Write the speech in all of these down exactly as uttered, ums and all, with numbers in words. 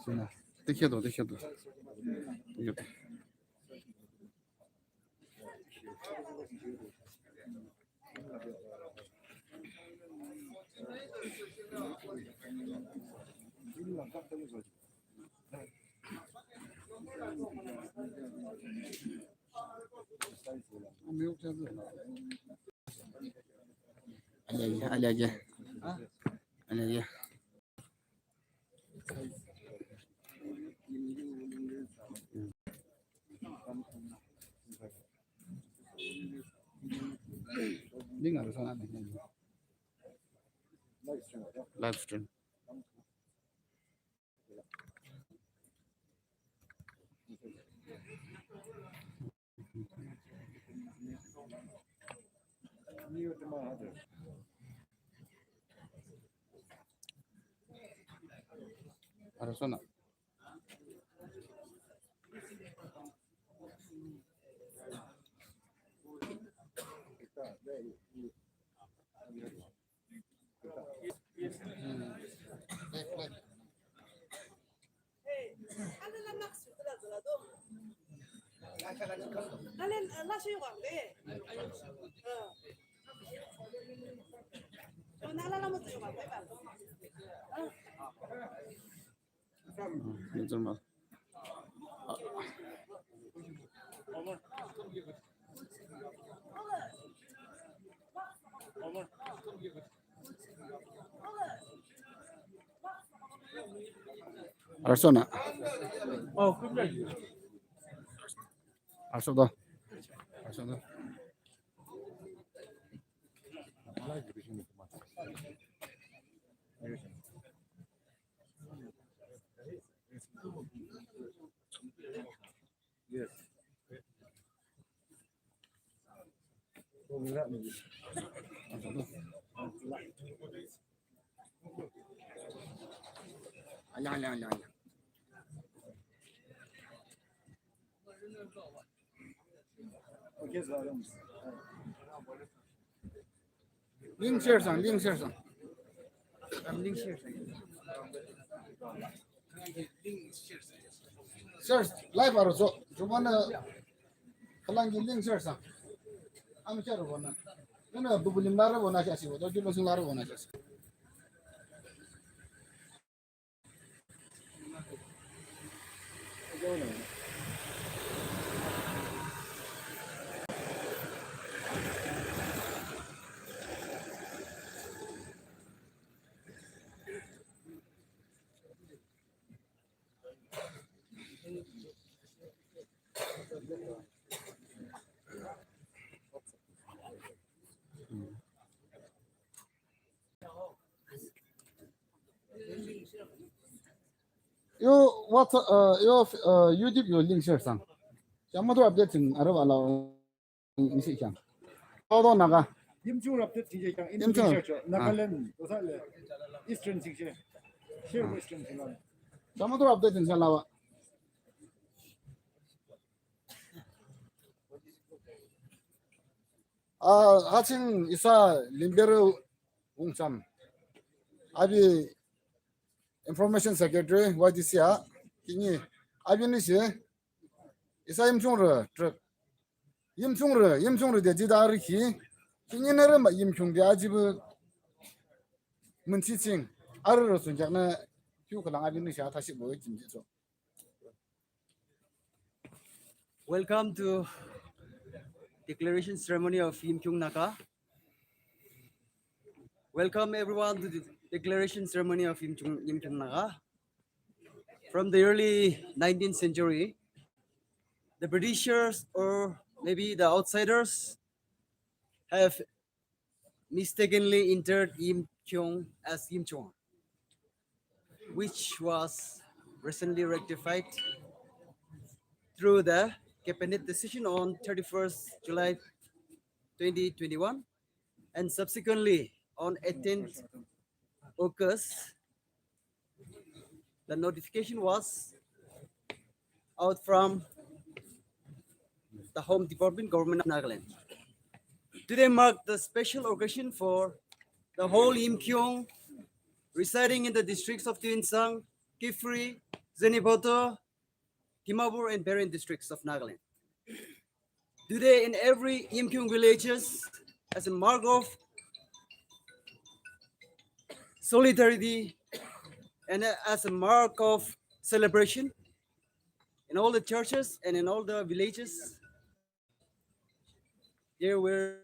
Sina, tikhedo, tikhedo. Tikhedo. Alege, alege. Alege. Live stream. Arüsona. Arüsona. Arüsodo. Arüsodo. Yes. Ala, ala, ala, ala. Link share sang, link share sang. Link share sang. Share, live arüso. Jumana, khülang ki link share sang. Am share bona. Nana bubulim lara bona shasi, to julo sing lara bona shasi. Yo, what, uh, yo, uh, YouTube yo link share sang. Jamato update sing arübah lao. Isi khyang. Todo Naga. Yimchung update sing khyang. Yimchung. Share cho. Nagaland. Dosa le. Eastern sing share. Share Western sing lang. Jamato update sing sang lawa. Ah, ha ching isa Limberü Wungcham. Api Information Secretary, Y D C a, kini, api ni si, isa Yimchungrü, trük. Yimchungrü, Yimchungrü de jida arü ki, kini nü rü ma Yimchung de ajibu, münchi ching, arü rü sun jak nü, kyu khülang api ni si a tashi bo, jim ji so. Welcome to declaration ceremony of Yimkhiung Naga. Welcome everyone to the declaration ceremony of Yimkhiung, Yimkhiung Naga. From the early nineteenth century, the Britishers or maybe the outsiders have mistakenly entered Yimkhiung as Yimchuang, which was recently rectified through the cabinet decision on thirty-first July twenty twenty-one, and subsequently on eighteenth August, the notification was out from the Home Department, Government of Nagaland. Today marked the special occasion for the whole Yimkhiung residing in the districts of Tuensang, Kiphire, Zunheboto, Dimapur, and Peren districts of Nagaland. Today, in every Yimkhiung villages, as a mark of solidarity and as a mark of celebration, in all the churches and in all the villages, there were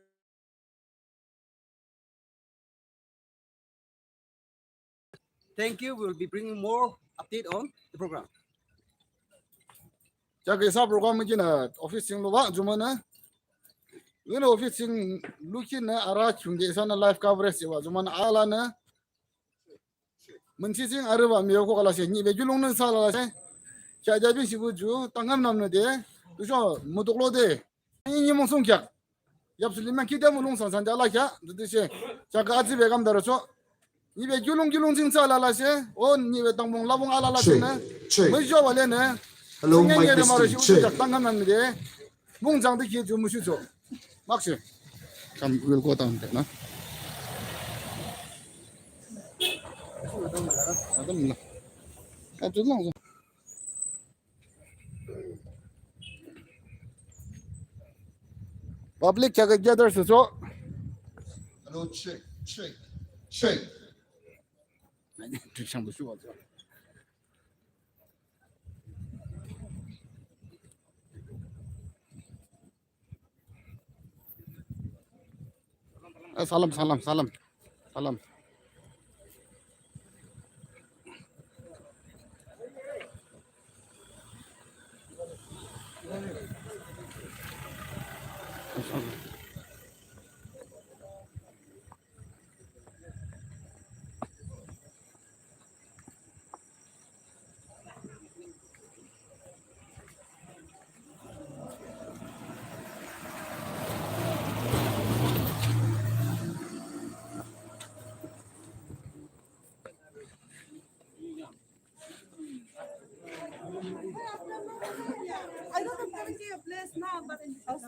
Thank you. We'll be bringing more update on the program. Jake isa program kinü office ching lubah jumonü. Yunü office ching lukinü arü khiungde isanü live coverage jiwa jumonü alanü. Münchi ching arübah miyo ko kala she, nyibe kiulong nü sa la she. Kya jabi shibu ju, tangam namnü de. Tusho, mutuk lo de. Ni, nimung sung kheak. Yapsu limang kide mulung san san jala kheak. Dudu she. Jake ajibe kam daro cho. Nyibe kiulong kiulong jing sa la la she. O nyibe tangbong labong ala la she na. Check, check. Mui jo wale na. Hello, mic testing, check. Jake tangam namnü de. Mung jang de ki ju mushu cho. Mak she. Come, we'll go down there, no? Adam la. Adam la. Public kya gather sü so. Hello, check, check, check. Eh, salam, salam, salam. Salam. I don't know if there is a place now, but in the house.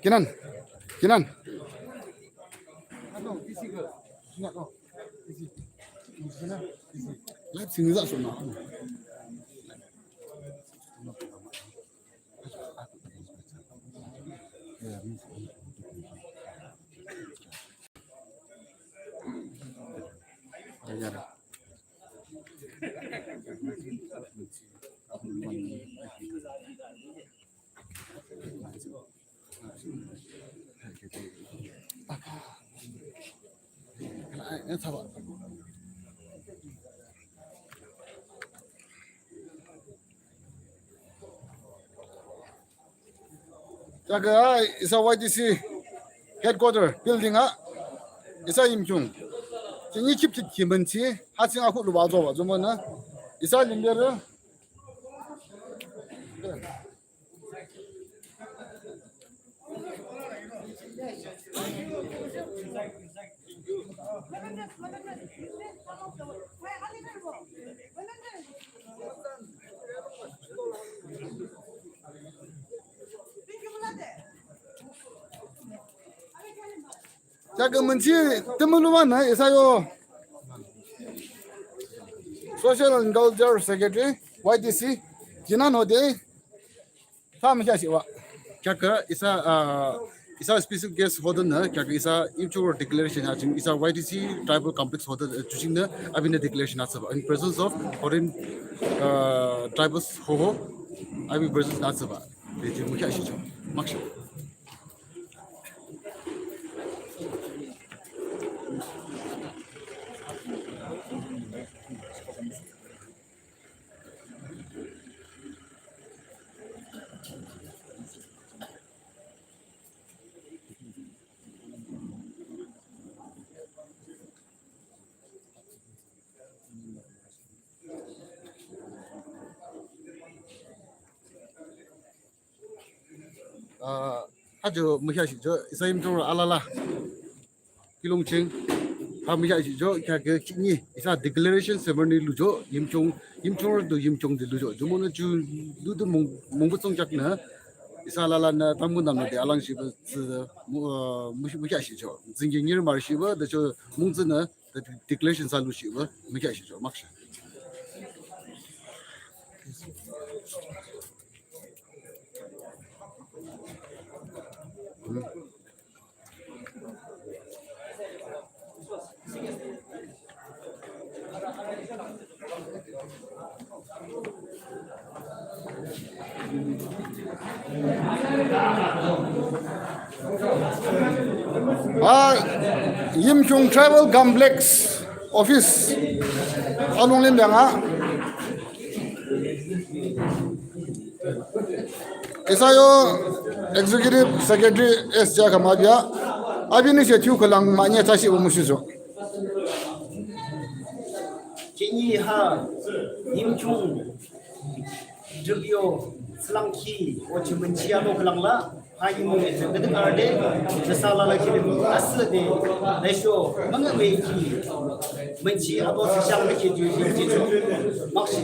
Kinan. Kinan. Live sini za sona. Jake a isa Y D C headquarter building a isa Yimkhiung ching i khip khit khimün chi ha ching akhu lubah zoba jumonü isa limberü. Jake münchi tümü lumanü isa yo Social and Culture Secretary, Y D C, Jinan hode, tha mükheahshihbah. Kheakü isa, uh, isa special guest hodenü, kheakü isa Yimchoro declaration ha ching isa Y D C tribal complex hodenü, uh, ju chingnü, apinü declaration atsübah. In presence of foreign, uh, tribals hoho, api presence atsübah. De ju mükheahshihcho. Makshe. Ah, ha ju mükheahshihcho, isa Yimchoro alala. Kilung ching. Ha mükheahshihchoh, kheaküa khihni isa declaration ceremony luchoh, Yimkhiung, Yimkhiungrü to Yimkhiung de luchoh. Jumonü ju ludo mung, mungbuh thsungkheaknü isa alalanü tamkhüntamnüde alangshihbah thsü mu, uh, mu, mükheahshihchoh. Tsüngki nyir marshihbah de cho mungtsünü the declaration thsü lushihbah mükheahshihchoh. Makshe. Ah, Yimkhiung Tribal Complex Office alunglim yang ah. Isa yo Executive Secretary S J Kamabi ah, apinü she thiyu khülang mahne thashibo mushuchoh. Khihni ha Yimkhiung W O Sülangkhi o chi münchi alo khülang la, ha Yimkhiung nüsa arde, nüsa alala kilim asüde, lesho mangame ki münchi alo sishang ki ju ju ju ju. Makshe.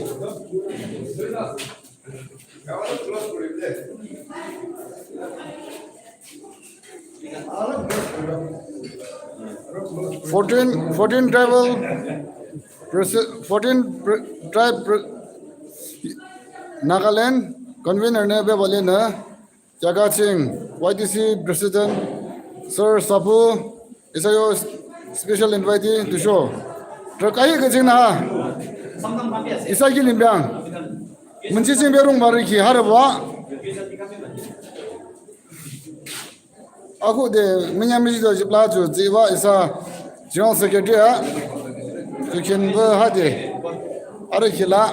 Fourteen, fourteen tribal presi-, fourteen pre-, tribe pre-, Nagaland convener nü bebale nü, Jaga Singh, Y T C President, Sir Sapu, isa yo special invitee tüsho. Trük ahi küching nü ha. Isa kilim biang. Münchi ching berung bari ki harabah. Akhuhde münyamji do jipla ju jiba isa General Secretary ah. Ju kinbah hade. Arü kila.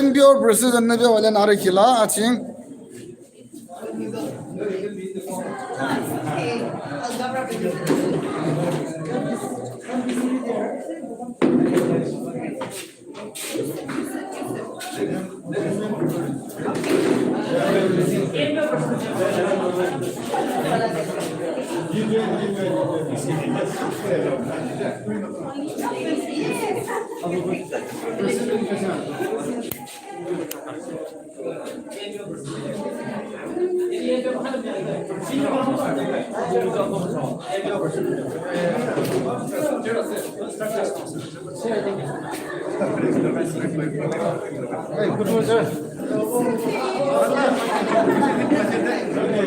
N P O President nü bebale nü arü kila aching.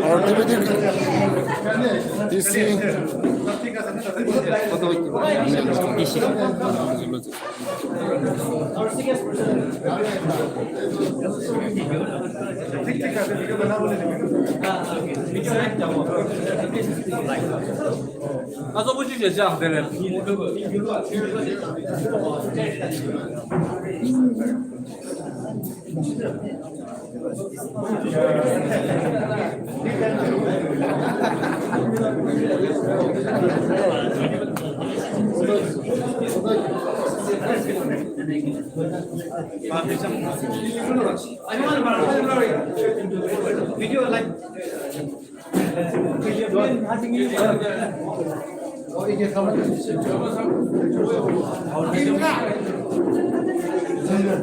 Our deputy D C.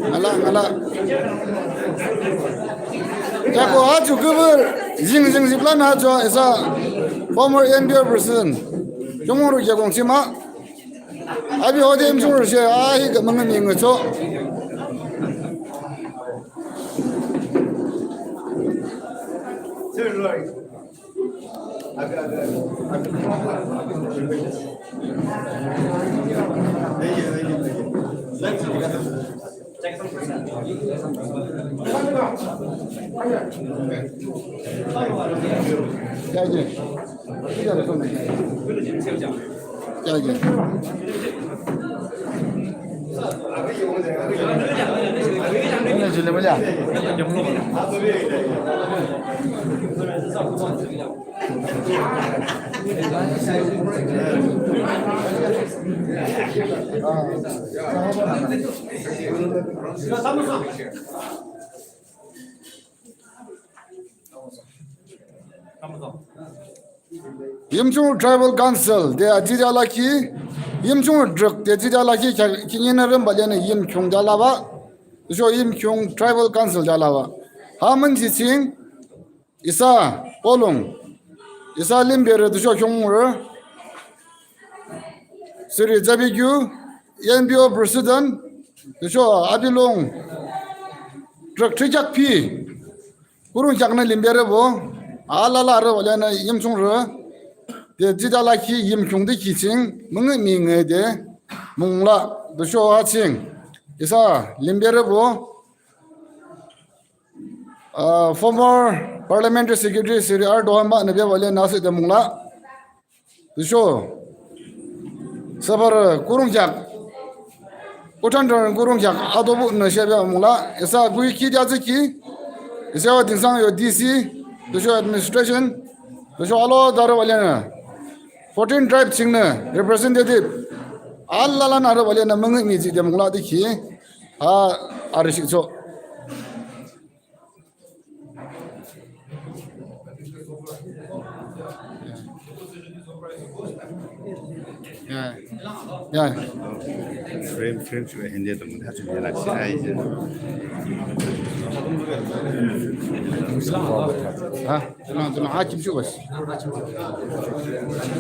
Ngala, ngala. Kheako ha ju küpü jing jing jipla nü ha ju isa former N P O president. Jomongru kheakong chima. Api hode Yimkhiungrü she ahi ka münga mi ngücho. Yimchung Tribal Council de ajija lakhi, Yimchung druk de jija lakhi, kya-, kinyi narem baliane Yimchung jalaba, so Yimchung Tribal Council jalaba. Haman jising, isa Polung, isa Limbere tüsho Kyungre, Sri Jabigyu, N P O President, tüsho abilung, druk trijak pi, Kurungyak nü Limbere bo, alala re wale nü Yimchung re, de jida lakhi Yimchung de kiching, müngi mi nge de, mungla, de sho aching. Isa Limbere bo, uh, former Parliamentary Secretary Sri R Dohamba nü be wale nü ase de mungla. Tüsho, sabar Kurungyak, Kochantor Kurungyak, adobu nü shebe mungla, isa gui ki dia ziki, isa wa dinsang yo D C, tüsho administration, tüsho alo daro wale nü, fourteen tribe ching nü, representative, alala nü aro wale nü müngi mi zi de mungla diki, ha, arishi so. Yeah. Yeah. Frame, frame şu hende de mı? Ha, şu ne lan? Ay, ya. Ha? Tuna, tuna, ha, kim şu bas?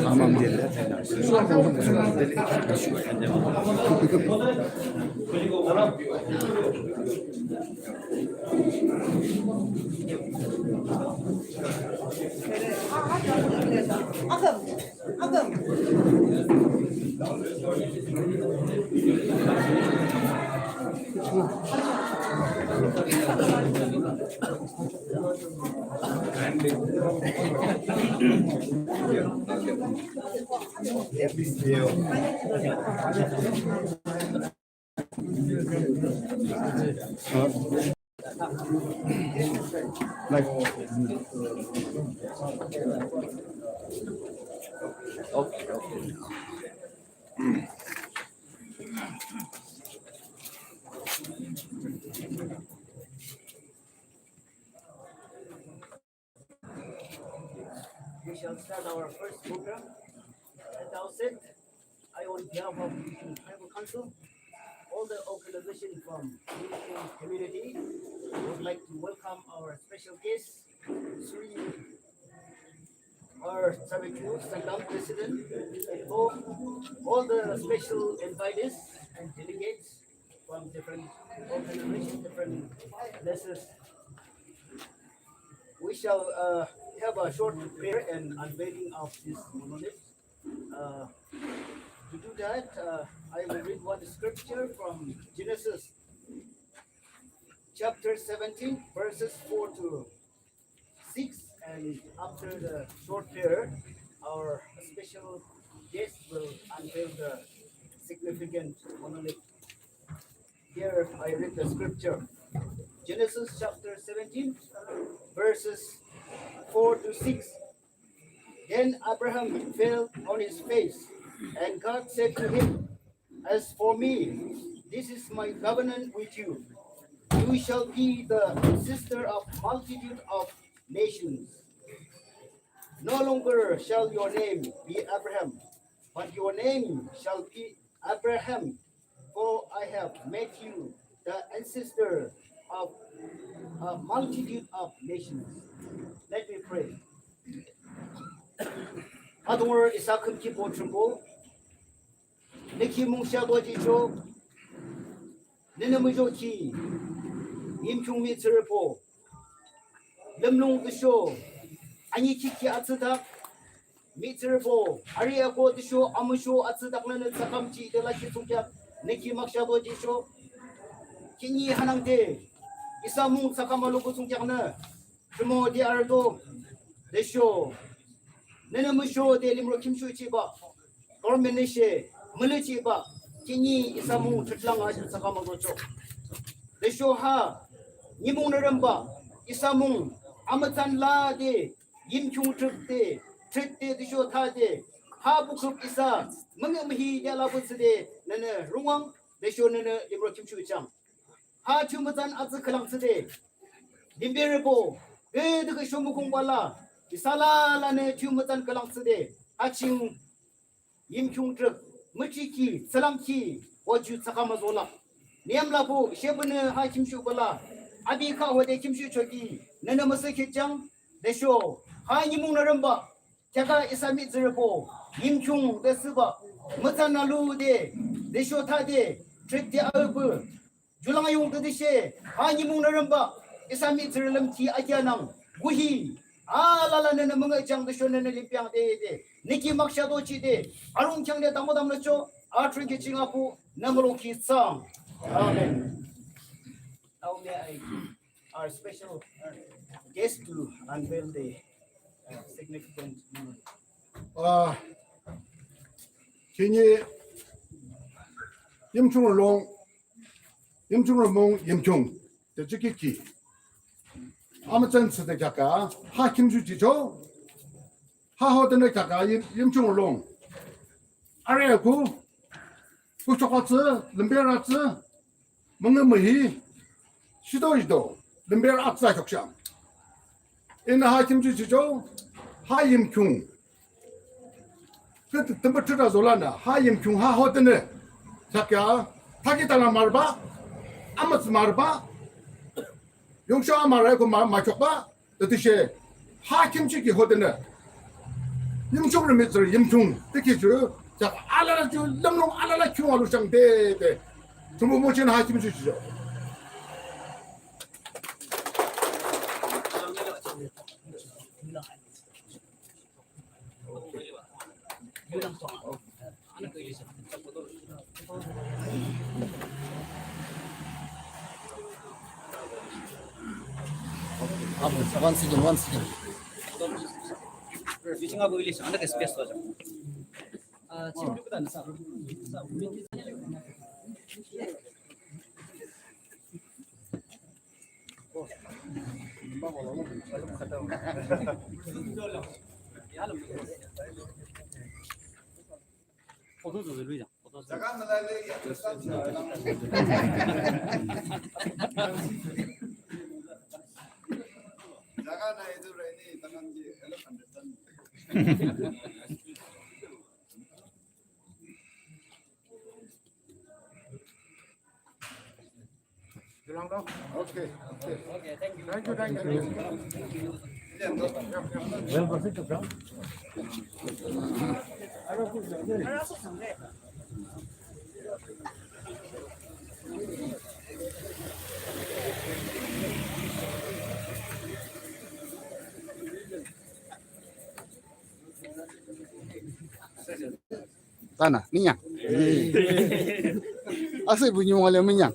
Tamam, gel. We shall start our first program. At the outset, I, on behalf of Yimkhiung Tribal Council, all the organization from Yimkhiung community, would like to welcome our special guest, Sri R Tsavechu, Sangtam President, and all, all the special invitees and delegates from different organizations, different places. We shall, uh, have a short prayer and unveiling of this monolith. Uh, to do that, uh, I will read one scripture from Genesis chapter seventeen, verses four to six, and after the short prayer, our special guest will unveil the significant monolith. Here I read the scripture. Genesis chapter seventeen, verses four to six. Then Abraham fell on his face, and God said to him, "As for me, this is my covenant with you. You shall be the ancestor of multitude of nations. No longer shall your name be Abraham, but your name shall be Abraham, for I have made you the ancestor of a multitude of nations." Let me pray. Atungpuh isa khümkhitpü Thrünpuh, nü ki mungshi atoa jihchoh, nünü muzhokhi, Yimkhiung mihtsürübo lümlung tüsho anikhitki atsüdak, mihtsürübo arihako tüsho amüsho atsüdak nünü thsakham jihde lakhi thsungkheak nü ki makshe atoa jihchoh. Khihni hanangde isa mung thsakham alupü thsungkheaknü rhimode arüdo, tüsho nünü muzhode limro khimshuh jihbah, government nüshe müli jihbah, khihni isa mung thrütlang a thsakham aluchoh. Tüsho ha nimung nü rhimobah, isa mung amütsan lade Yimkhiung trükde, trükde tüsho thade Ha bukhüp isa müngühmühi yalapü thsüde nünü rungwang, tüsho nünü limro khimshuh jang. Ha thiyumütsan atsü khülang thsüde, limberübo, küdükhüh shomukung bala, isa lalanü thiyumütsan khülang thsüde, ha ching Yimkhiung trük, müchikhi, thsülangkhi, wa ju thsakama zola. Niyam lapu, shepünü ha khimshuh bala, api kha hode khimshuh choki, nünü müsüh khitjang, tüsho, ha nimung nü rümba, kheaküa isa mihtsürübo, Yimkhiung de thsüba, mütsan alu de, tüsho thade, trük de aüpü, ju lang yung tütüshe, ha nimung nü rümba, isa mihtsürü lümkhi akeanang, kuhi, alala nünü müngühjang tüsho nünü limpiang de de, nü ki makshe do chide, arung kheang de dangpodam lachoh, athrünkhi ching apu, nü mulongkhi thsang. Amen. Now may I give our special, uh, guest to unveil the, uh, significant memorial. Ah, khihni Yimkhiung rülung, Yimkhiung rümung Yimkhiung, de jikiki. Amütsan thsüde kheaküa, ha khimshuh jichoh, ha hodenü kheaküa Yim, Yimkhiung rülung. Arü ku, kuchok atsü, limberü atsü, müngühmühi, shido shido, limberü atsü kheaküa. Ihnü ha khimshuh jichoh, ha Yimkhiung. Kü tümbü thüta zolanü, ha Yimkhiung ha hodenü. Kheaküa, thakhi thala marüba, amütsü marüba, yungsho amarü ko ma, machokba, tütüshe, ha khimshuh ki hodenü. Yimkhiung rü mihtsürü Yimkhiung, tiki ju, ja alala ju, lümlung alala khiung alu shang de, de. Tümü mochin ha khimshuh jichoh. One second, one second. Okay, okay. Thank you, thank you, thank you. Well, proceed to ground. Tana, niya. Asüh bu nyung ale minyang.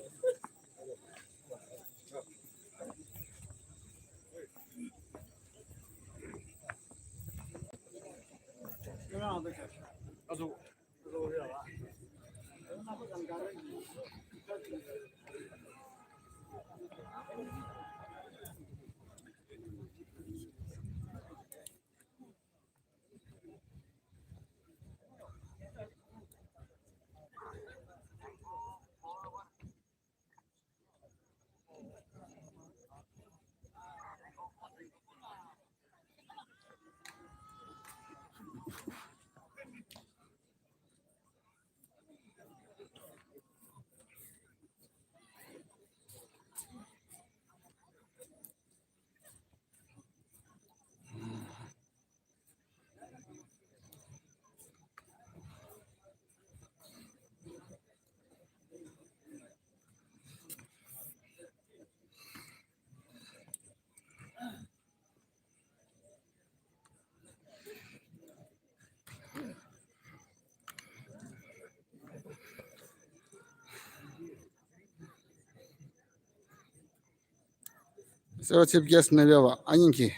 So chief guest nü bebah anengki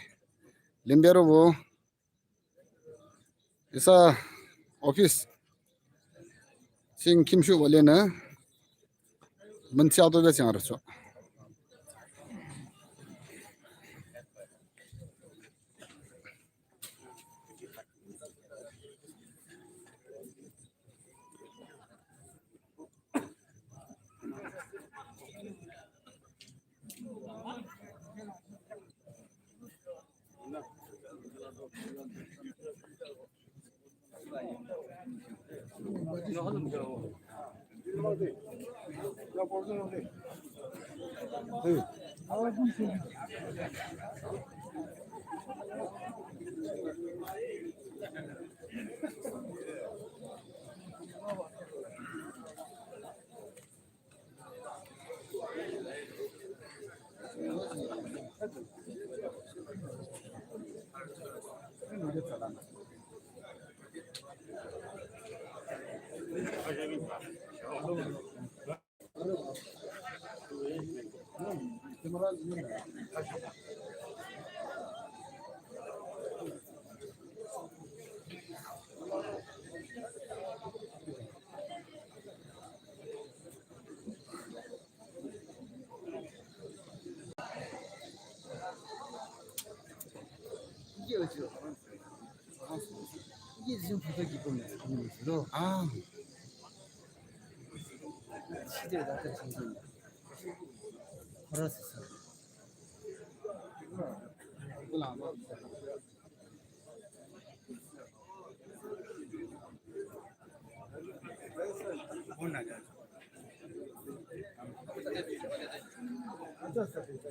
limberübo isa office ching khimshuhbah lenü müntsü ato be ching arüchoh.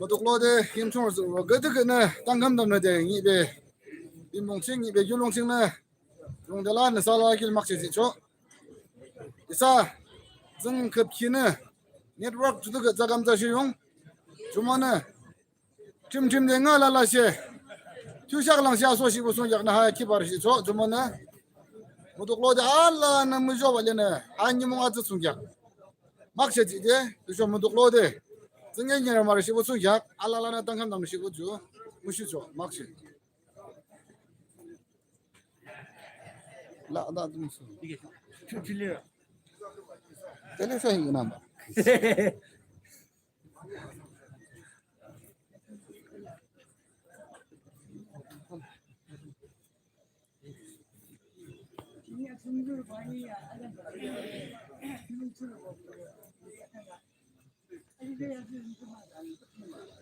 Mutuklode Yimchung arüsüh küdükhühnü tamkhüntamnüde ngübe, binbong ching ngübe yulong chingnü lungde lanü sala kil makshe jihchoh. Isa züng khüpkhinü network ju thsükhi tsakam tsashe yung. Jumonü trimtrimde nga lalashe thiyusheak langshe asoshihpü thsungkheaknü ha khibarüshihchoh. Jumonü mutuklode alanü muzhobah lenü ha nimung atsü thsungkheak makshe jihde tüsho mutuklode tsüngre nyirü marüshihpü thsungkheak alalanü tamkhüntamnüshihpü ju mushuchoh makshe. La da tümüsüh. Tele sa hi namba.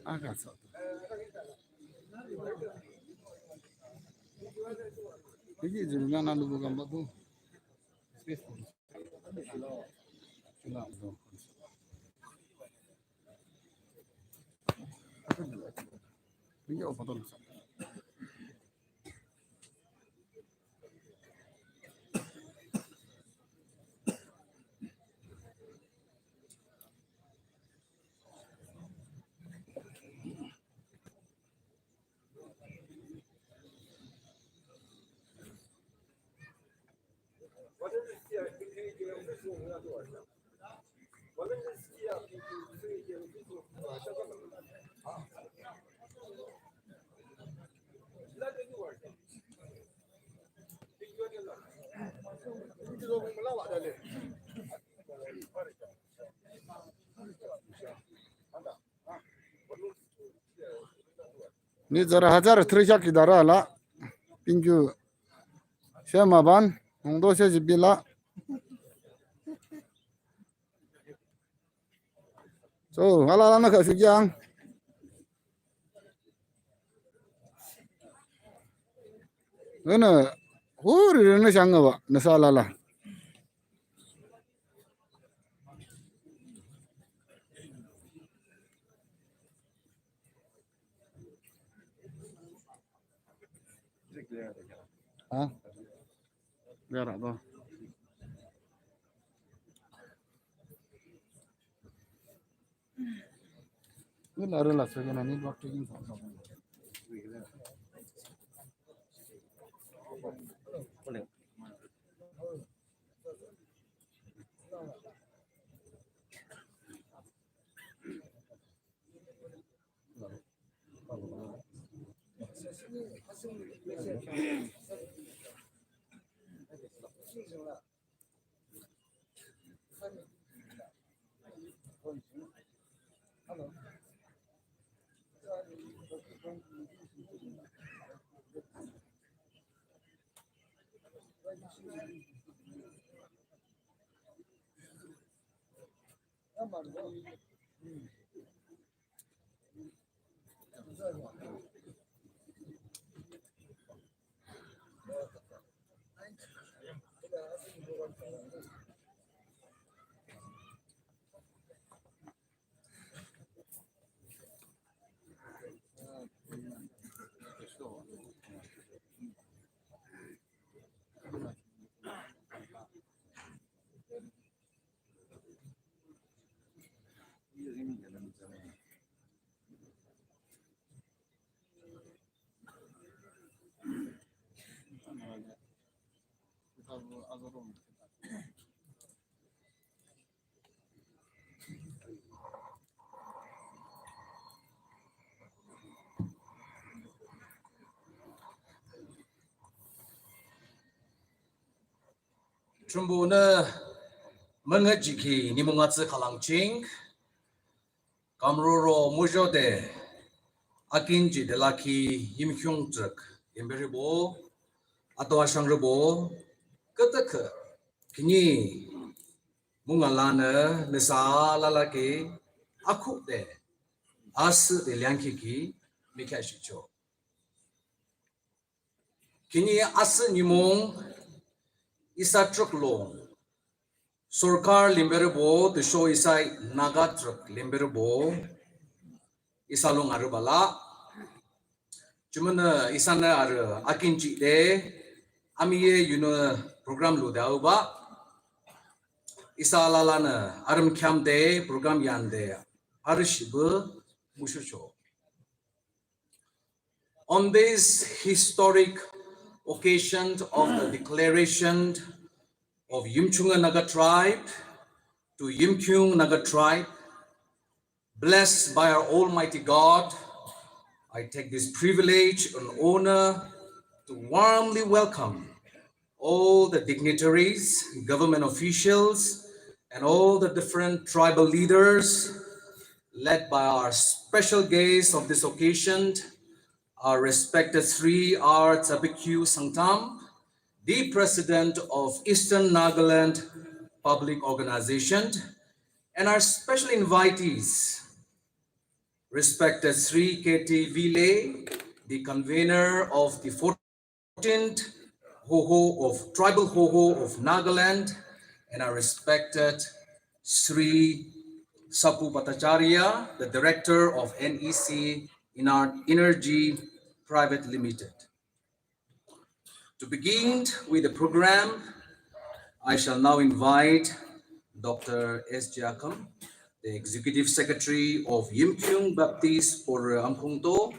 Aka sa. Peki julu na na lubu kamba tu. Peki o patol sa. Ni zara hajar three shaki dara la. Pinju. Shema ban, hongdo she jibi la. So, hala la na ka sikyang. Nana, huri na shang ba, na sa la la. Ha? Yara to. Ni la re la se na ni block checking sa. Thrünpuhnü müngühjihkhi nimung atsü khülang ching, kamruhroro muzhode akinjide lakhi Yimkhiung trük limberübo, ato ashangrübo, küdükhüh khihni mung alanü nüsa alala ki akhuhde asühde leangkhi ki mükheahshihchoh. Khihni asüh nimung isa trük lung sorkar limberübo tüsho isa Naga trük limberübo isa lung arübah lah. Jumonü isanü arü akinjide amiye yunü program lude aübah. Isa alalanü arüm kheamde program yande arüshihpü mushuchoh. On this historic occasion of the declaration of Yimkhiung Naga tribe to Yimkhiung Naga tribe, blessed by our Almighty God, I take this privilege and honor to warmly welcome all the dignitaries, government officials, and all the different tribal leaders, led by our special guest of this occasion, our respected Sri R Tsabikyu Sangtam, the President of Eastern Nagaland Public Organization, and our special invitees, respected Sri K T Vile, the convener of the fourteenth Hoho of, Tribal Hoho of Nagaland, and our respected Sri Sapu Bhattacharya, the director of N E C Ener-, Energy Private Limited. To begin with the program, I shall now invite Doctor S J Akham, the Executive Secretary of Yimkhiung Baptist Borü Amkhongto,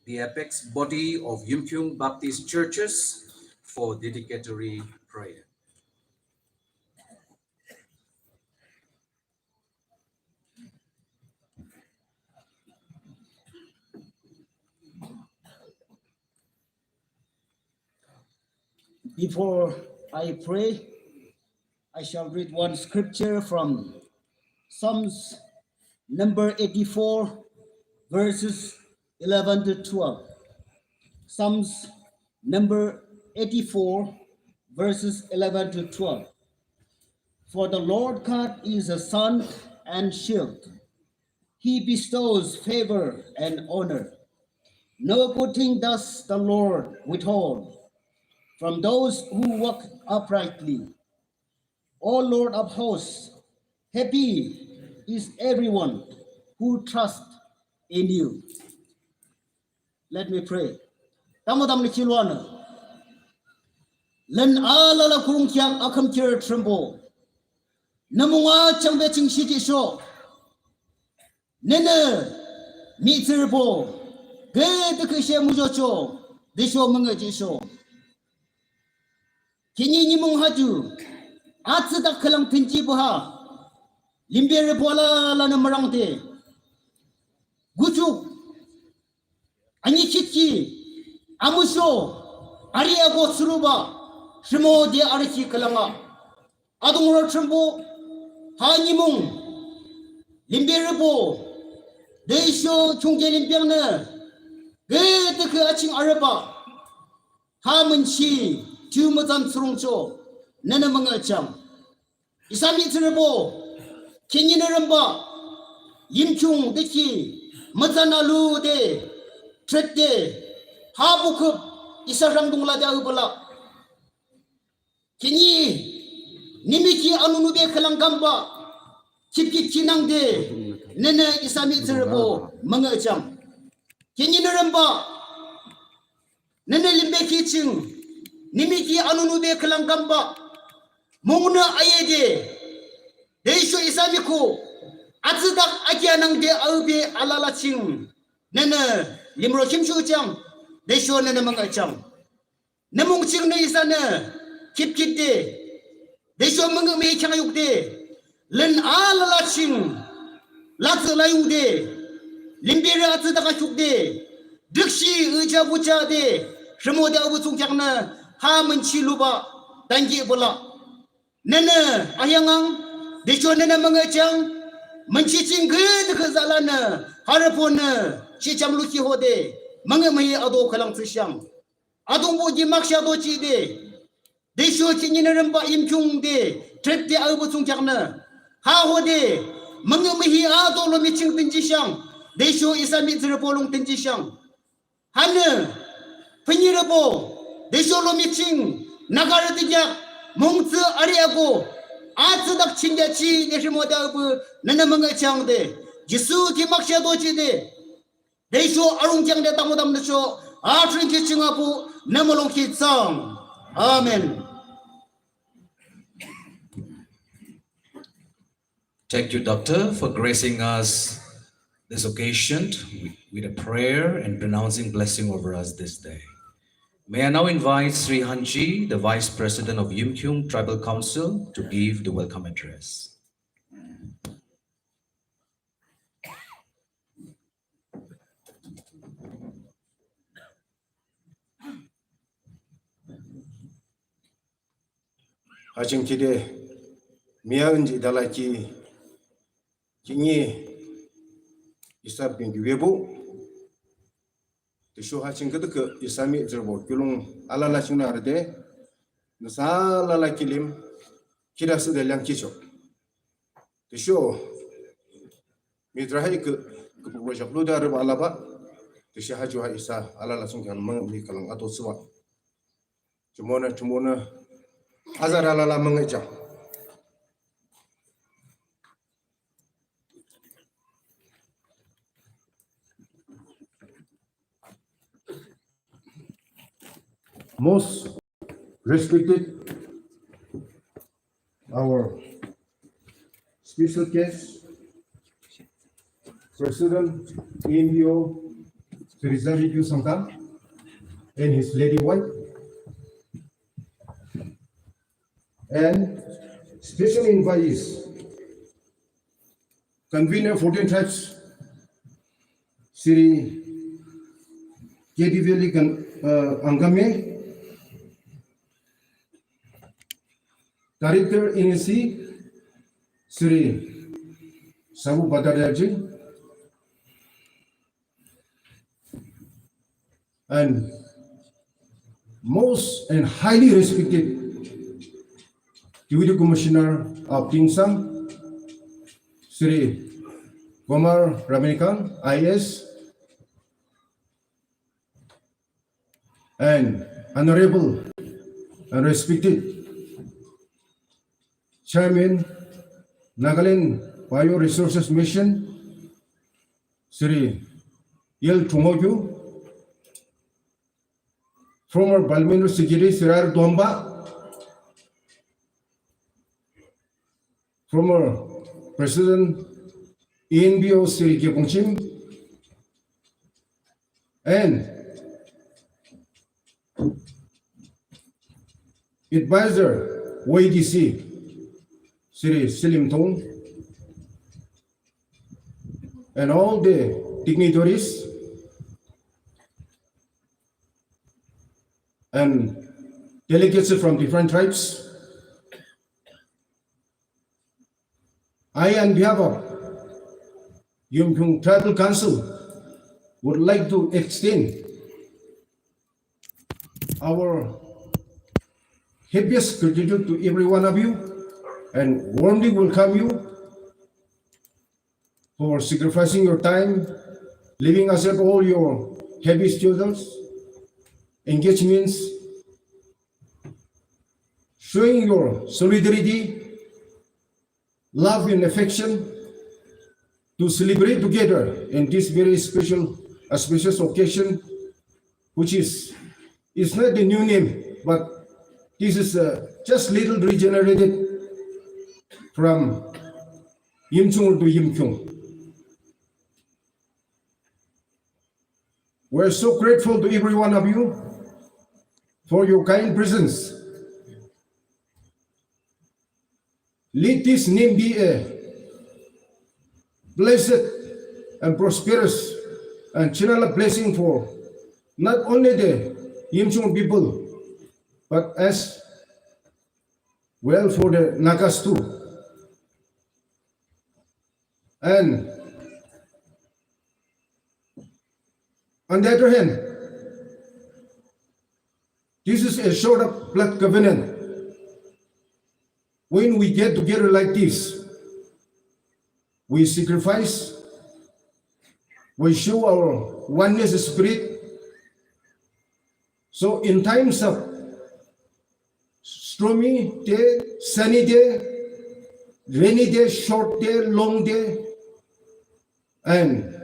the apex body of Yimkhiung Baptist Churches, for dedicatory prayer. Before I pray, I shall read one scripture from Psalms number eighty-four, verses eleven to twelve. Psalms number eighty-four, verses eleven to twelve. For the Lord God is a sun and shield. He bestows favor and honor. No good thing does the Lord withhold from those who walk uprightly. O Lord of hosts, happy is everyone who trusts in you. Let me pray. Tamo tamnü kiluanü. Lün alala kurungkiang akhümkhirü Thrünpuh. Nü mung achangbe ching shikisho. Nünü mihtsürübo küdükhüh she muzhochoh, tüsho müngühjihchoh. Khihni nimung ha ju atsüdak khülang thanjibuh ha limberübo alalanü mürangde kuchuk anikhitki amüsho arihako thsürübah rhimode arükhi khülang ah. Adungro Thrünpuh, ha nimung limberübo tüsho khiungke limpiangnü küdükhüh aching arübah ha münchi thiyu mütsan thsürungchoh, nünü müngühjihang. Isa mihtsürübo, khihninü rhimobah Yimkhiung de ki mütsan alude, trükde, ha bukhüp isa rhangdung lade aübah lah. Khihni nimiki anunube khülang kambah khipkhit khinangde nünü isa mihtsürübo müngühjihang. Khihninü rhimobah nünü limbe ki ching nimiki anunube khülang kambah mungnü ayede tüsho isa miko atsüdak akeanangde aübe alala ching nünü limro khimshuhjihang tüsho nünü müngühjihang. Nü mung chingnü isanü khipkhitde Tüsho müngühmühi kheangyukde, lün alala ching latsü layungde, limberü atsüdak khiukde, trükshih üjabuja de, rhimode abuh thsungkheaknü ha münchi lubah tankihpü lah. Nünü ayangang, tüsho nünü müngühjang, münchi ching küdükhüh zahlanü, harüponü shihcham lukhi hode, müngühmühi ato khülang thsüshang. Atungpuh ki makshe ato jihde, tüsho khihni nü rhimobah Yimkhiung de trepde abuh thsungkheaknü, ha hode, müngühmühi ato lomi ching dünjishang, tüsho isa mihtsürübo lung dünjishang. Hanü, phinirübo, tüsho lomi ching, Nagarü thsungkheak, mungtsü ari ako, atsüdak ching kheak ching de rhimode abuh, nünü müngühjang de, Jisu ki makshe ato jihde, tüsho arung kheangde tangwa tamnücho, athrünkhi ching abuh, nü mulongkhi thsang. Amen. Thank you, Doctor, for gracing us this occasion with, with a prayer and pronouncing blessing over us this day. May I now invite Sri Hanji, the Vice President of Yimkhiung Tribal Council, to give the welcome address. Ha ching kide, mia ünji dala ki, kini, isa binkiu webu. Tüsho ha ching küdükhüh isa mihtsürübo kiulong alala ching nü arüde, nüsa alala kilim, kide asühde leangkhichoh. Tüsho, mihtsürü ha ikü, küpü project lude arübah alabah, tüsho ha ju ha isa alala thsungkheak müngühmühi khülang ato thsübah. Jumonü, jumonü, azarü alala müngühjang. Most respected, our special guest, President E N P O, Sri Zabi Kyo Sangtam, and his lady wife, and special invitees, Convener fourteen Tribes, Sri K D Valley Kan-, uh, Angame, Director N S C, Sri Sabu Bhattacharya ji, and most and highly respected Deputy Commissioner of Tuensang, Sri Kumar Rajnikant, I A S, and Honorable and respected Chairman, Nagaland Bioresources Mission, Sri L Chungokyu, former Parliamentary Secretary Sri R Duamba, former President E N P O Sri Kepung Chim, and Advisor Y D C, Sri Silim Thong, and all the dignitaries and delegates from different tribes. I, on behalf of Yimkhiung Tribal Council, would like to extend our happiest gratitude to every one of you and warmly welcome you for sacrificing your time, leaving aside all your heavy schedules, engagements, showing your solidarity, love and affection to celebrate together in this very special, auspicious occasion, which is, is not a new name, but this is, uh, just little regenerated from Yimchung to Yimkhiung. We're so grateful to every one of you for your kind presence. Let this name be a blessed and prosperous and general blessing for not only the Yimkhiung people, but as well for the Nagas too. And on the other hand, this is a sort of blood covenant. When we get together like this, we sacrifice, we show our oneness spirit. So in times of stormy day, sunny day, rainy day, short day, long day, and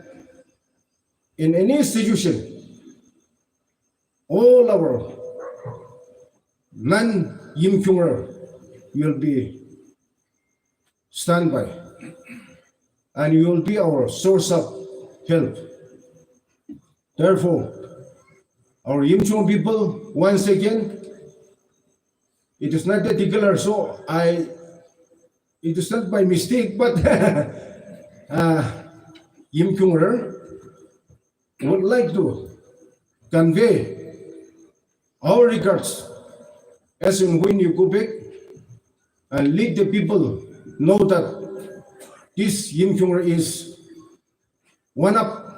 in any situation, all our non-Yimkhiungre will be standby, and you will be our source of help. Therefore, our Yimkhiung people, once again, it is not that declare, so I, it is not by mistake, but uh, Yimkhiungre would like to convey our regards as and when you go back and let the people know that this Yimkhiungre is one of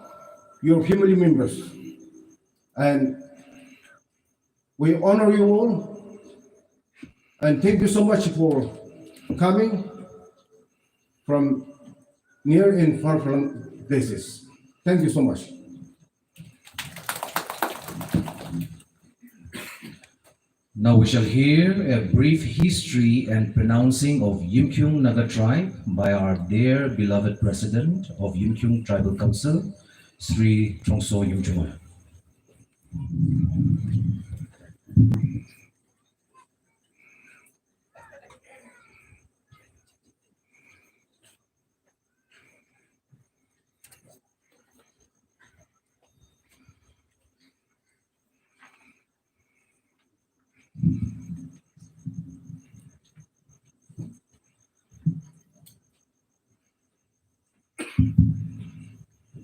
your family members. And we honor you all. And thank you so much for coming from near and far from places. Thank you so much. Now we shall hear a brief history and pronouncing of Yimkhiung Naga tribe by our dear beloved president of Yimkhiung Tribal Council, Shri Chongso Yimchunger.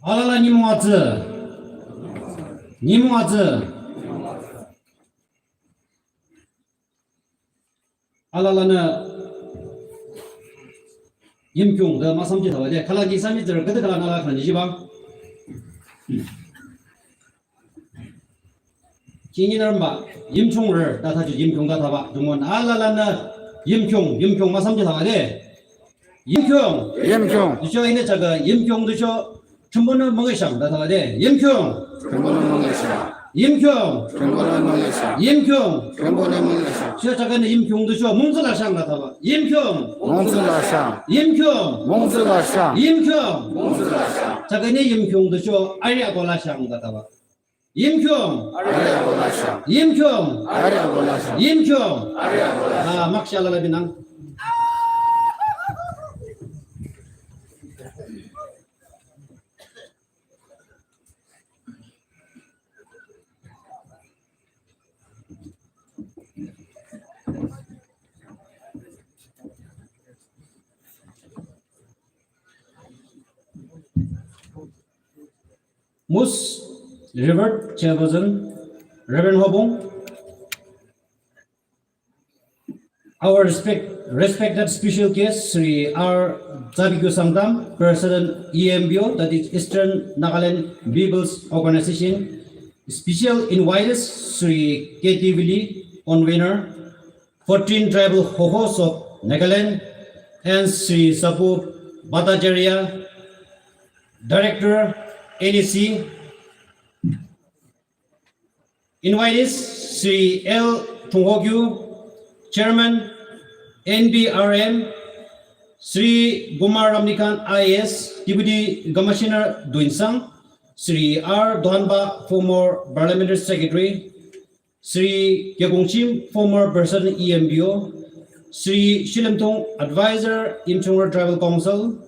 Alala nimung atsü. Nimung atsü. Alalanü Yimkhiung de mahsam jih thaba de, khülang ki sami tsührü küde khülang alala khülang jihbah. Khihni nü arümbah, Yimkhiungrü, tata ju Yimkhiung de thaba, jumonü alalanü Yimkhiung, Yimkhiung mahsam jih thaba de. Yimkhiung. Yimkhiung. Tüsho inü chaka Yimkhiung tüsho Thrünpuhnü müngühshang de thaba de. Yimkhiung. Thrünpuhnü müngühshang. Yimkhiung. Thrünpuhnü müngühshang. Yimkhiung. Thrünpuhnü müngühshang. Sho chakanü Yimkhiung tüsho mungtsü lashang de thaba. Yimkhiung. Mungtsü lashang. Yimkhiung. Mungtsü lashang. Yimkhiung. Mungtsü lashang. Chakanü Yimkhiung tüsho arihako lashang de thaba. Yimkhiung. Arihako lashang. Yimkhiung. Arihako lashang. Yimkhiung. Arihako lashang. Ah, makshe alala binang. Most revered chairperson, Reverend Hobung, our respect, respected special guest, Shri R Zabikyo Sangtam, President E M B O, that is Eastern Nagaland People's Organization, special invitees, Shri K T Willie, convener, fourteen tribal Hohos of Nagaland, and Shri Sapu Bhattacharya, Director, N E C. Invitees, Shri L Thunghokyu, Chairman, N B R M, Shri Kumar Ramnikant I A S, Deputy Commissioner Tuensang, Shri R Dohanba, former Parliamentary Secretary, Shri Kekong Chim, former President E M B O, Shri Shilemthong, Advisor, Yimkhiung Tribal Council,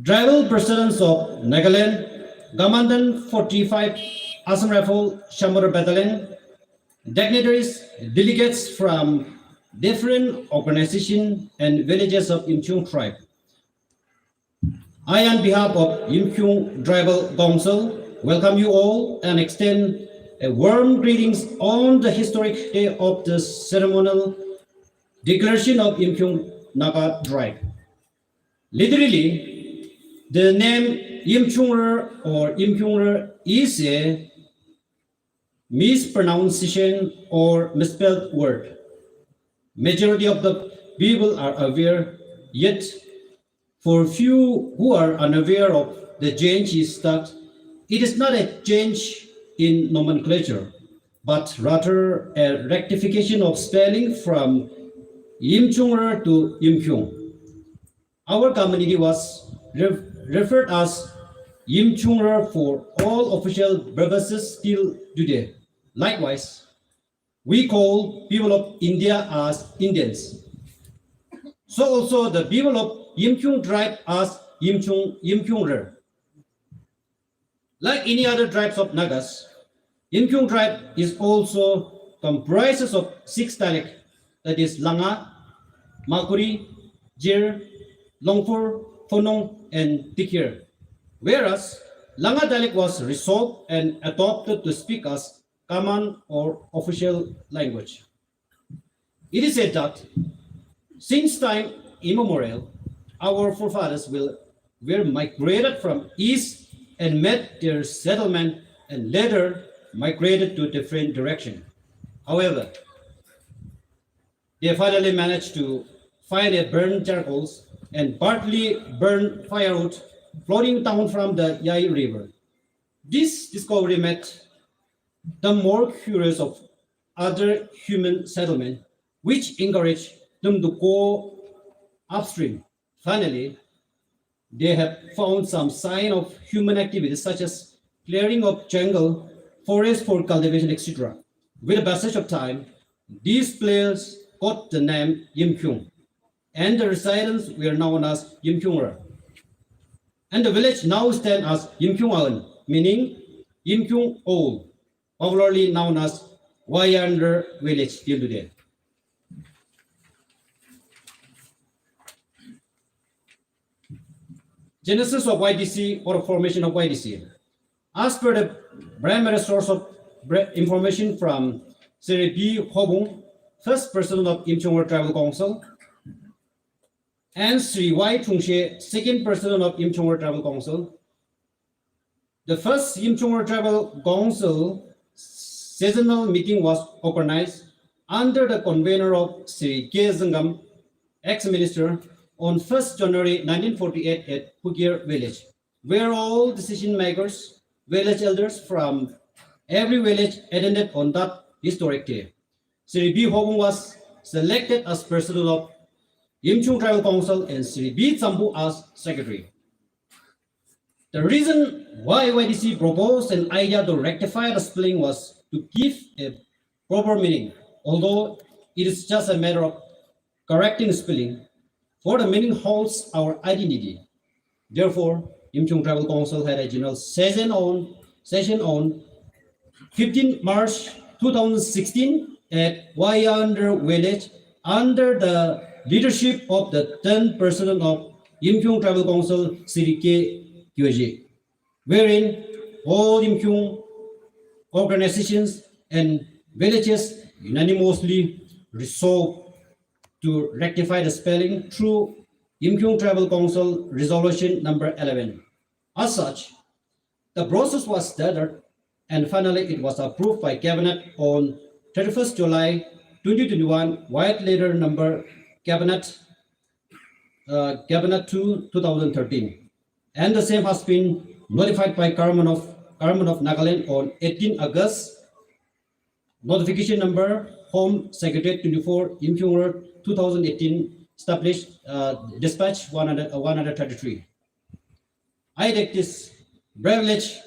Tribal Presidents of Nagaland, Commandant forty-five Assam Rifle Shamator Battalion, dignitaries, delegates from different organization and villages of Yimkhiung tribe. I, on behalf of Yimkhiung Tribal Council, welcome you all and extend a warm greetings on the historic day of the ceremonial declaration of Yimkhiung Naga tribe. Literally, the name Yimkhiungre or Yimkhiungre is a mispronunciation or misspelled word. Majority of the people are aware, yet for few who are unaware of the change is that it is not a change in nomenclature, but rather a rectification of spelling from Yimchungre to Yimkhiung. Our community was re-, referred as Yimchungre for all official purposes till today. Likewise, we call people of India as Indians. So also the people of Yimkhiung tribe as Yimkhiung, Yimkhiungre. Like any other tribes of Nagas, Yimkhiung tribe is also comprises of six dialect, that is Langa, Makuri, Jir, Longfor, Phonong, and Tikir. Whereas Langa dialect was resolved and adopted to speak as common or official language. It is said that since time immemorial, our forefathers will, were migrated from east and made their settlement and later migrated to different direction. However, they finally managed to find a burned charcoals and partly burned firewood floating down from the Yai River. This discovery made them more curious of other human settlement, which encouraged them to go upstream. Finally, they have found some sign of human activities such as clearing of jungle, forest for cultivation, et cetera. With the passage of time, this place got the name Yimkhiung, and the residents were known as Yimkhiungre. And the village now stand as Yimkhiung Aon, meaning Yimkhiung Old, popularly known as Wayandre village till today. Genesis of Y T C or formation of Y T C. As per the primary source of bre-, information from Sri B Hobung, first president of Yimchungre Tribal Council, and Sri Y Chungshe, second president of Yimchungre Tribal Council, the first Yimchungre Tribal Council seasonal meeting was organized under the convener of Sri K Zangam, ex-minister, on first January nineteen forty-eight at Pugir village, where all decision makers, village elders from every village attended on that historic day. Sri B Hobung was selected as president of Yimchung Tribal Council and Sri B Tsampu as secretary. The reason why Y T C proposed an idea to rectify the spelling was to give a proper meaning, although it is just a matter of correcting spelling, for the meaning holds our identity. Therefore, Yimchung Tribal Council had a general session on, session on fifteenth March two thousand sixteen at Wayandre village under the leadership of the then president of Yimchung Tribal Council, Sri K Kyoje, wherein all Yimkhiung organizations and villages unanimously resolved to rectify the spelling through Yimkhiung Tribal Council Resolution number eleven. As such, the process was started and finally it was approved by Cabinet on thirty-first July twenty twenty-one, White Letter number Cabinet, uh, Cabinet two, two thousand thirteen. And the same has been notified by Government of, Government of Nagaland on eighteen August. Notification number, Home Secretariat twenty-four, Yimkhiung Road, two thousand eighteen, established, uh, dispatch one hundred, uh, one hundred thirty-three. I take this privilege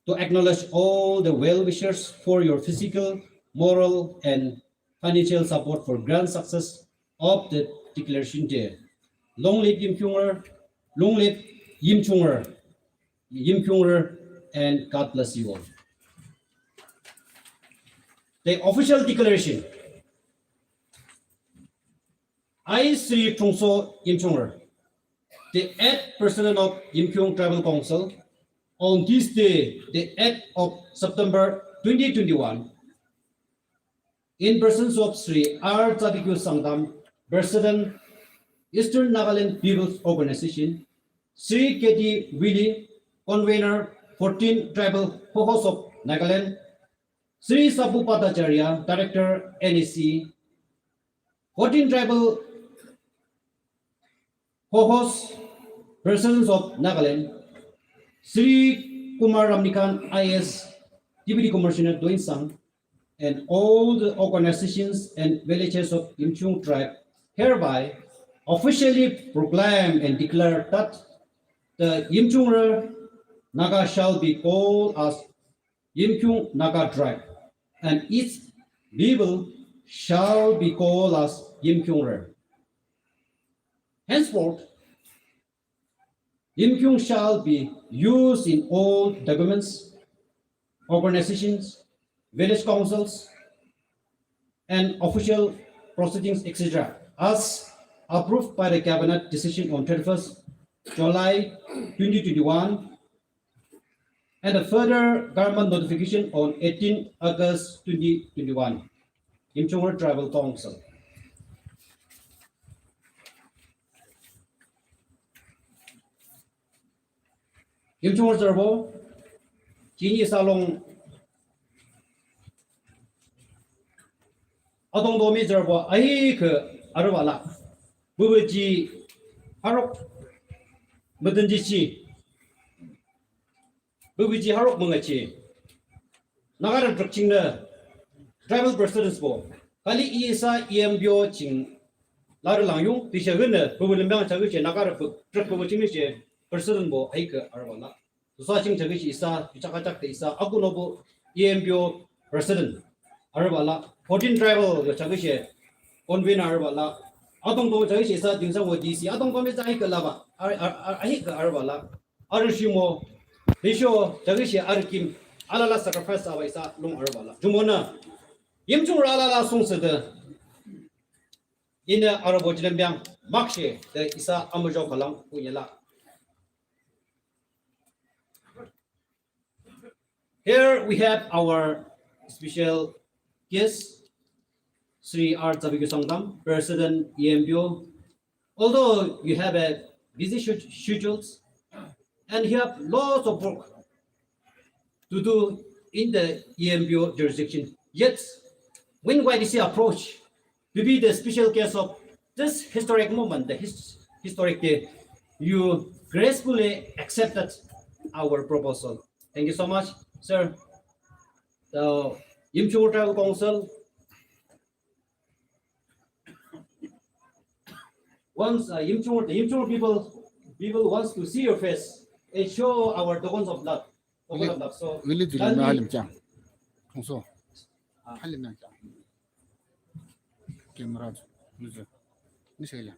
to acknowledge all the well-wishers for your physical, moral, and financial support for grand success of the declaration day. Long live Yimkhiungre, long live Yimchungre, Yimkhiungre, and God bless you all. The official declaration. I, Sri Throngso Yimchunger, the eighth President of Yimkhiung Tribal Council, on this day, the eighth of September twenty twenty-one, in presence of Sri R Tsabiku Sangtam, President, Eastern Nagaland People's Organization, Sri K T Willie, Convener, fourteen Tribal Hohos of Nagaland, Sri Sabu Bhattacharya, Director, N E C, fourteen Tribal Hohos, Presidents of Nagaland, Sri Kumar Ramnikhan, I A S, Deputy Commissioner, Tuensang, and all the organizations and villages of Yimchung tribe hereby officially proclaim and declare that the Yimchungre Naga shall be called as Yimkhiung Naga tribe, and its people shall be called as Yimkhiungre. Henceforth, Yimkhiung shall be used in all documents, organizations, village councils, and official proceedings, et cetera, as approved by the Cabinet decision on thirty-first July twenty twenty-one, and a further government notification on eighteen August twenty twenty-one. Yimchungre Tribal Council. Yimchungre tsührübo, khihni isa lung adungto mihtsürübo ahihkhüh arübah lah. Püpü ji haruk mütün ji shi. Püpü ji haruk müngühjih. Nagarü trük chingnü tribal presidents bo. Kali isa E M P O ching larü lang yung, tüshe hünü, püpü lümbang chagüshe Nagarü pü-, trük püpü chingnüshe president bo, ahihkhüh arübah lah. Tüsho ching chagüshe isa, tüchak achak de isa, akunü bo E M P O president arübah lah. Fourteen tribal yo chagüshe convener arübah lah. Adungto chagüshe isa, Dingsang wo D C, adungto mihtsü ahihkhüh lah ba, ar-, ar-, ar-, ahihkhüh arübah lah. Arüshihmüh, tüsho, chagüshe arü kim, alala sacrifice aba isa lung arübah lah. Jumonü, Yimchungrü alala sungsüde, inü arübo jilembang, makshe, de isa amuzho khülang kunyela. Here we have our special guest, Sri R Tsabiku Sangtam, President E M P O, although you have a busy sched-, schedules and you have lots of work to do in the E M P O jurisdiction, yet when Y D C approach to be the special guest of this historic moment, the his-, historic day, you gracefully accepted our proposal. Thank you so much, sir. The Yimchung Tribal Council, once, uh, Yimchung, the Yimchung people, people wants to see your face and show our tokens of love, token of love. So, Willie, kindly, Willie, Willie, Willie, Willie, Camera, Willie, Willie.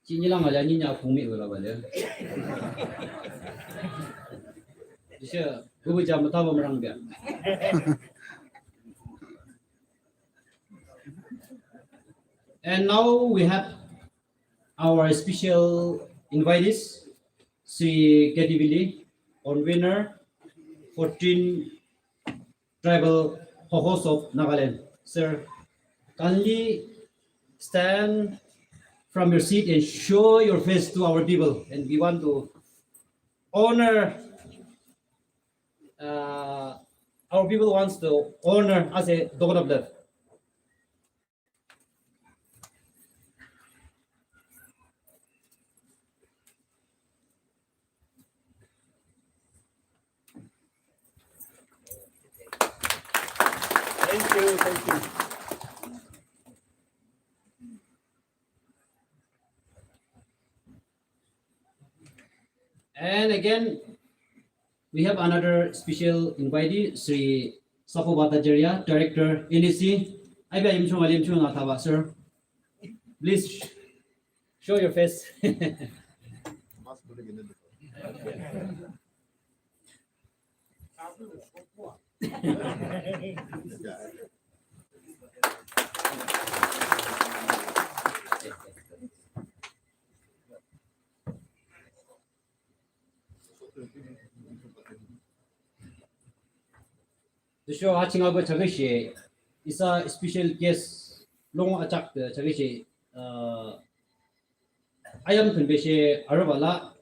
Chini lang aja, nini akung mi wala bale. Bisa, gue baca mata pemerang dia. And now we have our special invitees, Sri K T Willie, convener, fourteen Tribal Hohos of Nagaland. Sir, kindly stand from your seat and show your face to our people. And we want to honor, uh, our people wants to honor as a token of love. Thank you, thank you. And again, we have another special invitee, Shri Sapo Bhattacharya, Director, N E C. Abi a yimchung a yimchung a thaba, sir. Please show your face. Tüsho ha ching abo chaküshe, isa special guest lung achak de chaküshe, uh, ayam thunbeshe arübah la,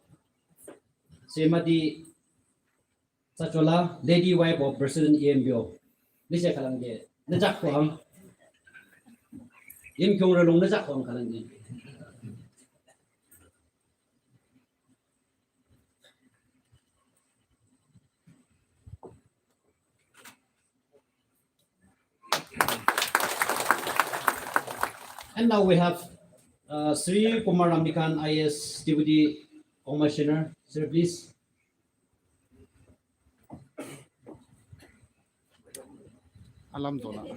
Srimati Sachola, Lady Wife of President E M B O. Nüshe khülang de, nüjak kuang. Yimkhiung rülung nüjak kuang khülang de. And now we have, uh, Shri Kumar Ramnikant, I A S Deputy Commissioner. Sir, please. Alam dola.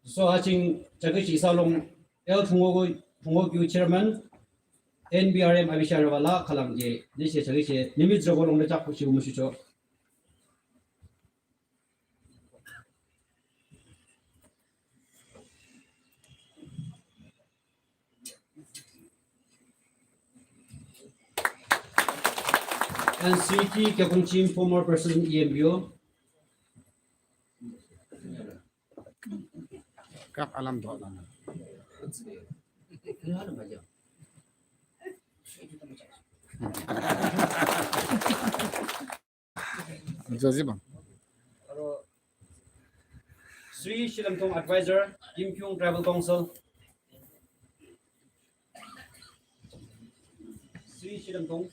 So ha ching chaküshe isa lung L Thungo, Thungo Kyu Chairman, N B R M abisha arübah la khülang de, nüshe chaküshe nimit joko lung de chak kuchi umushicho. And Sweety Kekungchim, former president E M B O. Kak alam do alam. Jaji bang. Aro Sri Shilemthong, advisor, Yimkhiung Tribal Council. Sri Shilemthong.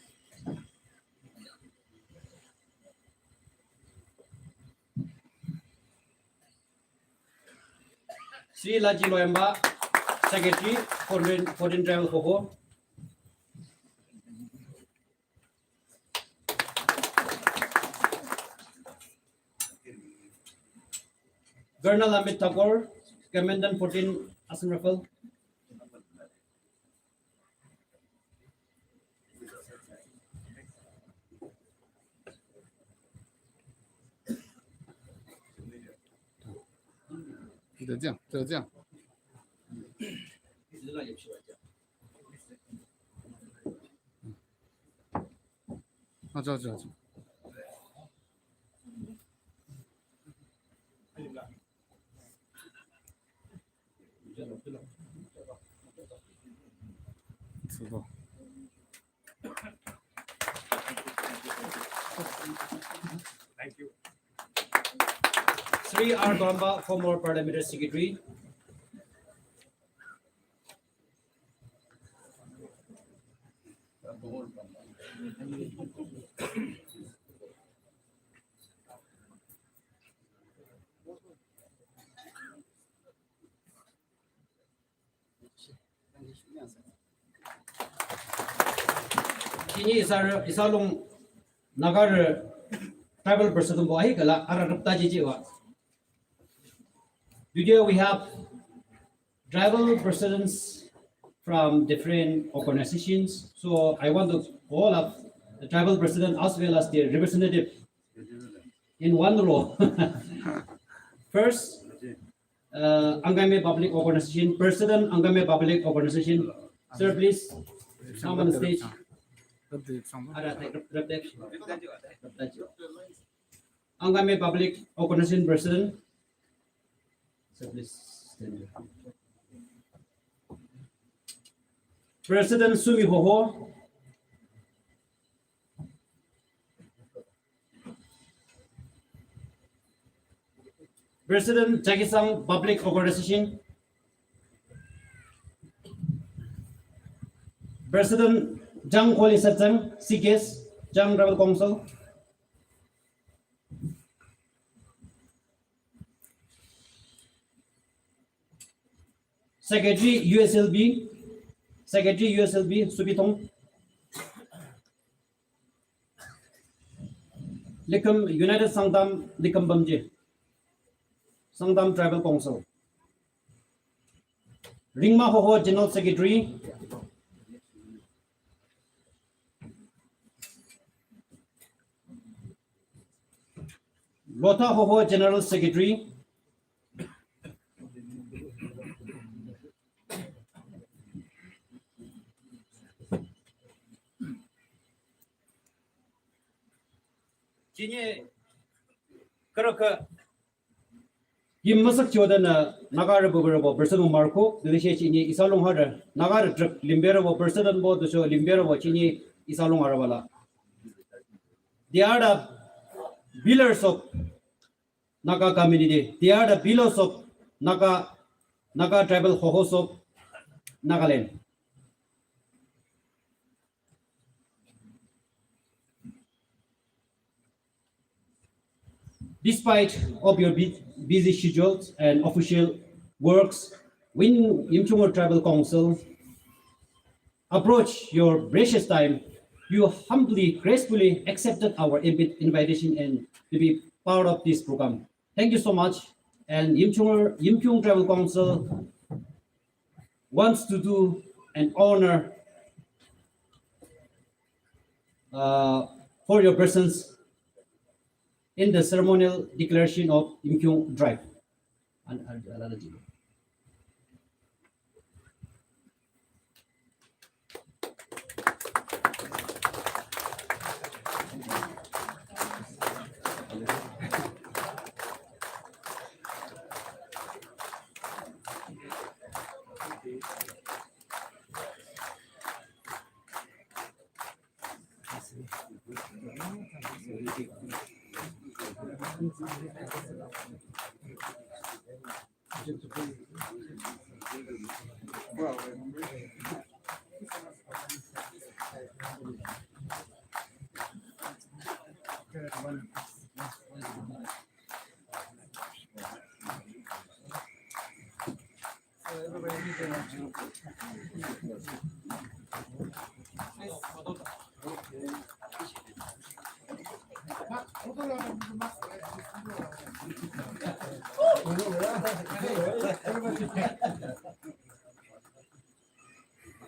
Sri Laji Loyamba, secretary, fourteen, fourteen Tribal Hoho. Colonel Amit Thakur, Commandant fourteen Assam Rifle. Thank you. Sri R Doamba, former Parliamentary Secretary. Khihni isa, isa lung Nagarü tribal president bo ahi kala ara rüpta jiji wa. Today we have tribal presidents from different organizations. So I want to call up the tribal president as well as the representative in one row. First, uh, Angami Public Organization, President, Angami Public Organization. Sir, please come on the stage. Ada, ada, ada, ada. Angami Public Organization President. Sir, please stand. President Sumi Hoho. President, Chakhesang Public Organization. President, Jang Kholi Satsang, C K S, Jang Tribal Council. Secretary, U S L B, Secretary, U S L B, Subithong. Likhum, United Sangtam, Likhum Bamje. Sangtam Tribal Council. Ringma Hoho, General Secretary. Lotha Hoho, General Secretary. Khihni kürokha kim müsük chodanü Nagarü bubürübo person marko, tütüshe khihni isa lung harü Nagarü trük limberübo person bo tüsho limberübo khihni isa lung harübala. They are the pillars of Naga community. They are the pillars of Naga, Naga tribal Hohos of Nagaland. Despite of your bu-, busy schedules and official works, when Yimkhiung Tribal Council approach your precious time, you humbly, gracefully accepted our invi-, invitation and to be part of this program. Thank you so much. And Yimkhiung, Yimkhiung Tribal Council wants to do an honor, uh, for your presence in the ceremonial declaration of Yimkhiung tribe. An, an, another thing.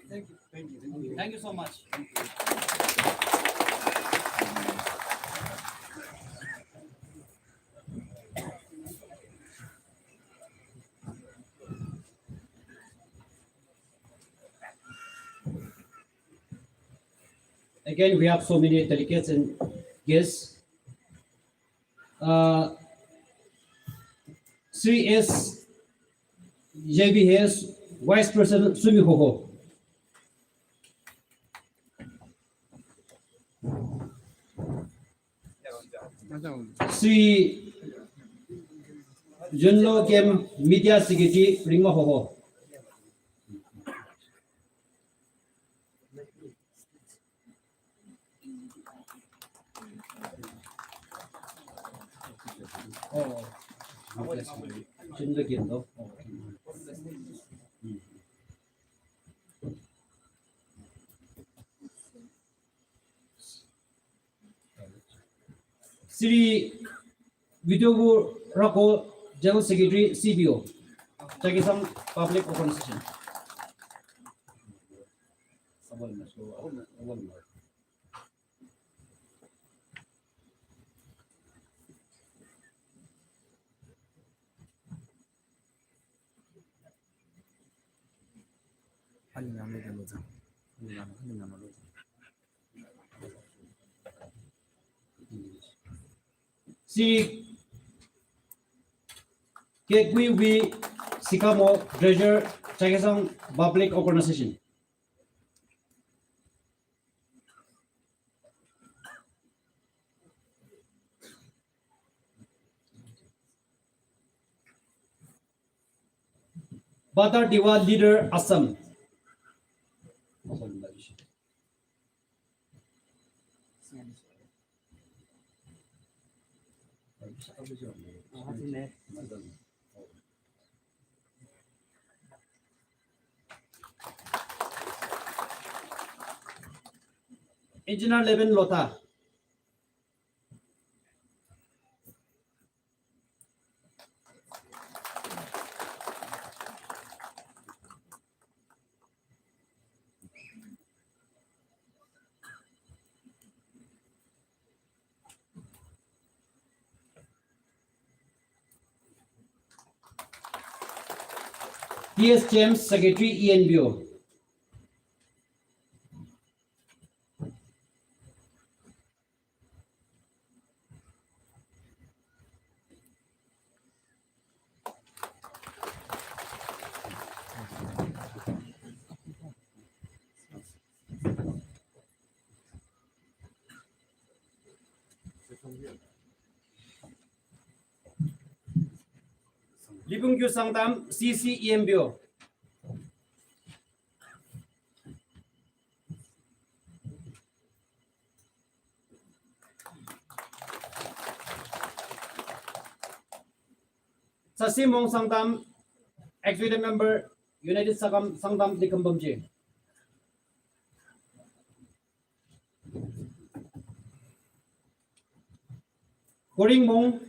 Thank you. Thank you. Thank you so much. Again, we have so many delegates and guests. Uh, Sri S J B H, Vice President Sumi Hoho. Sri Junlo Kem, Media Secretary, Ringma Hoho. Oh, Junlo Kem to. Sri Video Gu Rako, General Secretary, C P O, Chakhesang Public Organization. Si Kekwi Wi Sikamo, Treasurer, Chakhesang Public Organization. Pathar Dewa, leader, Assam. Engineer Leben Lotha. T S James, Secretary, E N P O. Lipungkyu Sangtam, C C E M P O. Sasimong Sangtam, Executive Member, United Sangtam, Sangtam Likhambamji. Koringmong,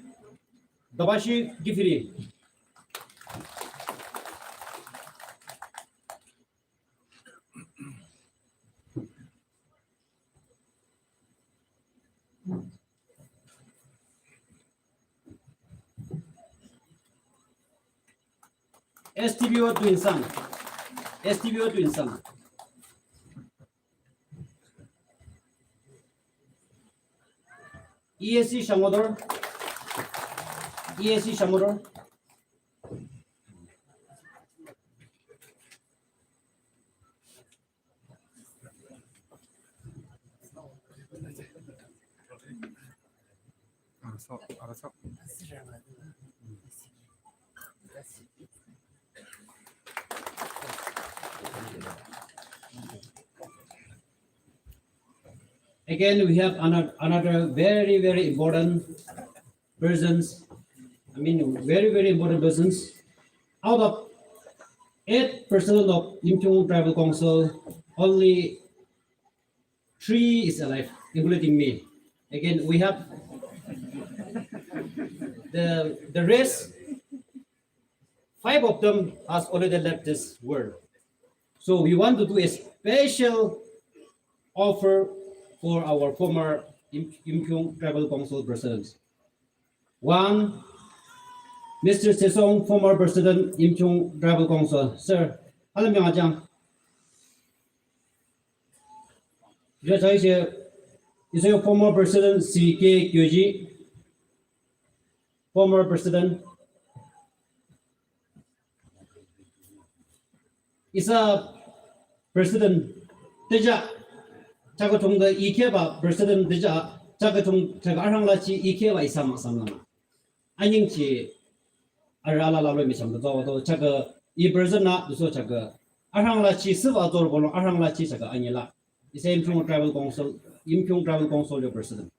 Dabashi Kiphire. S T P O Tuensang. S T P O Tuensang. E A C Shamator. E A C Shamator. Again, we have ano-, another very, very important persons, I mean, very, very important persons. Out of eight president of Yimkhiung Tribal Council, only three is alive, including me. Again, we have the, the rest, five of them has already left this world. So we want to do a special offer for our former Yim-, Yimkhiung Tribal Council President. One, Mister Sesong, former President, Yimkhiung Tribal Council. Sir, hello, Myung Ajang. Isa former President C K Kyoji, former President. Isa President tüja, chaka thung de ikhe ba President tüja, chaka thung, chaka arhang lachi ikhe ba isa maksam lama. Anying chi arala lalo mi sam do, do, chaka i President na, duso chaka arhang lachi, siva zor bolo arhang lachi chaka anyila. Isa Yimkhiung Tribal Council, Yimkhiung Tribal Council yo President.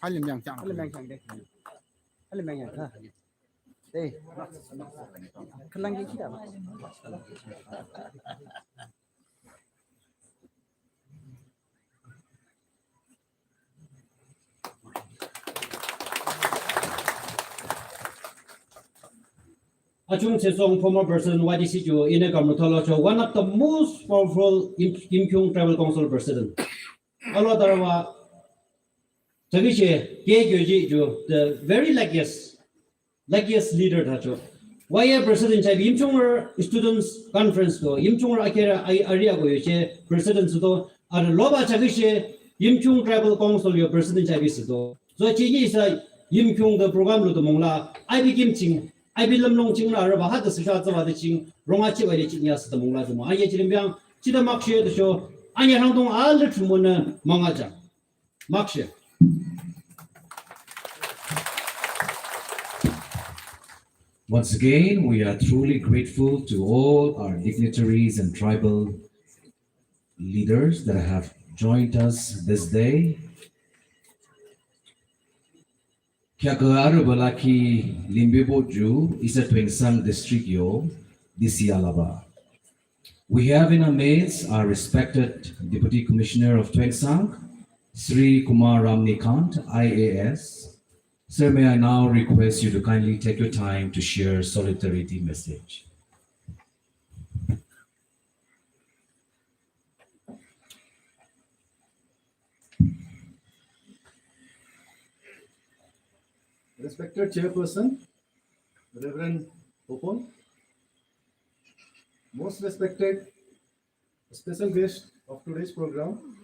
Halim yang chang. Halim yang chang de. Halim yang yang ha. De. Kelang ge kita. Achung Sesong, former President Y D C ju, ine kamruthalo cho, one of the most powerful Yim-, Yimkhiung Tribal Council President. Alo darwa, Tagishe, K Kyoji ju, the very luckiest luckiest leader thacho. Why a President chai Yimkhiungrü Students Conference to, Yimkhiungrü akera ai area ko yoche President to, ar loba chagishe Yimkhiung Tribal Council yo President chai to. So chi isa Yimkhiung the program lo to mongla, I became ching. Api lümlung chingnü arübah hadü sisha tsübah de ching rong achihbah de ching ya sita mungla tümü. Anye chilim biang chita makshe tüsho anye rangdung alü tümünü mangajang. Makshe. Once again, we are truly grateful to all our dignitaries and tribal leaders that have joined us this day. Kheakü arübah lakhi limbibo ju isa Tuensang District yo D C alabah. We have in our midst our respected Deputy Commissioner of Tuensang, Shri Kumar Ramnikant, I A S. Sir, may I now request you to kindly take your time to share solidarity message. Respected Chairperson, Reverend Opon, most respected special guest of today's program,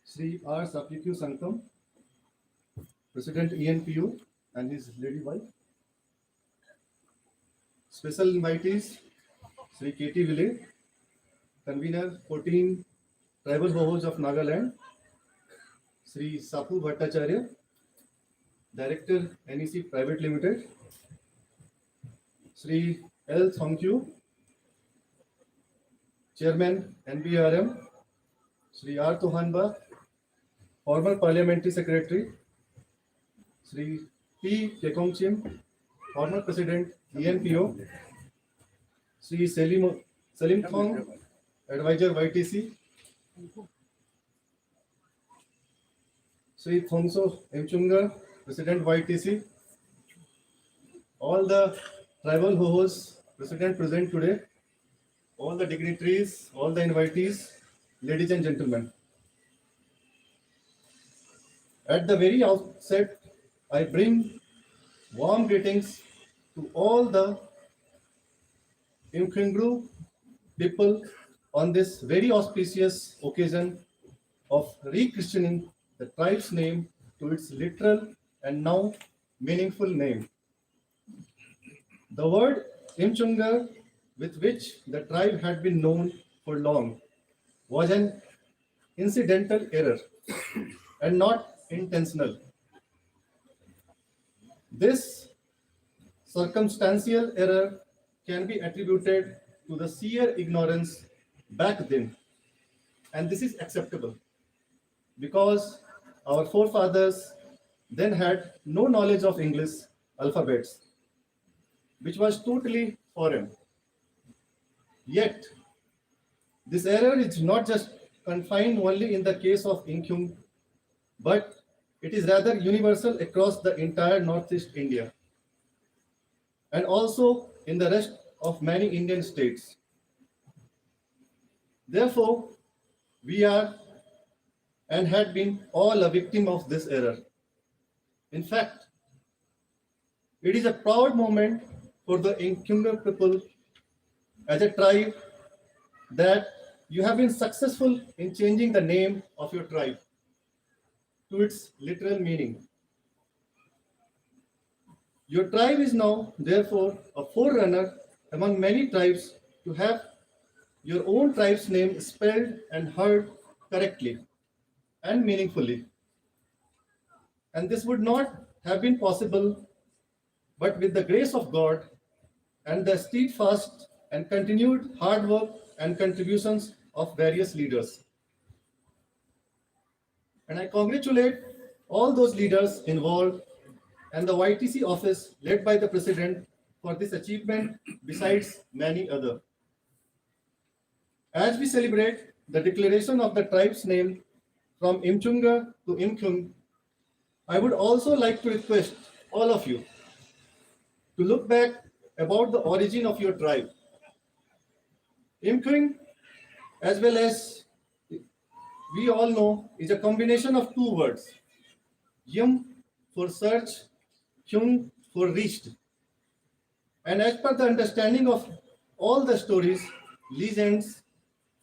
Shri R Sapyukyu Sangtam, President E N P O, and his lady wife. Special invitees, Shri K T Vile, convener fourteen Tribal Hohos of Nagaland, Shri Sapu Bhattacharya, Director N E C Private Limited, Shri L Thongkyu, Chairman N B R M, Shri R Tohanba, former Parliamentary Secretary, Shri P Kekongchim, former President E N P O, Shri Selim, Selim Thong, Advisor Y T C, Shri Thongso Imchungar, President Y T C, all the tribal hohos present, present today, all the dignitaries, all the invitees, ladies and gentlemen. At the very outset, I bring warm greetings to all the Yimkhiung people on this very auspicious occasion of rechristening the tribe's name to its literal and now meaningful name. The word Imchungar, with which the tribe had been known for long, was an incidental error and not intentional. This circumstantial error can be attributed to the sheer ignorance back then, and this is acceptable because our forefathers then had no knowledge of English alphabets, which was totally foreign. Yet, this error is not just confined only in the case of Yimkhiung, but it is rather universal across the entire Northeast India and also in the rest of many Indian states. Therefore, we are and had been all a victim of this error. In fact, it is a proud moment for the Yimkhiung people as a tribe that you have been successful in changing the name of your tribe to its literal meaning. Your tribe is now, therefore, a forerunner among many tribes to have your own tribe's name spelled and heard correctly and meaningfully. And this would not have been possible but with the grace of God and the steadfast and continued hard work and contributions of various leaders. And I congratulate all those leaders involved and the Y T C office led by the president for this achievement, besides many other. As we celebrate the declaration of the tribe's name from Imchunga to Yimkhiung, I would also like to request all of you to look back about the origin of your tribe. Yimkhiung, as well as we all know, is a combination of two words, Yim for search, Khiung for reached. And as per the understanding of all the stories, legends,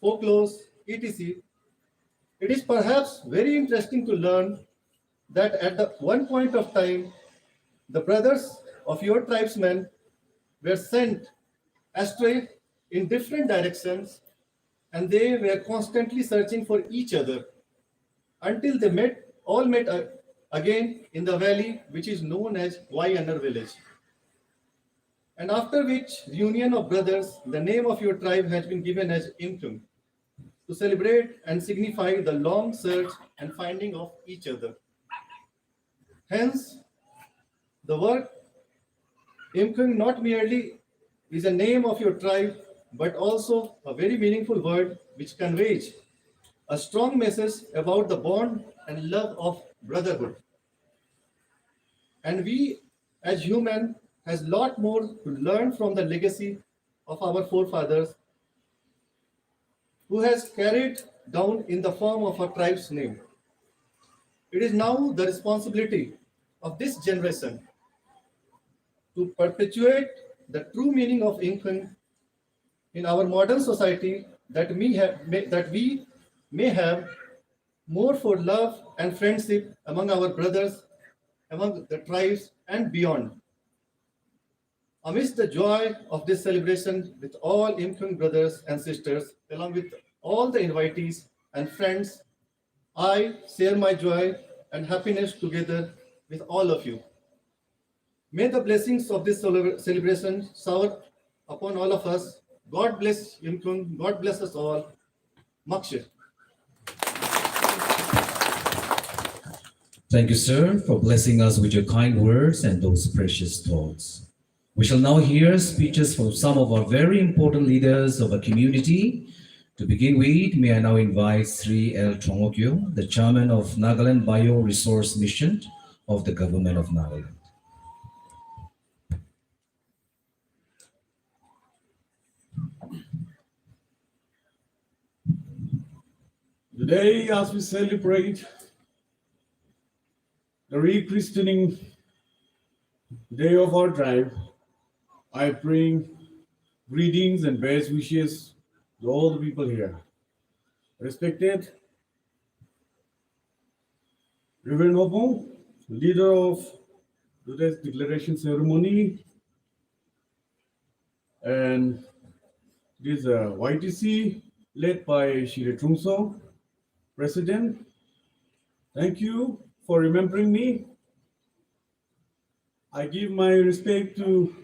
folklores, et cetera, it is perhaps very interesting to learn that at the one point of time, the brothers of your tribesmen were sent astray in different directions, and they were constantly searching for each other until they met, all met, uh, again in the valley which is known as Waiyanar village. And after which reunion of brothers, the name of your tribe has been given as Yimkhiung, to celebrate and signify the long search and finding of each other. Hence, the word Yimkhiung not merely is a name of your tribe, but also a very meaningful word which conveys a strong message about the bond and love of brotherhood. And we, as human, has lot more to learn from the legacy of our forefathers, who has carried down in the form of a tribe's name. It is now the responsibility of this generation to perpetuate the true meaning of Yimkhiung in our modern society, that we have, may, that we may have more for love and friendship among our brothers, among the tribes and beyond. Amidst the joy of this celebration with all Yimkhiung brothers and sisters, along with all the invitees and friends, I share my joy and happiness together with all of you. May the blessings of this celebra-, celebration shower upon all of us. God bless Yimkhiung. God bless us all. Makshe. Thank you, sir, for blessing us with your kind words and those precious thoughts. We shall now hear speeches from some of our very important leaders of our community. To begin with, may I now invite Shri L Thongmokyo, the chairman of Nagaland Bioresource Mission of the Government of Nagaland. Today, as we celebrate the rechristening day of our tribe, I bring greetings and best wishes to all the people here. Respected Reverend Hopung, leader of today's declaration ceremony, and this, uh, Y T C, led by Shri Thongso, President. Thank you for remembering me. I give my respect to,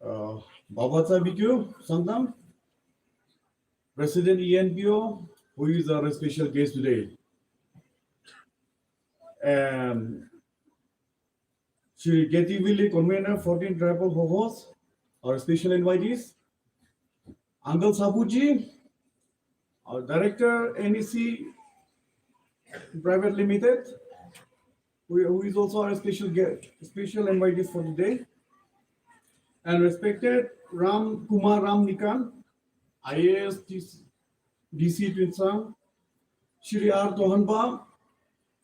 uh, Baba Tsa Bikyu Sangtam, President E N P O, who is our special guest today. And Shri Geti Vili, convener, fourteen tribal hohos, our special invitees. Uncle Sabuji, our director, N E C Private Limited, who, who is also our special guest, special invitees for today. And respected Ram Kumar Ramnikan, I A S D C, D C Tuensang, Shri R Tohanba,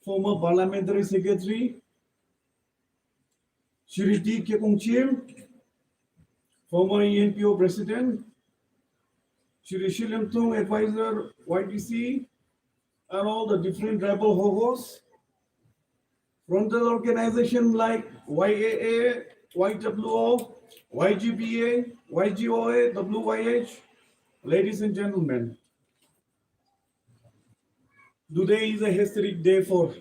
former parliamentary secretary, Shri T Kekong Chim, former E N P O president, Shri Shilem Thung, advisor, Y T C, and all the different tribal hohos, frontal organization like Y A A, Y W O, Y G B A, Y G O A, W Y H. Ladies and gentlemen, today is a historic day for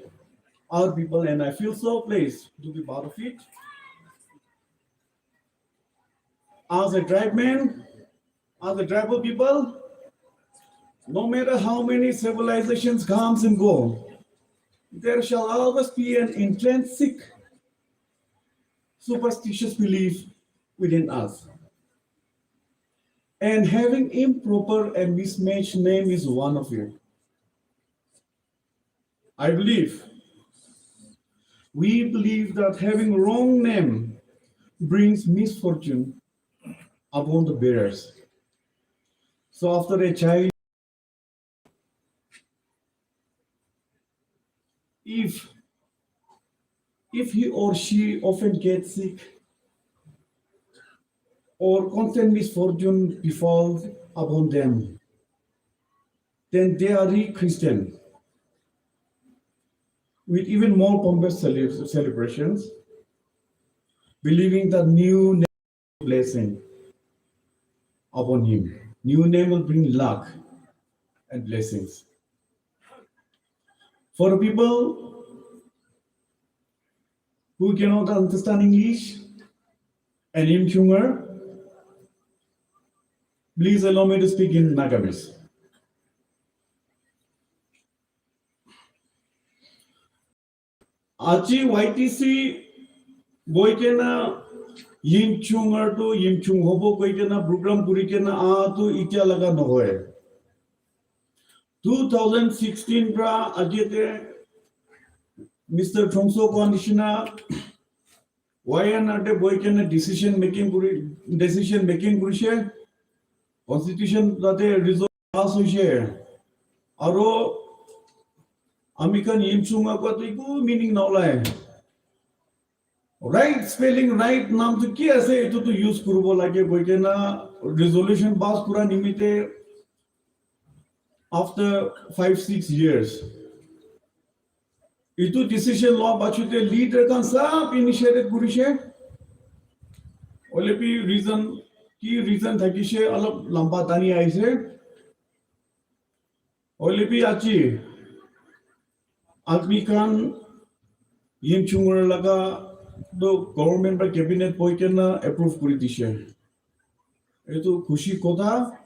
our people, and I feel so blessed to be part of it. As a tribe man, as a tribal people, no matter how many civilizations comes and go, there shall always be an intrinsic superstitious belief within us. And having improper and mismatched name is one of it. I believe, we believe that having wrong name brings misfortune upon the bearers. So after a child, if, if he or she often gets sick or constant misfortune befalls upon them, then they are re-christened with even more pompous cele-, celebrations, believing that new blessing upon him. New name will bring luck and blessings. For the people who cannot understand English and Yimchunger, please allow me to speak in Nagamese. Aji Y T C boikena Yimchunger to Yimchung hobo boikena program kurikena atu itya laga nohoi. Two thousand sixteen pra agete Mister Chongso kowa nishina Y N R te boikena decision making kuri, decision making kurishe, constitution tate result pass hoishe. Aro amikhan Yimchung kowa to eku meaning naolai. Right spelling, right nam to ki ase, etu to use kuribo lage boikena resolution pass kura nimite after five, six years. Etu decision loa pachote leader khan sab initiative kurishe. Hoilebi reason, ki reason thakishe, olop lamba tani aise. Hoilebi aji amikhan Yimchunger laga to government pra cabinet boikena approve kuri dishe. Etu khushi kotha,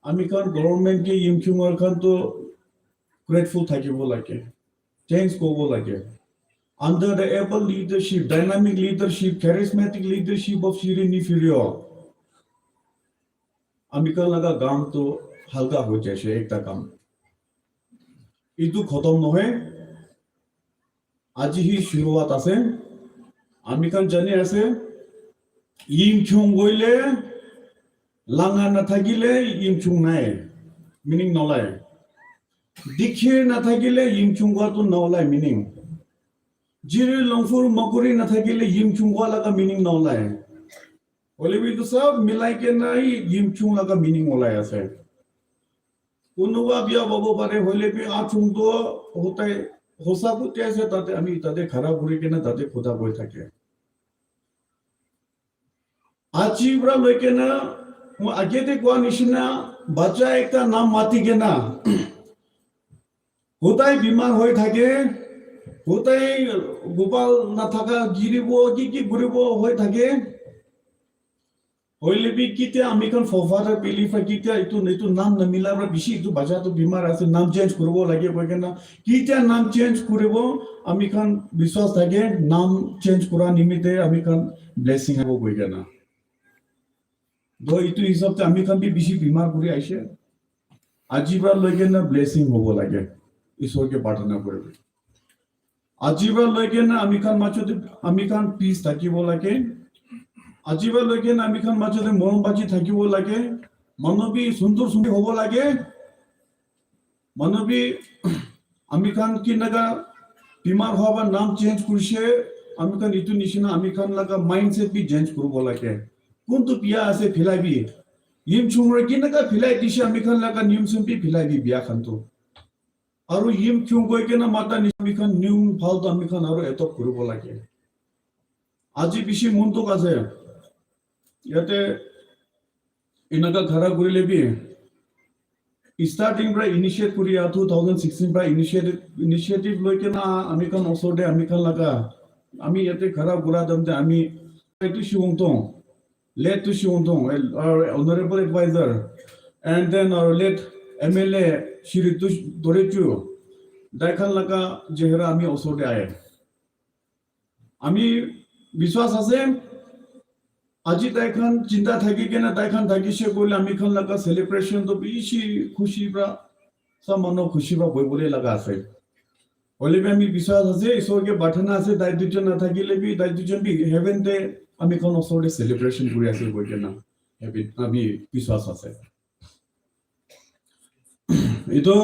amikhan government ke Yimchunger khan to grateful thakibo lage. Thanks kobo lage. Under the able leadership, dynamic leadership, charismatic leadership of Shri Neiphiu Rio, amikhan laga kam to halka hoi jaise, ekta kam. Etu khotom nohoi. Aji hi shuruat ase. Amikhan jani ase, Yimchung koile, langa nathakile Yimchung nai. Meaning nolai. Dikhi nathakile Yimchung kowa to nolai meaning. Jiri longfur makuri nathakile Yimchung kowa laga meaning nolai. Hoilebi etu sab milai kena hi Yimchung laga meaning olai ase. Kunuba bia pabo pare, hoilebi achung to hotai hosa kote ase, tate ami tate khara kuri kena tate kotha koi thake. Aji pra loi kena, moi age te kowa nishina, bacha ekta nam mati kena, hotai bimar hoi thake, hotai gopal nathaka giribo, ki ki guribo hoi thake. Hoilebi kitia amikhan forefather belief pra kitia etu, etu nam namila pra bishi etu bacha to bimar ase, nam change kuribo lage koi kena. Kitia nam change kuribo, amikhan biswas thake, nam change kura nimite amikhan blessing abo koi kena. To etu hisab te amikhan bi bishi bimar kuri aise. Aji pra loi kena blessing hobo lage. Isor ke prarthana kure. Aji pra loi kena amikhan majote, amikhan peace thakibo lage. Aji pra loi kena amikhan majote morom baji thakibo lage. Manu bi sundur sundur hobo lage. Manu bi amikhan kinaka bimar howa nam change kurishe, amikhan etu nishina amikhan laga mindset bi change kuribo lage. Kuntu bia ase philai bi. Yimchung ra kinaka philai dishe amikhan laga niyom sun bi philai bi bia khan to. Aru Yimchung koi kena mata nishina amikhan niyom bhal to amikhan aru adopt kuribo lage. Aji bishi mon dukh ase. Yate enaka khara kurile bi, starting pra initiate kuri a, two thousand sixteen pra initiative, initiative loi kena amikhan osor te amikhan laga, ami yate khara kura time te ami etu Shivung Tong, late Tushi Wungtung, our honorable advisor, and then our late M L A Shri Tush-, Dorechu, tai khan laga chehra ami osor te ahe. Ami biswas ase, aji tai khan chinta thaki kena tai khan thakise koile ami khan laga celebration to bishi khushi pra, sob manu khushi pra boibole laga ase. Hoile bi ami biswas ase, Isor ke prarthana ase, tai duijon nathakile bi, tai duijon bi heaven te ami khan osor te celebration kuri ase koi kena. Happy, ami biswas ase. Etu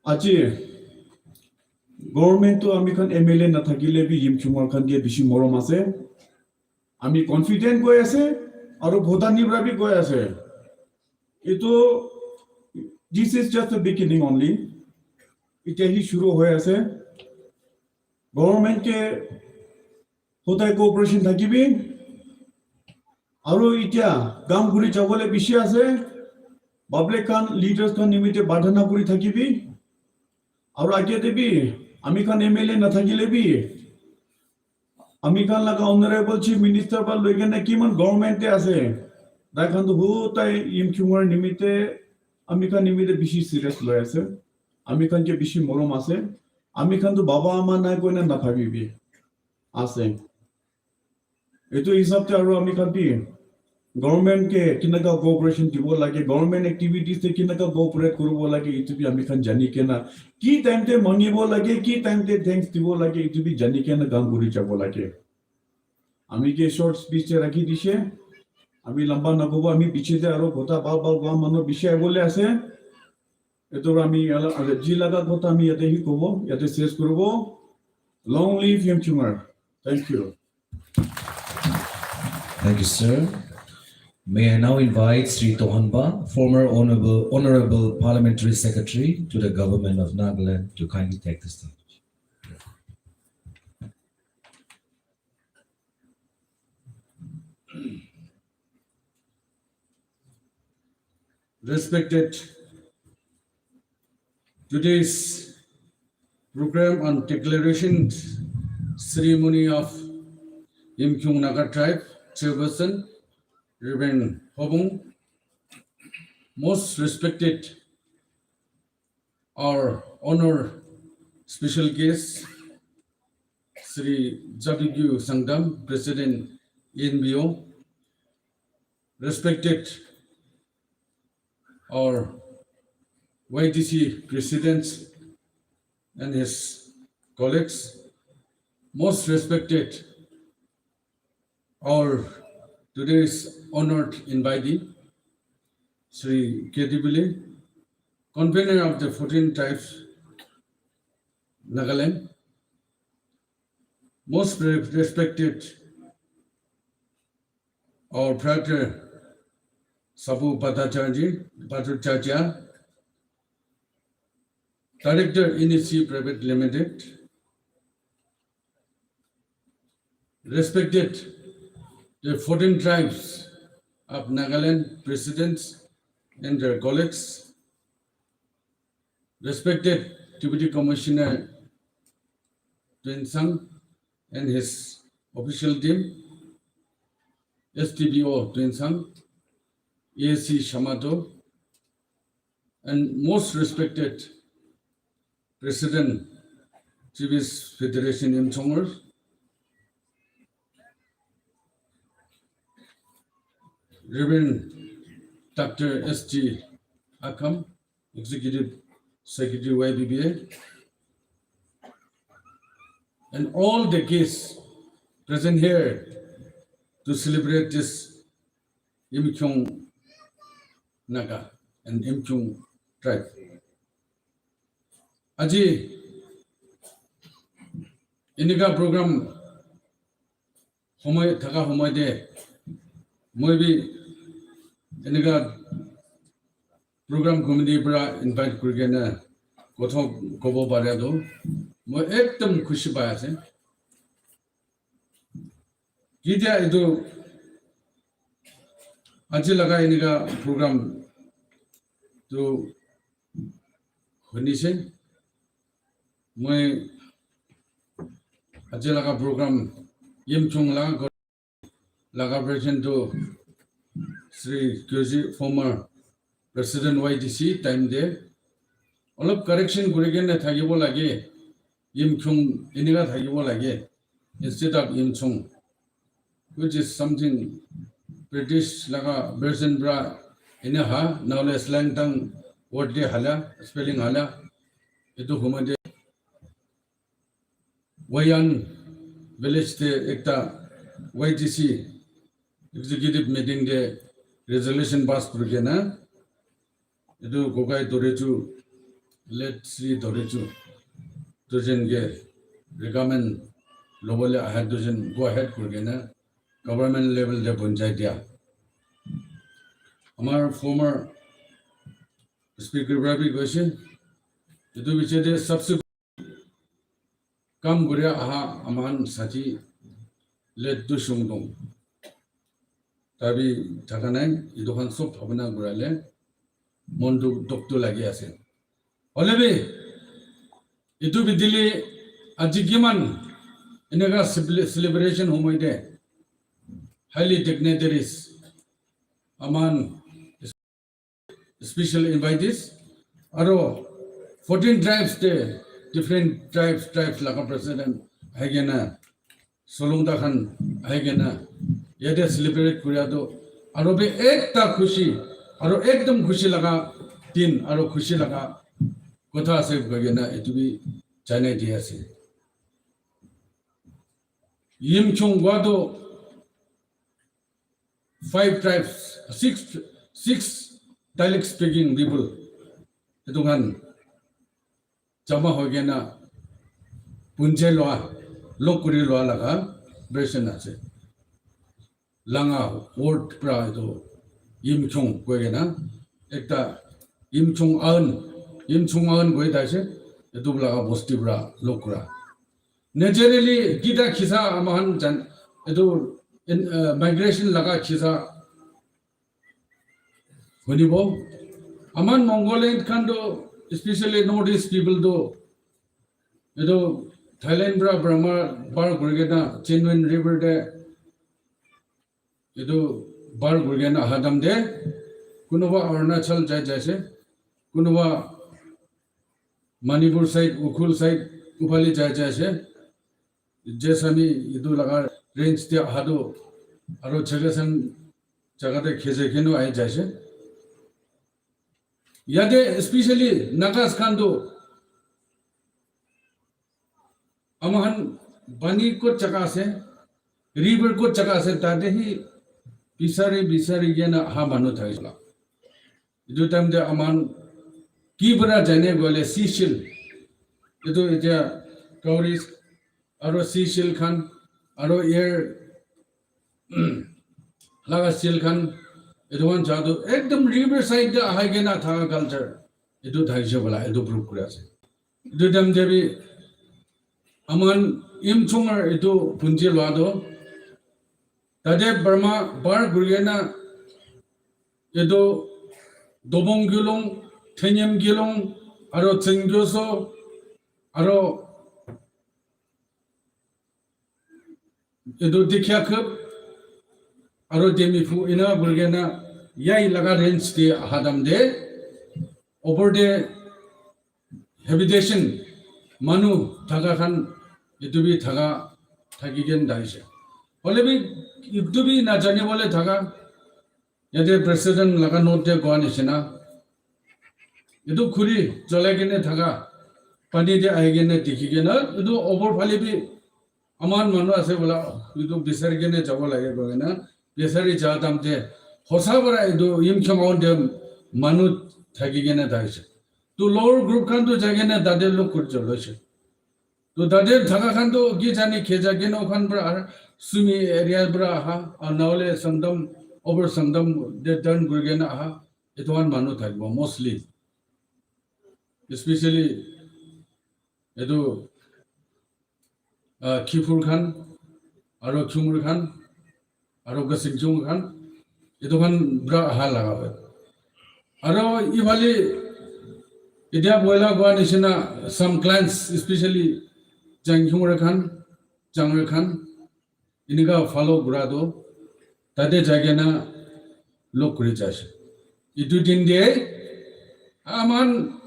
aji government to ami khan M L A nathakile bi Yimchunger khan ke bishi morom ase. Ami confident goi ase, aru bhutani pra bi goi ase. Etu, this is just the beginning only. Etiya hi shuru hoi ase. Government ke hodai cooperation thakibi, Aru itya kam kuri jabole bishi ase, public khan, leaders khan nimite pradhana kuri thakibi. Aru age te bi ami khan M L A nathakile bi, ami khan laga honorable chief minister pa loi kena kiman government te ase, tai khan tu hutai Yimkhiungror nimite, ami khan nimite bishi serious loi ase, ami khan ke bishi morom ase, ami khan tu baba ama nai koina nabhabibi ase. Etu hisab te aru ami khan bi government ke kinaka cooperation dibo lage, government activities te kinaka cooperate kuribo lage, etu bi ami khan jani kena, ki time te mangibo lage, ki time te thanks dibo lage, etu bi jani kena kam kuri jabo lage. Ami ke short speech te rakhi dise, ami lamba nakobo, ami piche te aru kotha bhal bhal koa manu bishi ahibole ase. Etu ami ala-, ala-, ji laga kotha ami yate hi kobo, yate ses kuribo. Long live Yimkhiungror. Thank you. Thank you, sir. May I now invite Shri Tohon Bah, former Honorable, Honorable Parliamentary Secretary to the Government of Nagaland, to kindly take the stage. Respected today's program on declaration ceremony of Yimkhiung Naga Tribe Chairperson, Reverend Hobung, most respected our honor special guest, Shri Jabigyu Sangdam, President, E N B O, respected our Y D C President and his colleagues, most respected our today's honored invitee, Shri K D Pillay, convener of the fourteen tribes, Nagaland, most re-, respected our brother Sabu Bhattacharjee, Bhattacharya, Director, N E C Private Limited, respected the fourteen tribes of Nagaland presidents and their colleagues, respected Deputy Commissioner Tuensang and his official team, S D P O Tuensang, A C Shamato, and most respected President, Chibi's Federation Yimkhiungror, Reverend Doctor S G Akham, Executive Secretary Y B B A, and all the guests present here to celebrate this Yimkhiung Naga and Yimkhiung tribe. Aji eneka program homoi thaka homoi te moi bi eneka program committee para invite kuri kena kotha kobo paria tu moi ekdom khushi pai ase. Ketia etu aji laga eneka program tu hunise, moi aji laga program Yimkhiung laga laga president tu Shri Kyoji, former president Y D C time te olop correction kuri kena thakibo lage, Yimkhiung eneka thakibo lage, instead of Yimkhiung, which is something British laga version para ene aha, nahole slang tongue word te hala, spelling hala, etu humai te Wayan village te ekta Y D C executive meeting te resolution pass kuri kena, etu Gokai Doreju, late Shri Doreju, duijon ke recommend lobole aha, duijon go ahead kuri kena government level te pohonchai dia. Amar former speaker para bi koise, etu piche te subsequent kam kuri aha aman sathi late Tushung Dong. Tabi thaka nai, etu khan sob bhabona kurale, mon dukh, dukh tu lagi ase. Hoilebi, etu bidili aji kiman eneka cele-, celebration homoi te, highly dignitaries, aman special invitees, aro fourteen tribes te, different tribes, tribes laga president ahikena, Solung ta khan ahikena, yate celebrate kuria tu, aro bi ekta khushi, aro ekdom khushi laga din, aro khushi laga kotha ase koikena, etu bi janai di ase. Yimkhiung koa tu five tribes, six, six dialect speaking people. Etu khan jama hoikena punje loa, lok kuri loa laga version ase. Langa word pra etu Yimkhiung koikena, ekta Yimkhiung Aon, Yimkhiung Aon koi ta ase, etu laga bosti pra lok kura. Naturally, kita khisa aman jan, etu in, uh, migration laga khisa hunibo. Aman Mongolian khan tu, especially Northeast people tu, etu Thailand pra Burma par kurikena Chindwin River te, etu par kurikena aha time te, kunuba Arunachal jai jai ase, kunuba Manipur side, Ukhrul side, uphale jai jai ase. Jesami etu laga range te aha tu, aro Chakhesang jaga te khese keno ahi jai ase. Yate especially Nagas khan tu, aman pani kot jaga ase, river kot jaga ase, tate hi bisari, bisari kena aha manu thakisila. Etu time te aman ki para jane koile seashell. Etu etia cowries aro seashell khan aro air laga shell khan etu khan ja tu ekdom river side te ahai kena thaka culture etu thakishe bola etu proof kuri ase. Etu time te bi aman Yimkhiung ar etu punji loa tu tate Burma par kuri kena etu Dobong Kiulung, Thenyem Kiulung, aro Tseng Kyoso, aro etu Dikhiakhup, aro Demiphu ena kuri kena yai laga range te aha time te, opor te habitation, manu thaka khan, etu bi thaka, thaki kena thakishe. Hoile bi, etu bi najani bole thaka, yate president laga note te koa nishina, etu khuri cholai kena thaka, pani te ahi kena dikhi kena, etu opor phale bi aman manu ase bola, etu bisari kena jabo lage koi kena, bisari ja time te, hosa para etu Yimkhiung Aon te manu thaki kena thakishe. To lower group khan to jai kena tate look kuri jalo ase. To tate thaka khan to ki jani Khezakeno khan para, Sumi area para aha, ah, nahole Sangtam, over Sangtam te turn kuri kena aha, etu khan manu thakibo mostly. Especially etu, ah, Khifur khan, aro Khungrung khan, aro Kasing Khungrung khan, etu khan para aha laga hoi. Aro iphale, etia boila koa nishina, some clans, especially Jang Khungrung khan, Jangre khan, enika follow kura tu, tate jai kena look kuri jai ase. Etu din te, aman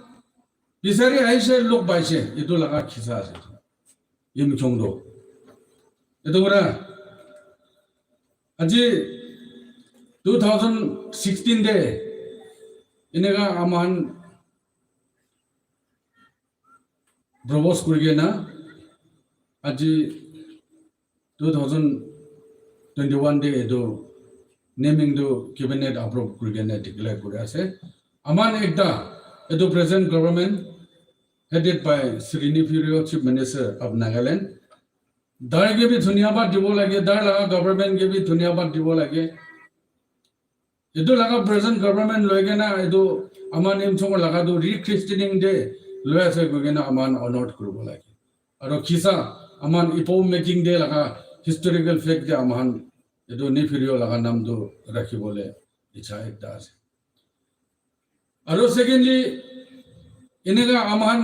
bisari ahishe, look paishe, etu laga khisa ase. Yimkhiung to. Etu para, aji two thousand sixteen te, eneka aman propose kuri kena, aji two thousand twenty-one te etu naming tu cabinet approve kuri kena declare kuri ase. Aman ekta, etu present government headed by Shri Neiphiu Rio, Chief Minister of Nagaland. Tar ke bi dhanyabad dibo lage, tar laga government ke bi dhanyabad dibo lage. Etu laga present government loi kena etu aman Yimkhiung laga tu rechristening day loi ase koi kena aman honored kuribo lage. Aro khisa aman ipo making day laga historical fact te aman Etu nephew laga naam tu rakhibole icha ekta ase. Aru secondly, eneka aman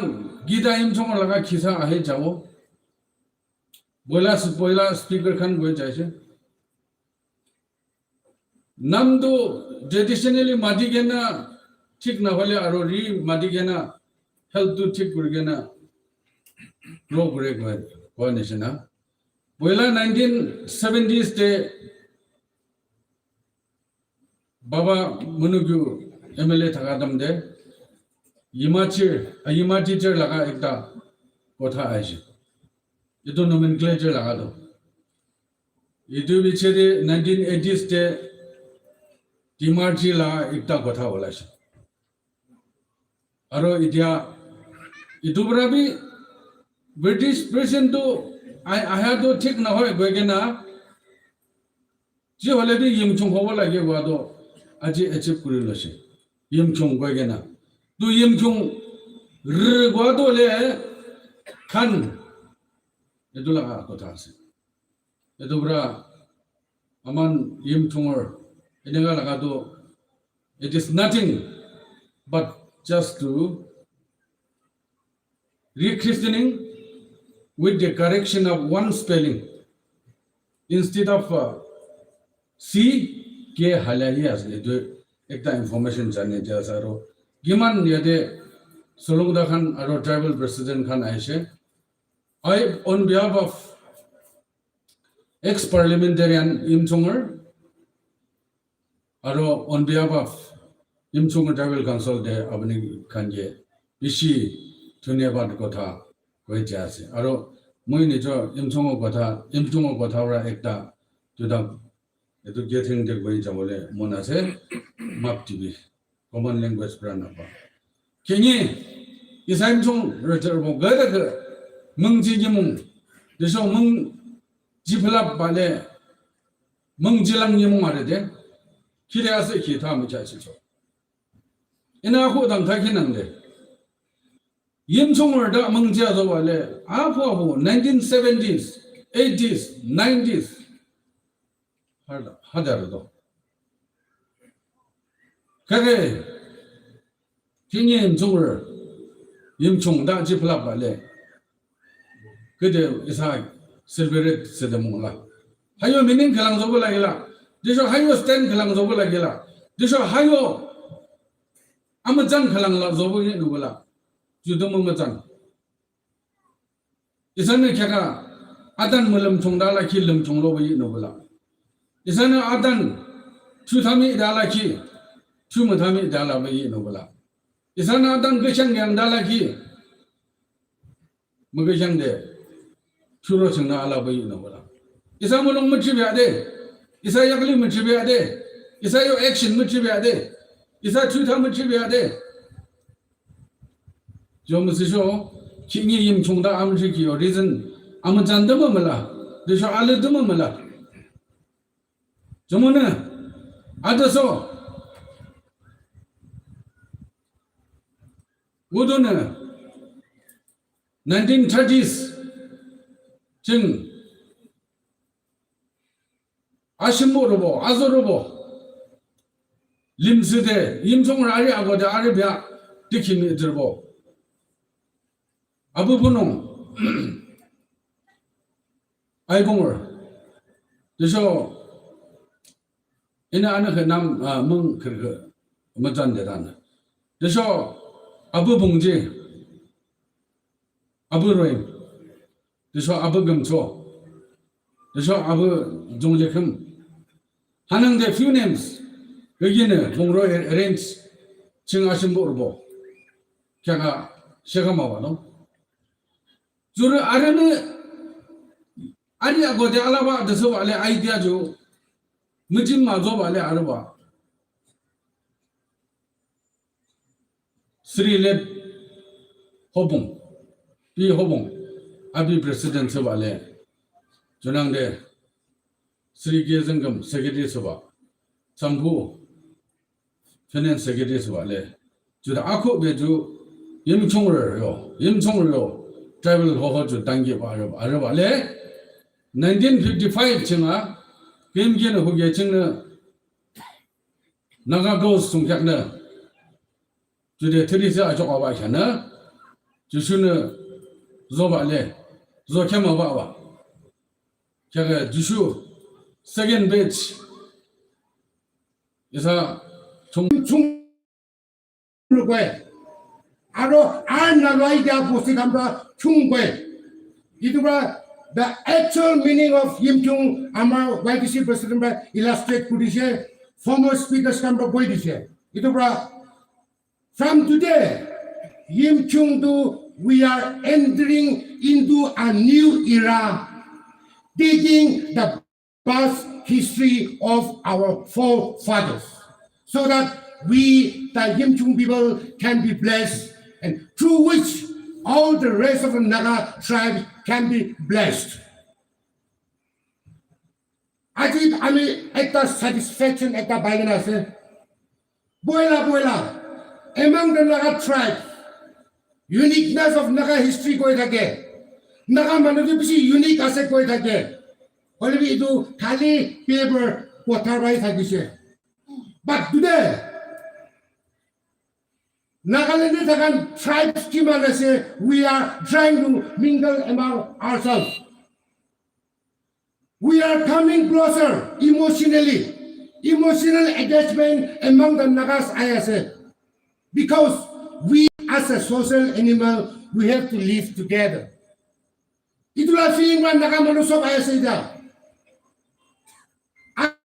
Gita Yimchung laga khisa ahi jabo. Poila, poila speaker khan goi jaise. Naam tu traditionally mati kena thik nahoile aru re mati kena health tu thik kuri kena grow kure koi, koa nishina. Poila nineteen seventies te Baba Monokyo M L A thaka time te, Yimachir, a, Yima teacher laga ekta kotha ahise. Etu nomenclature laga tu. Etu piche te nineteen eighties te Dimaji laga ekta kotha ulaise. Aru etiya etu para bi British president tu ai-, aha tu thik nohoi koi kena, ji hoile bi Yimchung hobo lage koa tu aji achieve kuri loise. Yimchung koi kena. Tu Yimchung re koa tu le khan. Etu laga kotha ase. Etu para aman Yimchungor eneka laga tu, it is nothing but just to rechristening with the correction of one spelling. Instead of, uh, C, K hala hi ase. Etu ekta information jane dia ase aru kiman yate Solung Da khan aru tribal president khan ahise. I, on behalf of ex-parliamentarian Yimchungor, aru on behalf of Yimchungor Tribal Council te apuni khan ke bishi dhonyabad kotha koi jai ase. Aru moi nijo Yimchungor kotha, Yimchungor kotha para ekta duita etu gathering te koi jabole mon ase, map dibi. Common language pra napa. Kini, isa Yimchung rüchürbo gada ke, mungji nyimung, tüsho mungji phalap bale, mungji lang nyimung arüde, khide ase khi tha micha chicho. Ina khu dang tha khinangde. Yimchung rüda mungji azo bale, apu apu, nineteen seventies, eighties, nineties. Hada, hada rüdo. Kake, kini Yimchung rü, Yimchung da ji phalap bale. Kede isa celebrate sede mungla. Hayo meaning khalang zobo lagila. Tüsho hayo stand khalang zobo lagila. Tüsho hayo amütsan khalang la zobo ye nubula. Judo mümütsan. Isanü khyaka adan mülümchung da lakhi lümchung lobo yi nubula. Isanü adan thüthami da lakhi thümüthami da labo yi nubula. Isanü adan küchang yang da lakhi müküchang de thüro chingna alabo yi nubula. Isa mulong müchibi ade. Isa yakli müchibi ade. Isa yo action müchibi ade. Isa thütha müchibi ade. Jo müsisho, kini Yimchung da amüchi kiyo reason, amütsan dama müla, tüsho ale dama müla. Jomone, adaso, udone, nineteen thirties, ching, ashimbo robo, azo robo. Limsüde, Yimchung rü ari agode ari bia, dikhi mi itirbo. Abu bunung. Aibong rü. Tüsho, ina ana khe nam, ah, mung khe khe, mütsan de dan. Tüsho, abu bungji. Abu roim. Tüsho abu gümcho. Tüsho abu junglekhüm. Hanangde few names. Kagine bungro arrange. Ching ashimbo robo. Khyaka shekha mawa no. Jurü arüni ari agode alaba tüsho ale idea ju. Müjim mazo bale arüba. Sri Late Hopung, P Hopung, abi president thsübale, junangde Sri K Zangam secretary thsüba, Changphu finance secretary thsübale, juda akhuhbe ju Yimchungrü yo, Yimchungrü yo, tribal hoho ju dangkiba arüba, arübale, nineteen fifty-five chinga, Küyimkinü hukye chingnü Naga Girls thsungkheaknü jude thürishe ajok abah kheanü Jishunü zobah le, zokheam abah bah. Kheakü Jishu second batch isa chung chung lukwe. Aro ar naloi dia bosti kambra chung kwe. Itu pra the actual meaning of Yimkhiung amar Y D C president pra illustrate kuri dishe, former speakers kambra koi dishe. Itu pra from today, Yimkhiung tu we are entering into a new era, digging the past history of our forefathers, so that we, the Yimkhiung people, can be blessed, and through which all the rest of the Naga tribe can be blessed. Aji ami ekta satisfaction ekta pai kena ase. Boila, boila, among the Naga tribe, uniqueness of Naga history koi thake. Naga manu tu bishi unique ase koi thake. Hoilebi itu khali paper kotha pai thakishe. But today, Nagaland te thakan tribes kiman ase, we are trying to mingle among ourselves. We are coming closer emotionally. Emotional attachment among the Nagas ahi ase. Because we as a social animal, we have to live together. Itu la feeling pra Naga manu sob ahi ase etia.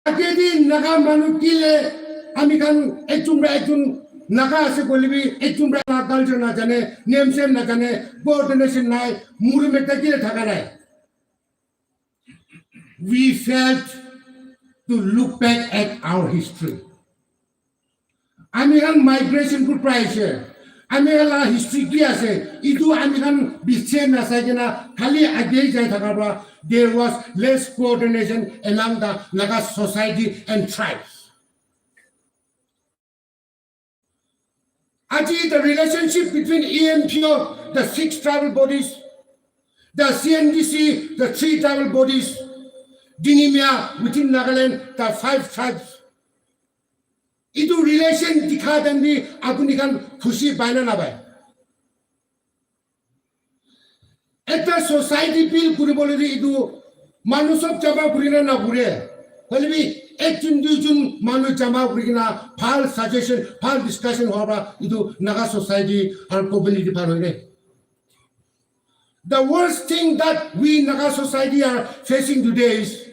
Agedi Naga manu kile ami khan ekjon pra ekjon Naga ase koilebi ekjon pra la culture najane, name same najane, coordination nai, murum ekta kile thaka nai. We failed to look back at our history. Ami khan migration kut pra aise, ami khan la history ki ase, itu ami khan biche nasai kena khali age jai thaka pra, there was less coordination among the Naga society and tribes. Aji, the relationship between E M P O, the six tribal bodies, the C N D C, the three tribal bodies, Dinimia within Nagaland, the five tribes. Itu relation dikha time te apuni khan khushi pai na napai? Ekta society build kuribole tu itu manu sob jama kuri na nakure. Hoilebi ekjon duijon manu jama kuri kena bhal suggestion, bhal discussion hua pra itu Naga society aru community bhal hoi de. The worst thing that we Naga society are facing today is,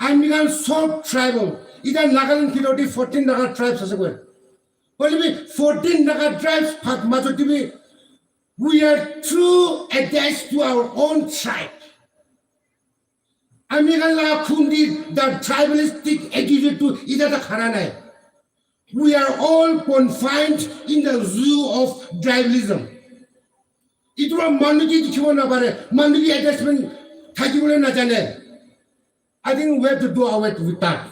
ami khan sob tribal. Ita Nagaland bhitor te fourteen Naga tribes ase koi. Hoilebi fourteen Naga tribes bhag majot te bi, we are too attached to our own tribe. Ami khan la khun te the tribalistic attitude tu ita ta khara nai. We are all confined in the zoo of tribalism. Itu pra manu ki dikhibo napare, manu ki attachment thakibole najane. I think we have to do away with that.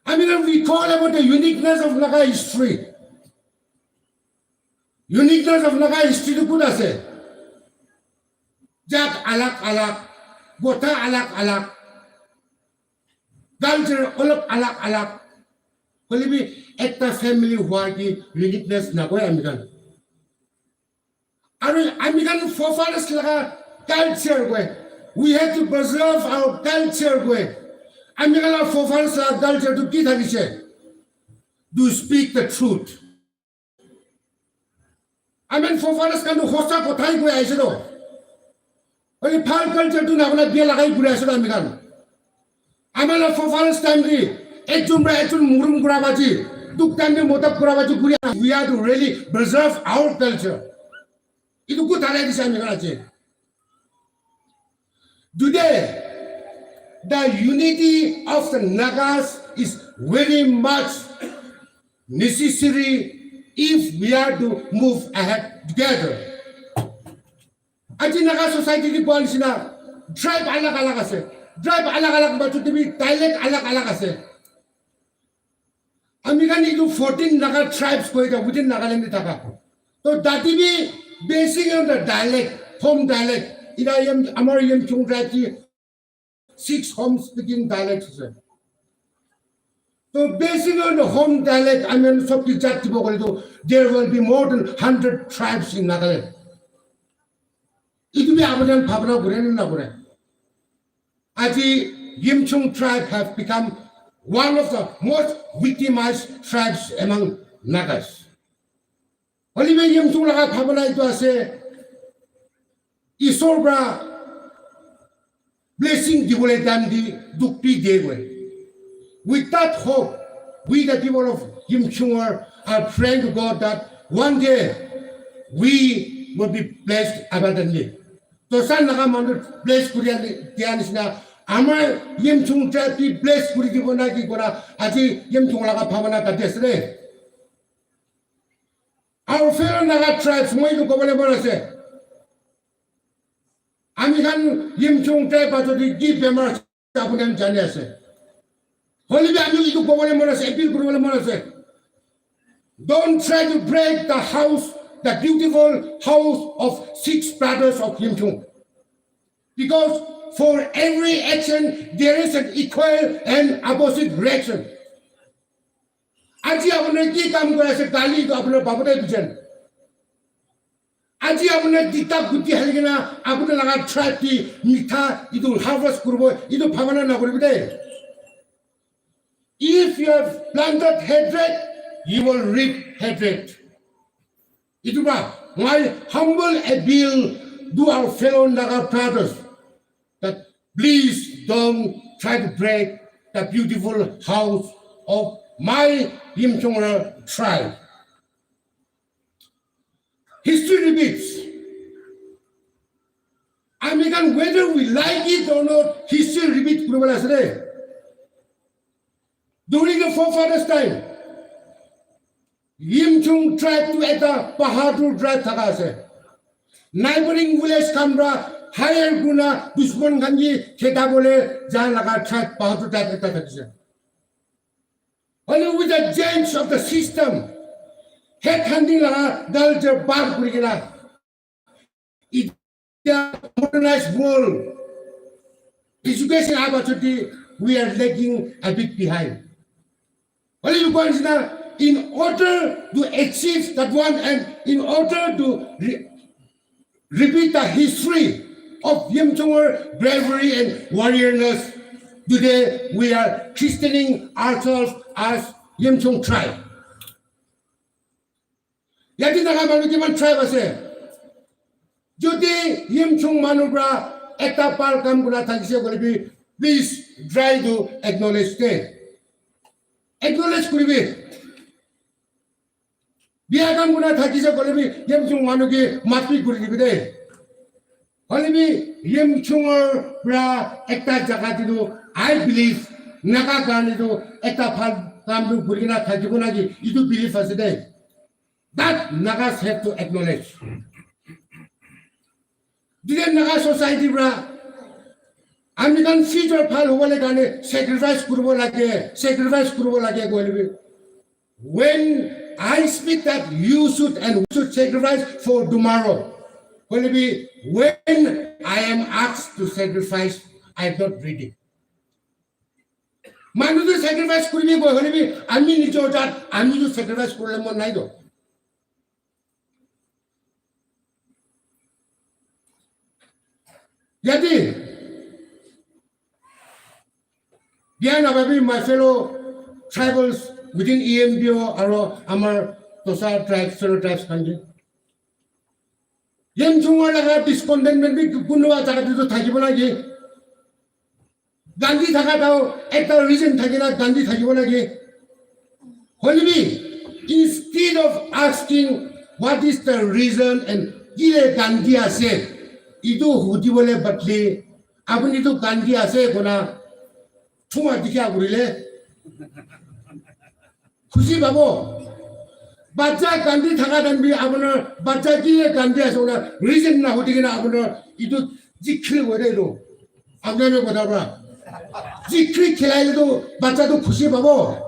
I mean, we call about the uniqueness of Naga history. Uniqueness of Naga history tu kut ase? Jat alag alag, gota alag alag, culture olop alag alag. Hoilebi ekta family hua ki uniqueness nakoi ami khan. Aru ami khan forefathers laga culture koi. We have to preserve our culture koi. Ami khan la forefathers laga culture tu ki thakishe? To speak the truth. Amen, forefathers khan tu hosa kothai koi aise to. Oi, bhal culture tu nabana biya lagai kuri ase to ami khan. Ami la forefathers time te ekjon pra ekjon murum kura baji, dukh time te modot kura baji kuri, we have to really preserve our culture. Itu kut halai dise ami khan aji? Today, the unity of the Nagas is very much necessary if we are to move ahead together. Aji Naga society ki koa nisina, tribe alag alag ase. Tribe alag alag majot te bi dialect alag alag ase. Ami khan itu fourteen Naga tribes koi thaka, within Nagaland te thaka. To tate bi basing on the dialect, home dialect. Ita Yim, amar Yimkhiung tribe ki six home speaking dialects ase. To basing on the home dialect, I mean, sob ki jat dibo koile to, there will be more than hundred tribes in Nagaland. Itu bi apuni bhabna kore ne nakore? Aji Yimchung tribe have become one of the most victimized tribes among Nagas. Hoilebi Yimchung laga bhabna itu ase, Isor pra blessing dibole time te dukh bi diye koi. With that hope, we the people of Yimchung are, are praying to God that one day we will be blessed abundantly. Tosa Naga manu bless kuri dia nisina, amar Yimchung tribe bi bless kuri dibo na ki kora, aji Yimchung laga bhabna tade ase de. Our fellow Naga tribes, moi itu kobole mon ase. Ami khan Yimchung tribe ajo te ki bemar ase, apuni khan jani ase. Hoilebi ami itu kobole mon ase, appeal kuribole mon ase. Don't try to break the house, the beautiful house of six brothers of Yimchung. Because for every action, there is an equal and opposite reaction. Aji apuni ki kam kora ase, kali itu apuni babo te bijan. Aji apuni tita guti hali kena apuni laga tribe te mitha itu harvest kuribo, itu bhabna nakoribi de. If you have planted hatred, you will reap hatred. Itu pra, my humble appeal to our fellow Naga brothers that please don't try to break the beautiful house of my Yimchung tribe. History repeats. Ami khan, whether we like it or not, history repeat kuribole ase de. During the forefathers' time, Yimchung tribe tu ekta bahadur tribe thaka ase. Neighboring village khan pra hire kurina dushman khan ke kheta bole ja laga tribe, bahadur tribe ekta thakise. Hoilebi with the change of the system, head hunting laga culture bar kuri kena, India modernized world, education opportunity, we are lagging a bit behind. Hoilebi kowa nisina, in order to achieve that one and in order to re-, repeat the history of Yimchunger bravery and warriorness, today we are christening ourselves as Yimchung tribe. Yate thaka manu kiman tribe ase? Jodi Yimchung manu pra ekta bhal kam kurina thakise koilebi, please try to acknowledge de. Acknowledge kuribi. Bia kam kurina thakise koilebi, Yimchung manu ke mafi kuri dibi de. Hoilebi Yimchunger pra ekta jaga te tu, I believe, Naga khan etu ekta bhal kam tu kuri kena thakibo naki, etu belief ase de. That Nagas have to acknowledge. Jodi Naga society pra ami khan future bhal hobole karne sacrifice kuribo lage, sacrifice kuribo lage koilebi, when I speak that you should and we should sacrifice for tomorrow, koilebi when I am asked to sacrifice, I am not ready. Manu tu sacrifice kuribi koi, hoilebi ami nijor jat, ami tu sacrifice kuribole mon nai to. Yate, bia nabhabi, my fellow tribals within E N P O aro amar Tosa tribes, fellow tribes khan ke. Yimchunger laga discontentment bi kunuba jaga te tu thakibo naki. Kandi thaka tao ekta reason thakina kandi thakibo naki. Hoilebi, instead of asking what is the reason and kile kandi ase, etu hudibole badle, apuni tu kandi ase koina thuma dikha kurile khushi pabo. Bacha kandi thaka time te apunar bacha kile kandi ase koina reason nahudi kena apunar etu jikhri kore to. Apuni kotha pra. Jikhri khilaile to bacha to khushi pabo.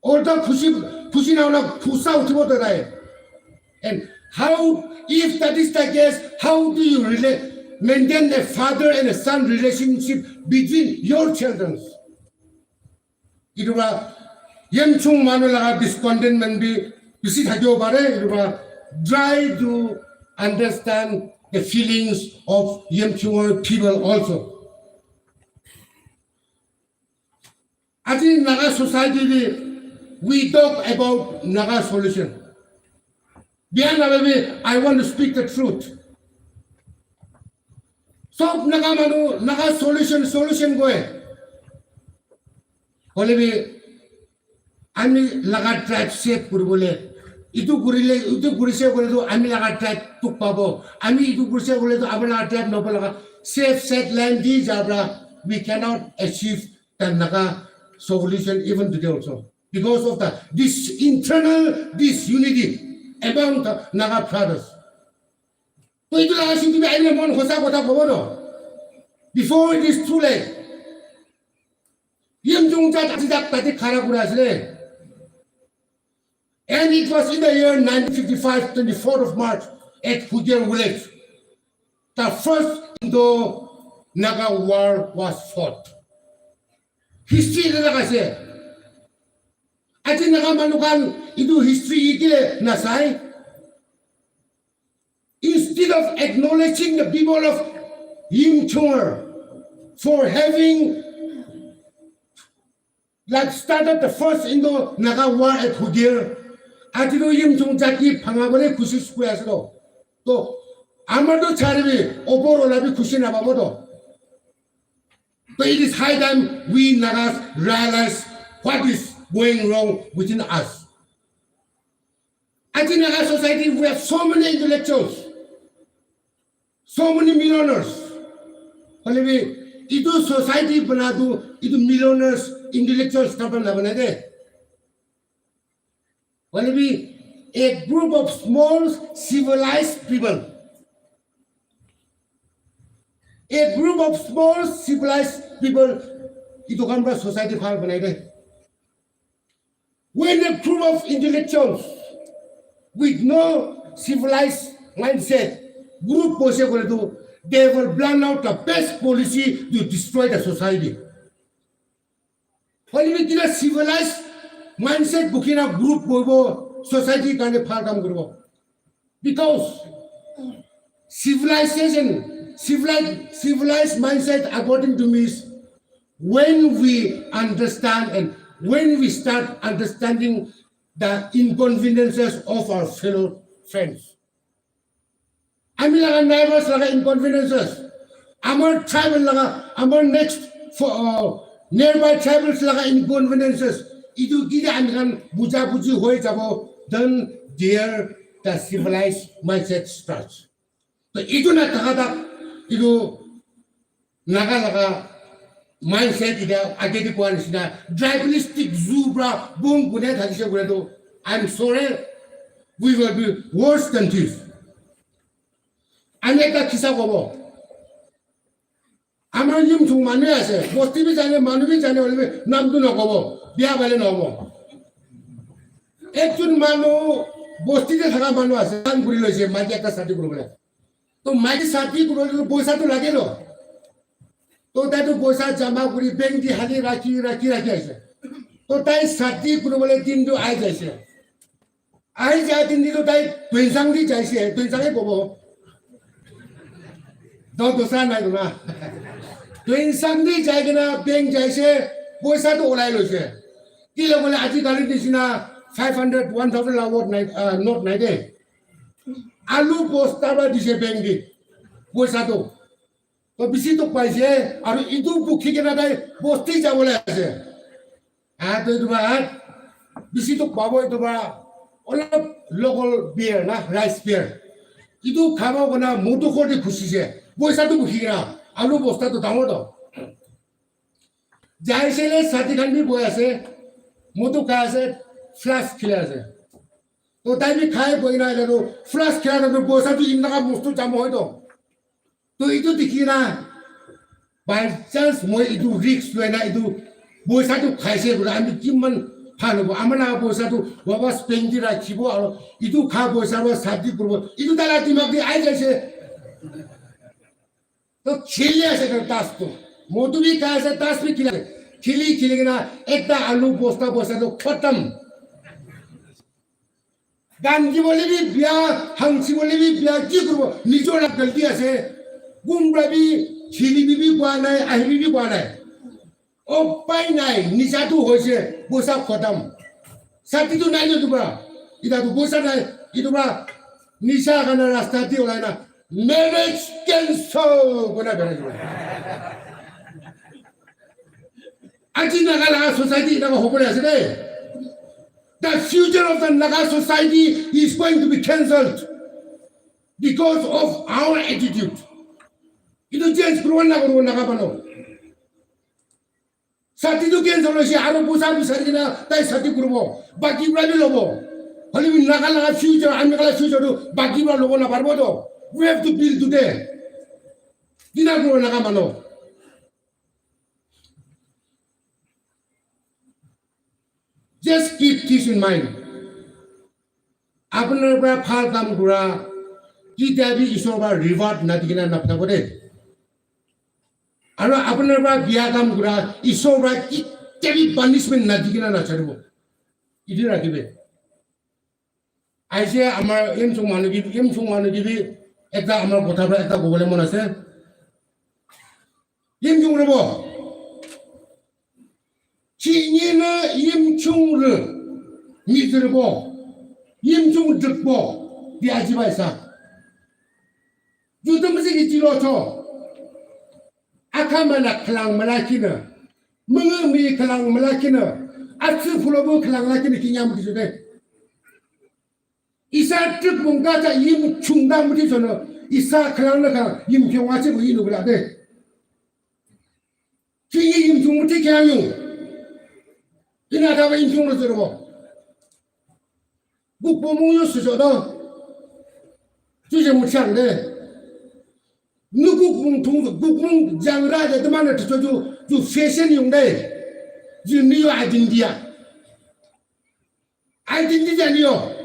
Ulta khushi, khushi nahoi na ghussa uthibo to tai. And how, if that is the case, how do you relate, maintain a father and a son relationship between your children. Itu pra, Yimkhiung manu laga discontentment bi bishi thakibo pare, itu pra, try to understand the feelings of Yimkhiung people also. Aji Naga society bi, we talk about Naga solution. Biya nababi, I want to speak the truth. Sob Naga manu, Naga solution, solution koi. Hoilebi, ami laga tribe save kuribole. Itu kurile, itu kurise koile tu ami laga tribe dukh pabo. Ami itu kurise koile tu ami laga tribe nobo laga. Safe, set line di jabra, we cannot achieve the Naga solution even today also. Because of the, this internal disunity among the Naga brothers. To itu laga sing tumi aile mon hosa kotha kobo no. Before it is too late. Yimkhiung jat aji tak tati khara kura asile. And it was in the year nineteen fifty-five, twenty-fourth of March, at Hugel village, the first Indo-Naga war was fought. History de laga ase. Aji Naga manu khan itu history ike nasai. Instead of acknowledging the people of Yimkhiung for having, like, started the first Indo-Naga war at Hugel, aji to Yimkhiung jat ki bhangabole koshish kuri ase to. To, amar to charibi, opor wala bi khushi napabo to. So it is high time we Nagas realize what is going wrong within us. Aji Naga society, we have so many intellectuals, so many millionaires. Hoilebi, itu society bana tu, itu millionaires, intellectuals khan para nabanai de. Hoilebi, a group of small civilized people. A group of small civilized people, itu khan para society bhal banai de. When a group of intellectuals with no civilized mindset group boise koile tu, they will plan out the best policy to destroy the society. Hoilebi kila civilized mindset bukhi na group boibo society karone bhal kam koribo. Because civilization, civilized, civilized mindset, according to me, is when we understand and when we start understanding the inconveniences of our fellow friends. Ami laga neighbors laga inconveniences, amar tribal laga, amar next fo-, uh, nearby tribals laga inconveniences, itu ki de ami khan buja buji hoi jabo, then there the civilized mindset starts. To itu na thaka tak, itu Naga laga mindset ite agedi kowa nishina, tribalistic zoo pra bung kune thakise kure to, I'm sorry, we will be worse than this. Ami ekta kisa kobo. Amar Yimkhiung manu ase, bosti bi jane, manu bi jane, hoilebi namtu nokobo, biya bale nohobo. Ekjon manu bosti te thaka manu ase, plan kuri loise, maiki ekta shadi kuribole. To maiki shadi kuribole to poisa to lage no. To tai to poisa jama kuri bank di hali rakhi, rakhi, rakhi ase. To tai shadi kuribole din to ahi jaise. Ahi ja din to tai Tuensang di jaise, Tuensang e kobo. To dusra nai to na. Tuensang di jai kena bank jaise, poisa to ulai loise. Kile kole ajikali nishina five hundred, one thousand la note nai, ah, note nai de. Alu bosta pra dise bank di. Poisa to. To bisi dukh paise, aru itu bukhi kena tai bosti jabole ase. Ah, to itu pra, bisi dukh pabo itu pra, olop local beer na, rice beer. Itu khabo kona mutu khoti khushi se. Poisa to bukhi kena, alu bosta to dangor to. Jaise le shadi khan bi boi ase, mutu khai ase, flask khili ase. To tai bi khai boi na le to, flask khila to poisa to inaka mustu jama hoi to. To itu dikhi na, by chance moi itu risk loi na itu poisa to khaise koile ami kiman bhal hobo, amar laga poisa to wapas bank di rakhibo, aru itu kha poisa pra shadi kuribo, itu taila dimag di ahi jaise. To khili ase to tas to. Motu bi khai ase, tas bi khili ase. Khili, khili kena ekta alu bosta bosta to khatam. Gandibole bi beya, hangsibole bi beya, ki koribo? Nijor la galti ase. Gun para bi, khili bi bi koa nai, ahibi bi koa nai. Upai nai, nisa tu hoise, bosta khatam. Sati tu nai na tu para. Ita tu bosta nai, itu para nisa khan rasta te ulai na, marriage cancel koi na berai jibo. Aji Naga laga society eneka hobole ase de. The future of the Naga society is going to be cancelled because of our attitude. Itu change koribo na koribo Naga manu? Sati tu cancel hoise, aro bosta bisari kena tai sati koribo. Baki para bi lobo. Hoilebi Naga laga future, ami laga future tu baki para lobo na paribo to. We have to build today. Dina koribo Naga manu. Just keep this in mind. Apunar para bhal kam kora, ketia bi Isor para reward nadikena napthabo de. Aro apunar para beya kam kora, Isor para ketia bi punishment nadikena nacharibo. Itu rakhibe. Aise amar Yimchung manu ki, Yimchung manu ki bi ekta amar kotha para ekta kobole mon ase. Yimchung rübo. Chini na Yimchung rü. Mizirbo. Yimchung dükbo. Di ajiba isa. Jutum si ki jilo cho. Akhamana khülang mülakina. Münga mi khülang mülakina. Atsi phulobo khülang lakina kinyam kijude. Isa trip mungga cha Yimchung da muti sono, isa khülang na khülang, Yimchung wa chibu inu bla de. Chini Yimchung muti khülang yung. Ina thawa Yimchung lo zero. Gukbo mung yo suso do. Chuje muti ang de. Nu gukmung thung, gukmung jang ra de, demana tucho ju, ju fashion yung de. Ju ni yo identity a. Identity a ni yo.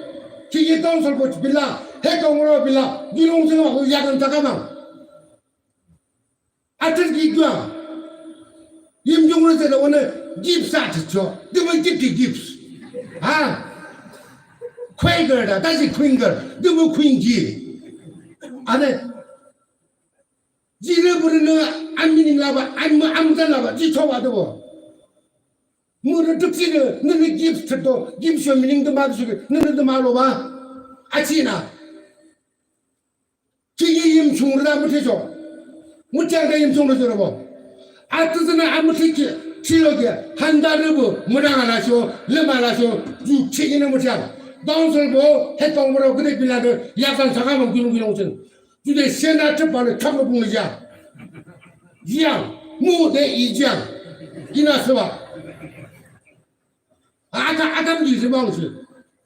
Ki ye tong sol ko bila, he tong ro bila, ni long sing ko yakan takamang. Atel ki gua. Yimchung ro se da one gifts a tucho. Demo gift ki gifts. Ha? Quaker da, that's a Quaker. Demo Queen ji. Ane, jire buri no, I'm meaning laba, I'm, I'm done laba, ji choba debo. Mure tuksi no, nene gifts to, gifts yo meaning dema tuksi, nene dema loba. Achina. Chini Yimchung rüda muthi cho. Muthiang da Yimchung rü cho rübo. Atüzüna amuthi ki, chilo ki, handa rübo, mudang ala cho, lema ala cho, ju chini na muthiang. Dong sol bo, he tong bro, gede bila de, yakan saka mo gilung gilung chen. Ju de sena chepa ne, chak mo bung ya. Jiang, mu de i jiang. Ina seba. Aka, aka mi seba mo si.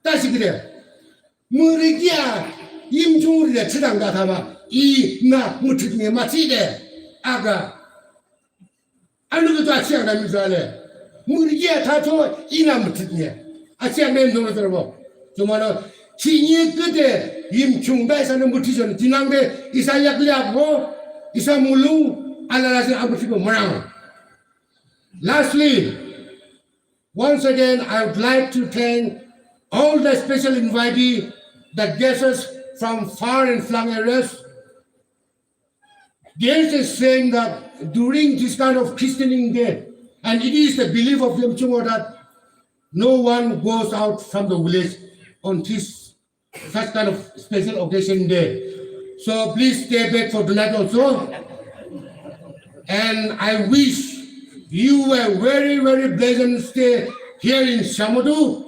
Tasi gede. Murikia, Yimchung ri de chidang da thaba, i na muthik ne machi de, aga. Anu ke to achiang na mi zale. Murikia tha cho i na muthik ne. Achiang ne no to bo. Chuma no, chini ke de Yimchung da isa ne muthik cho ne, jinang de isa yak liap ho, isa mulung, ala la sin amuthik bo marang. Lastly, once again, I would like to thank all the special invitee, the guests from far and flung areas. Guest is saying that during this kind of christening day, and it is the belief of Yimchung that no one goes out from the village on this such kind of special occasion day. So please stay back for tonight also. And I wish you a very, very pleasant stay here in Shamator,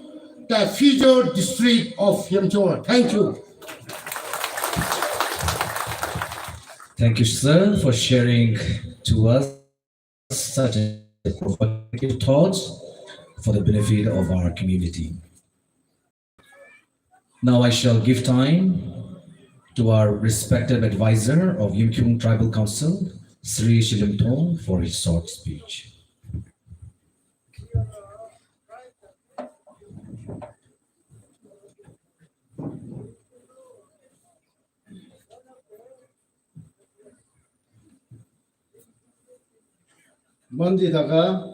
the future district of Yimchung. Thank you. Thank you, sir, for sharing to us such a provocative thoughts for the benefit of our community. Now I shall give time to our respected advisor of Yimkhiung Tribal Council, Sri Shilim Thong, for his short speech. Mandi thaka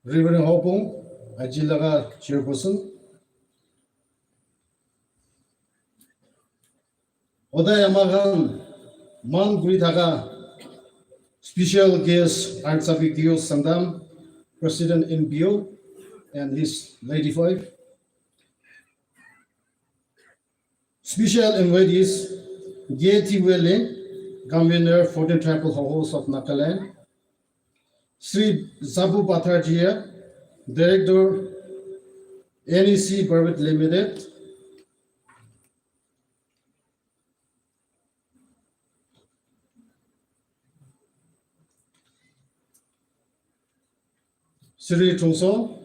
Reverend Hopung, aji laga chairperson. Hodai amakhan man kuri thaka special guest Archbishop Theo Sangtam, President N P O, and his lady wife. Special invitees, K T Wele, Convener, Fourteen Tribal Hohoos of Nagaland, Shri Jabu Bhattacharjee, Director, N E C Private Limited, Shri Chungso,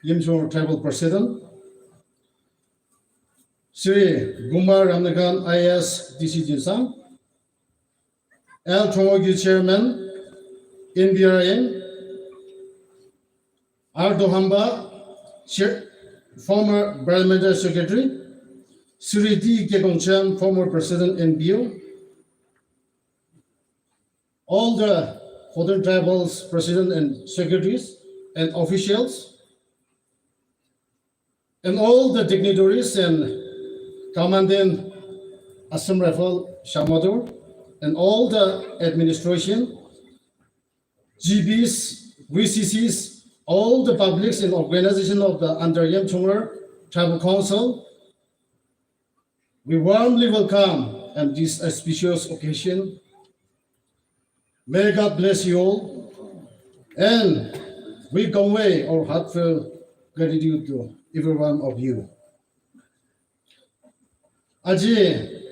Yimchung Tribal President, Shri Gumar Ramnakan, I A S, D C Jinsang, L Thongogyu, Chairman, N B R M, R Dohamba, Chair, former Parliamentary Secretary, Shri T Kekong Cham, former President, N P O, all the Fourteen Tribals President and Secretaries and officials, and all the dignitaries and Commandant Assam Rifle Shamator, and all the administration, G Bs, V C Cs, all the publics and organization of the under Yimchunger Tribal Council, we warmly welcome on this auspicious occasion. May God bless you all, and we convey our heartfelt gratitude to every one of you. Aji,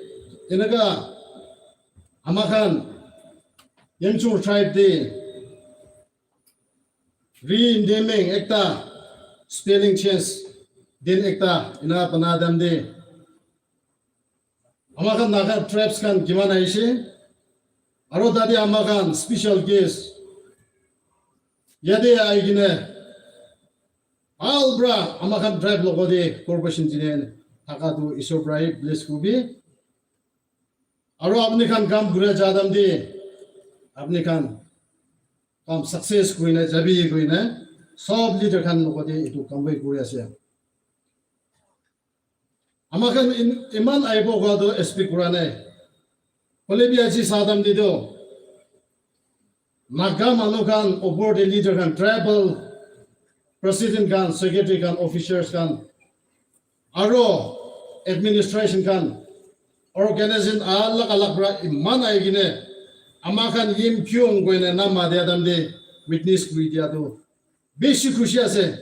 eneka amakhan Yimchung tribe te renaming ekta, spelling change din ekta ena bana dem de. Amakhan Naga tribes khan kiman aise, aro tate amakhan special guest yate ahi kene bhal pra amakhan tribe logote cooperation dine thaka tu Isor pra hi bless kuribi. Aro apuni khan kam kura ja time te apuni khan kam success kurina jabi kurina sob leader khan logote etu kam bi kuri ase. Amakhan in-, iman aibo kowa tu expect kura nai. Hoile bi aji sa time te tu Naga manu khan, opor te leader khan, tribal president khan, secretary khan, officers khan, aro administration khan, organization alag alag pra iman ahi kene amakhan Yimkhiung koina nam matia time te witness kuri dia tu bishi khushi ase.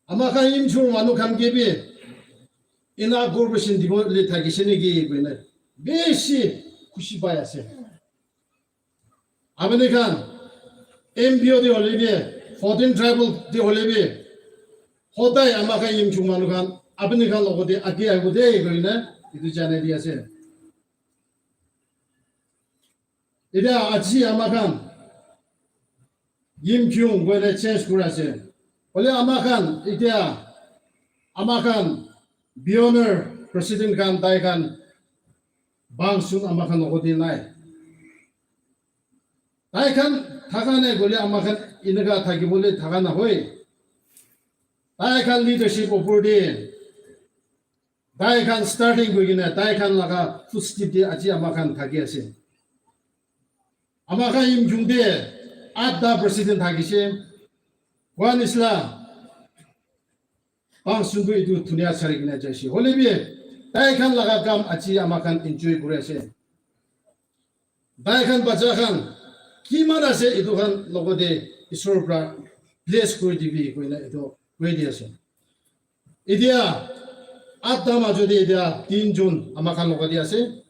Amakhan Yimkhiung manu khan ke bi ena cooperation dibo le thakise naki koina bishi khushi pai ase. Apuni khan M P O te hoile bi, fourteen tribal te hoile bi, hodai amakhan Yimkhiung manu khan apuni khan logote age ahibo de koina etu janai di ase. Etia aji amakhan Yimkhiung koile change kuri ase. Hoile amakhan etia amakhan pioneer president khan tai khan bangsun amakhan logote nai. Tai khan thaka nai koile amakhan eneka thakibole thaka nahoi. Tai khan leadership opor te tai khan starting kuri kene tai khan laga footstep te aji amakhan thaki ase. Amakhan Yimkhiung te atta president thakise. Kowa nisina bangsun tu etu dunia chari kene jaise. Hoile bi tai khan laga kam aji amakhan enjoy kuri ase. Tai khan bacha khan kiman ase etu khan logote Isor pra bless kuri dibi koina etu koi di ase. Etia atta majo te etia tinjon amakhan logote ase.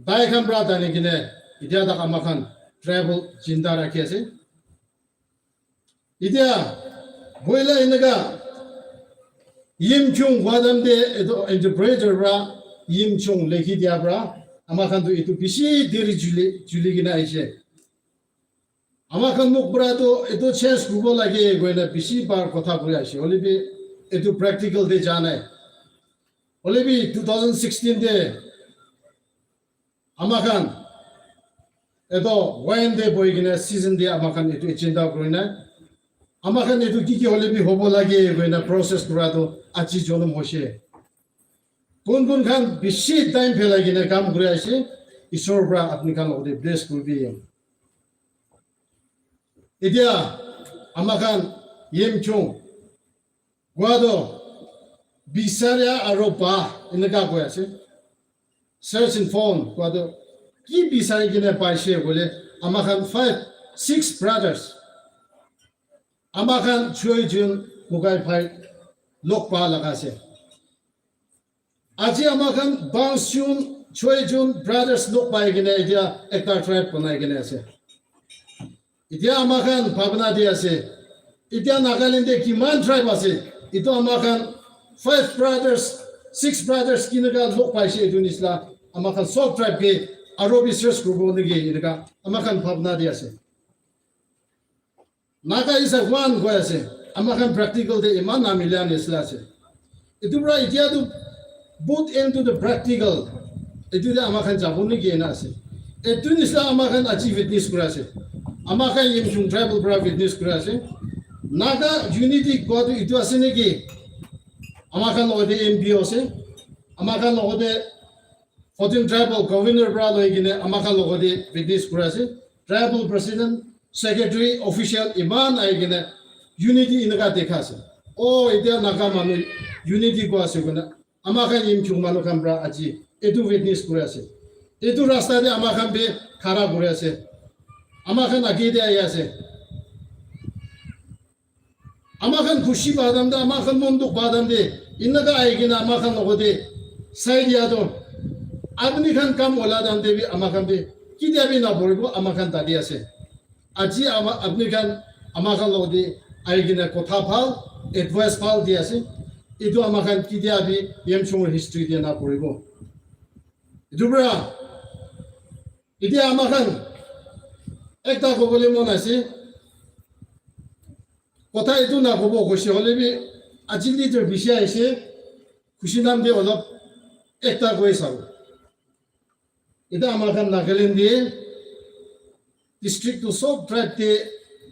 Tai khan pra tani kene etia tak amakhan tribal jinda rakhi ase. Etia boila eneka Yimkhiung kowa time te etu interpreter pra Yimkhiung lekhi dia pra amakhan tu etu bishi deri juli, juli kene aise. Amakhan mukh pra tu etu change kuribo lage koina bishi bar kotha kuri ase. Hoile bi etu practical te ja nai. Hoile bi two thousand sixteen te amakhan Etu wine de bohi kena season de ama khan etu agenda kuri na. Ama khan etu ki ki hole bi hobo lage koi na process kura tu aji jonam hoise. Kun kun khan bishi time phelai kena kam kuri ase, Isor pra apni khan logote bless kuribi. Etiya ama khan Yimkhiung kowa toh bisaria aro pa eneka koi ase. Search and found kowa toh ki bisari kena paise koile ama khan five, six brothers. Ama khan choi jun Mukai phai log pa laga ase. Aji ama khan panch jun, choi jun brothers log pai kena etiya ekta tribe banai kena ase. Etiya ama khan bhabna de ase. Etiya Nagaland de kiman tribe ase? Etu ama khan five brothers, six brothers keneka log paise etu nisina ama khan sob tribe ke aro bi search kuribo naki eneka ama khan bhabna de ase. Naga is a one koi ase. Ama khan practical de iman namila nisina ase. Etu pra etiya tu both end to the practical. Etu de ama khan jabo naki ena ase. Etu nisina ama khan aji witness kura ase. Ama khan Yimkhiung tribal pra witness kura ase. Naga unity kowa tu etu ase naki? Ama khan logote M P O ase. Ama khan logote fourteen tribal governor pra loi kena ama khan logote witness kura ase. Tribal president, secretary, official iman ahi kena unity eneka dekha ase. Oh, etiya Naga manu unity kowa ase koina ama khan Yimkhiung manu khan pra aji etu witness kuri ase. Etu rasta de ama khan bi khara kuri ase. Ama khan age de ahi ase. Ama khan khushi pa time de, ama khan mon dukh pa time de, eneka ahi kena ama khan logote sai dia tu, apni khan kam ula time de bi ama khan bi ketia bi napuribo, ama khan tate ase. Aji ama, apni khan ama khan logote ahi kena kotha bhal, advice bhal di ase. Etu ama khan ketia bi Yimkhiung history de napuribo. Etu pra etiya ama khan ekta kobole mon ase. Kotha etu nakobo koise hole bi aji leader bishi ahise, khushi time de olop ekta koi sabo. Etiya ama khan Nagaland de district tu sob tribe de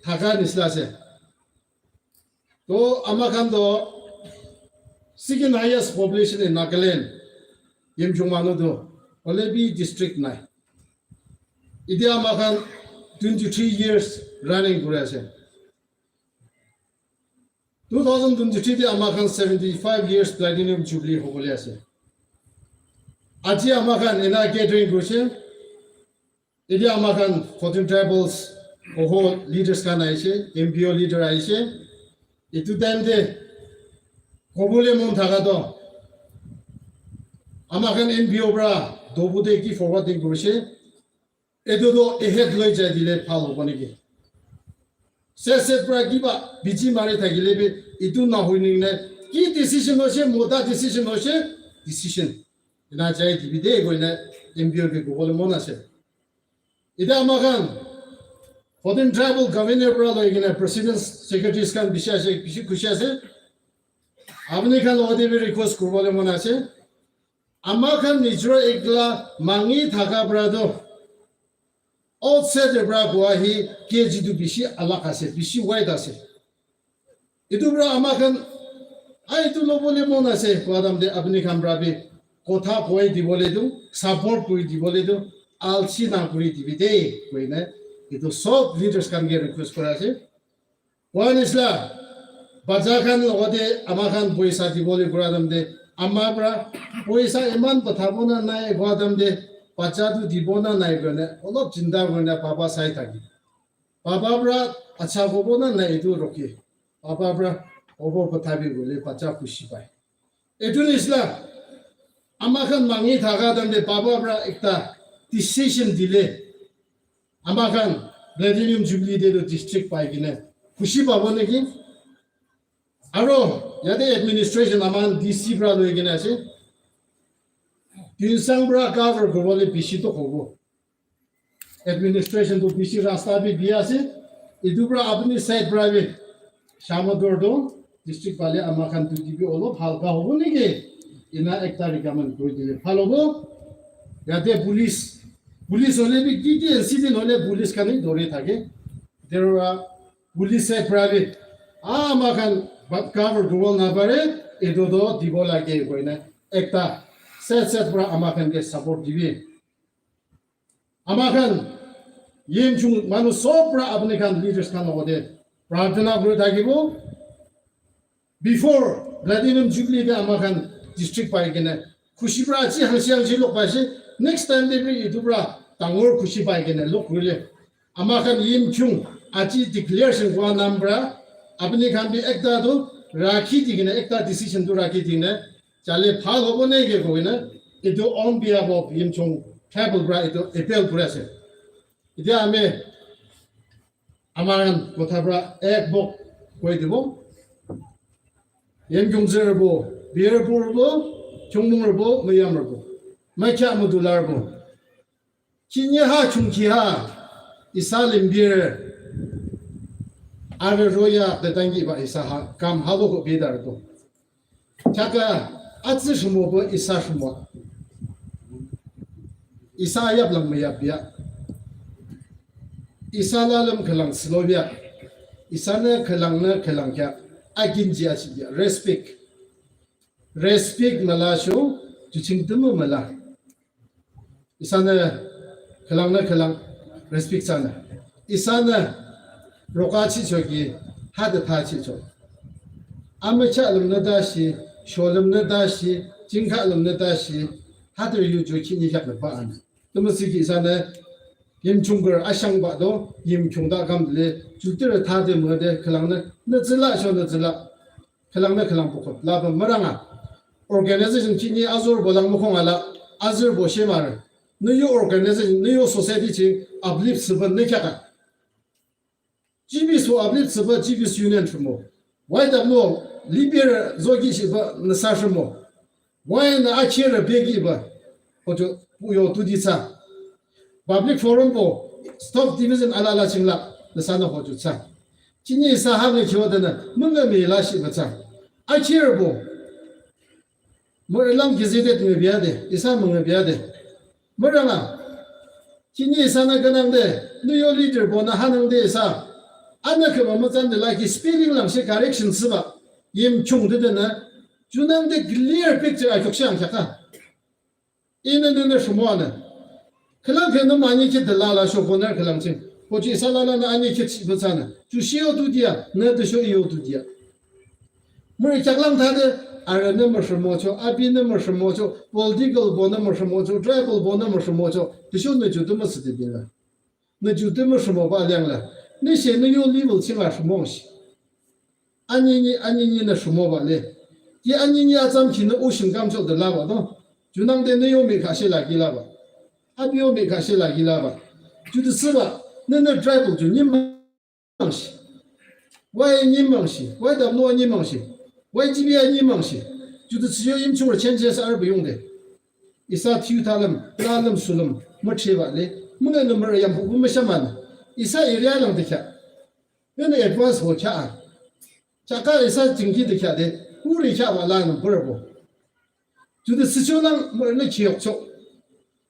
thaka nisina ase. To ama khan toh second highest population in Nagaland, Yimkhiung manu tu, hole bi district nai. Etiya ama khan twenty three years running kuri ase. Two thousand twenty three de ama khan seventy five years platinum jubilee hobole ase. Aji ama khan ena gathering kurise. Etiya ama khan fourteen tribals, oho leaders khan ahise, M P O leader ahise. Etu time de kobole mon thaka toh, ama khan M P O pra Dobu de ki forwarding kurise. Etu toh ahead loi jai dile bhal hobo naki? Set set pra kiba bichi mari thakile bi etu nahoi nine ki decision hoise, mota decision hoise, decision ena jai dibi de koina M P O ke kobole mon ase. Etiya ama khan fourteen tribal governor pra loi kena presidents, secretaries khan bishi ase, bishi khushi ase. Apni khan logote bi request kuribole mon ase. Ama khan nijor ekla mangi thaka pra toh outside pra kowa hi ke jitu bishi alag ase, bishi wide ase. Etu pra ama khan, "Ai, etu lobole mon ase," kowa time te apni khan pra bi kotha koi dibole tu, support kuri dibole tu, alsi na kuri dibi de, koina etu sob leaders khan ke request kura ase. Kowa nisina, bacha khan logote ama khan poisa dibole kura time te, ama pra poisa iman pathabo na nai kowa time te, bacha tu dibo na nai koina olop chinta kurina baba sai thaki. Baba pra acha kobo na nai etu rokhi. Baba pra kobo pathabi koile bacha khushi pai. Etu nisina, ama khan mangi thaka time te baba pra ekta decision dile, ama khan Platinum Jubilee te toh district pai kena khushi pabo naki? Aro yate administration ama khan D C pra loi kena ase. Tuensang pra cover kuribole bishi toh hobo. Administration tu bishi rasta bi di ase. Etu pra apni side pra bi Shamator tu district pale ama khan tu dibi olop halka hobo naki? Ena ekta recommend kuri dile bhal hobo. Yate police Police hoile bi ki ki city hoile police khan hi dori thake. There are police side pra bi, ah, ama khan butt cover kuribole napare, etu toh dibo lage koina ekta side side pra ama khan ke support dibi. Ama khan Yimkhiung manu sob pra apuni khan leaders khan logote prarthana kuri thakibo. Before Platinum Jubilee te ama khan district pai kene khushi pra aji hangsi hangsi lok paise, next time te bi etu pra dangor khushi pai kene lok kurile. Ama khan Yimkhiung aji declaration kura naam pra apuni khan bi ekta tu rakhi di kene, ekta decision tu rakhi di kene jale bhal hobo naki koina, etu on behalf of Yimkhiung tribal pra etu appeal kuri ase. Etiya ami ama khan kotha pra ek bok koi dibo. Yimkhiung tsührübo, Bhiyarpurbo, Chongmongpurbo, Müyamrübo, Maikya Mudularübo, khihni ha Chungki ha isa Limberü arü roya de dangi ba isa ha kam halo ko bidar do. Thaka atsü shimo bo isa shimo. Isa yap lang müyap ya. Isa lalüm khülang slow ya. Isanü khülang nü khülang kya. Akinji ashi ya. Respect. Respect müla sho, ju ching tümü müla. Isanü khülang nü khülang respect thsünü. Isanü roka chicho ki, hade tha chicho. Amücha lümnü dashi, sho lümnü dashi, jingkha lümnü dashi, hade yu ju khihni kyak nü ba anü. Tümü siki isanü Yimkhiung kür ashang ba do, Yimkhiung da kam le, ju tire thade müde, khülang nü, nü zila sho nü zila. Khülang nü khülang pukot laba müranga. Organization khihni azürbo lang mukhung ala, azürbo shemar. Nü yo organization, nü yo society ching uplift thsüba nü kya ka. G B S wo uplift thsüba G B S Union shimo. Y W Limberü zoki shiba nü sa shimo. Why nü acherü begi ba. Hojo puyo tudi thsa. Public Forum bo Stop Division alala chingla nüsanü hoju thsa. Khihni isa ha nge kyo de nü münga mi la shi ba thsa. Acherü bo. Mürü lang gazetted nge bia de, isa münga bia de. Mürü nga. Khihni isanü künang de, nü yo leader bo nü hanang de isa. Anü kema mütsan de la ki spelling lang shi correction thsüba. Yimkhiung de de nü. Junang de clear picture a kyokshi ang kya ka. Inü nünü shimo anü. Khülang khenü mani khit de lala sho koner khülang ching. Kochi isa lala nü ani khit shi bü thsanü. Ju shi yo tu dia, nü de sho yo tu dia. Mürü kyak lang thade, arü nü mü shimo cho, abi nü mü shimo cho, political bo nü mü shimo cho, tribal bo nü mü shimo cho, de sho nü ju de mü sü de bin la. Nü ju tümü shimoba liang la. Nü she nü yo level ching la shimo shi. Anini, anini nü shimoba le. Ki anini atsam ki nü ocean kamcho de laba do. Junang de nü yo mi kha she la ki laba. Abi yo mi kha she la ki laba. Ju de thsüba, nü nü tribal ju nyim mang shi. Why nyim mang shi. Why W nyim mang shi. Why G B I nyim mang shi. Ju de thsü yo Yimkhiung changes arü bu yung de. Isa thiyu thalüm, lalüm sulüm, müthriba le, münga nü mürü yam pu müshaman. Isa area lang de kya. Nü nü advance ho kya. Chaka isa jingki de kya de, uri kya wa la nü bürü bo. Ju de thsü cho lang mürü nü kiyok cho.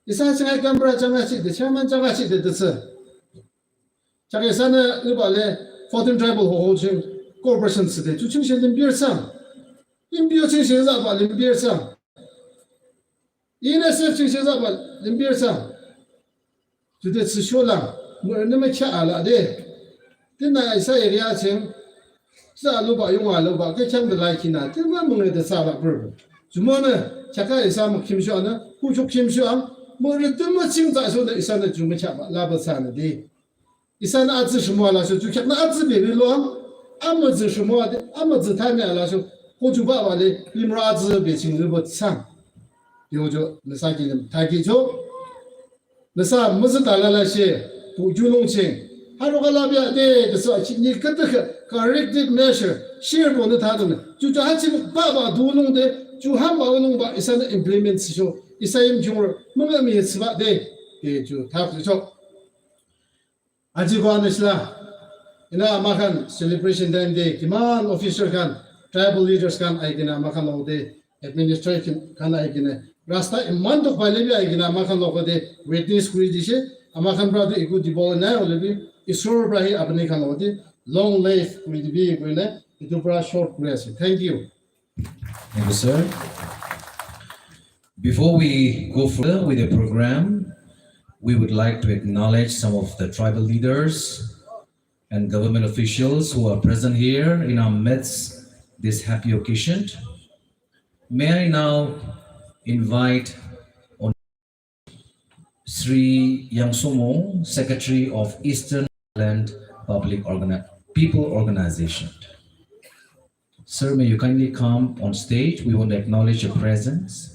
Isa changa kambra changa chi de, chairman changa chi de de thsü. Chaka isa nü iba le, fourteen tribal ho ho ching, corporation thsü de, ju ching she lim bir sang. Lim bir ching she za ba lim bir sang. N S F ching she za ba lim bir sang. Ju de thsü sho lang, mürü nü mü kya ala de. Tüna isa area ching, za lu ba yung a lu ba, ke chang de lai ki na, tü mü münga de sa ba bürü. Ju mü nü, chaka isa mü kim sho anü, ku chok kim sho ang, mürü tü mü ching za sho de isa nü ju mü kya ba, la ba sa nü de. Isanü atsü shimo ala sho, ju kyak nü atsü be be lo ang, amütsü shimo ade, amütsü thami ala sho, ko ju ba ba le, limro atsü be ching le bo tsang. Yo jo, nüsa kilim, thaki jo. Nüsa mütsü tala la she, bu ju lung ching. Haro ka la bia de, de sa chi ni ka de ka, corrective measure, share bo nü tha de nü. Ju ju ha ching ba ba du lung de, ju ham ba lung ba, isanü implement sho, isa Yimkhiung ro, münga mi tsü ba de, de ju tha cho. Aji ko anü shila, ina ama khan celebration time de, kiman officer khan, tribal leaders khan, ai kina ama khan lo de, administration khan ai kina, rasta iman to pale bi ahi kena ama khan logote witness kuri dise, ama khan pra to eku dibole nai, hoile bi Isor pra hi apni khan logote long life kuri dibi koina etu pra short kuri ase. Thank you. Thank you, sir. Before we go further with the program, we would like to acknowledge some of the tribal leaders and government officials who are present here in our midst this happy occasion. May I now invite on Shri Yang Somong, Secretary of Eastern Land Public Organi-, People Organization. Sir, may you kindly come on stage. We want to acknowledge your presence.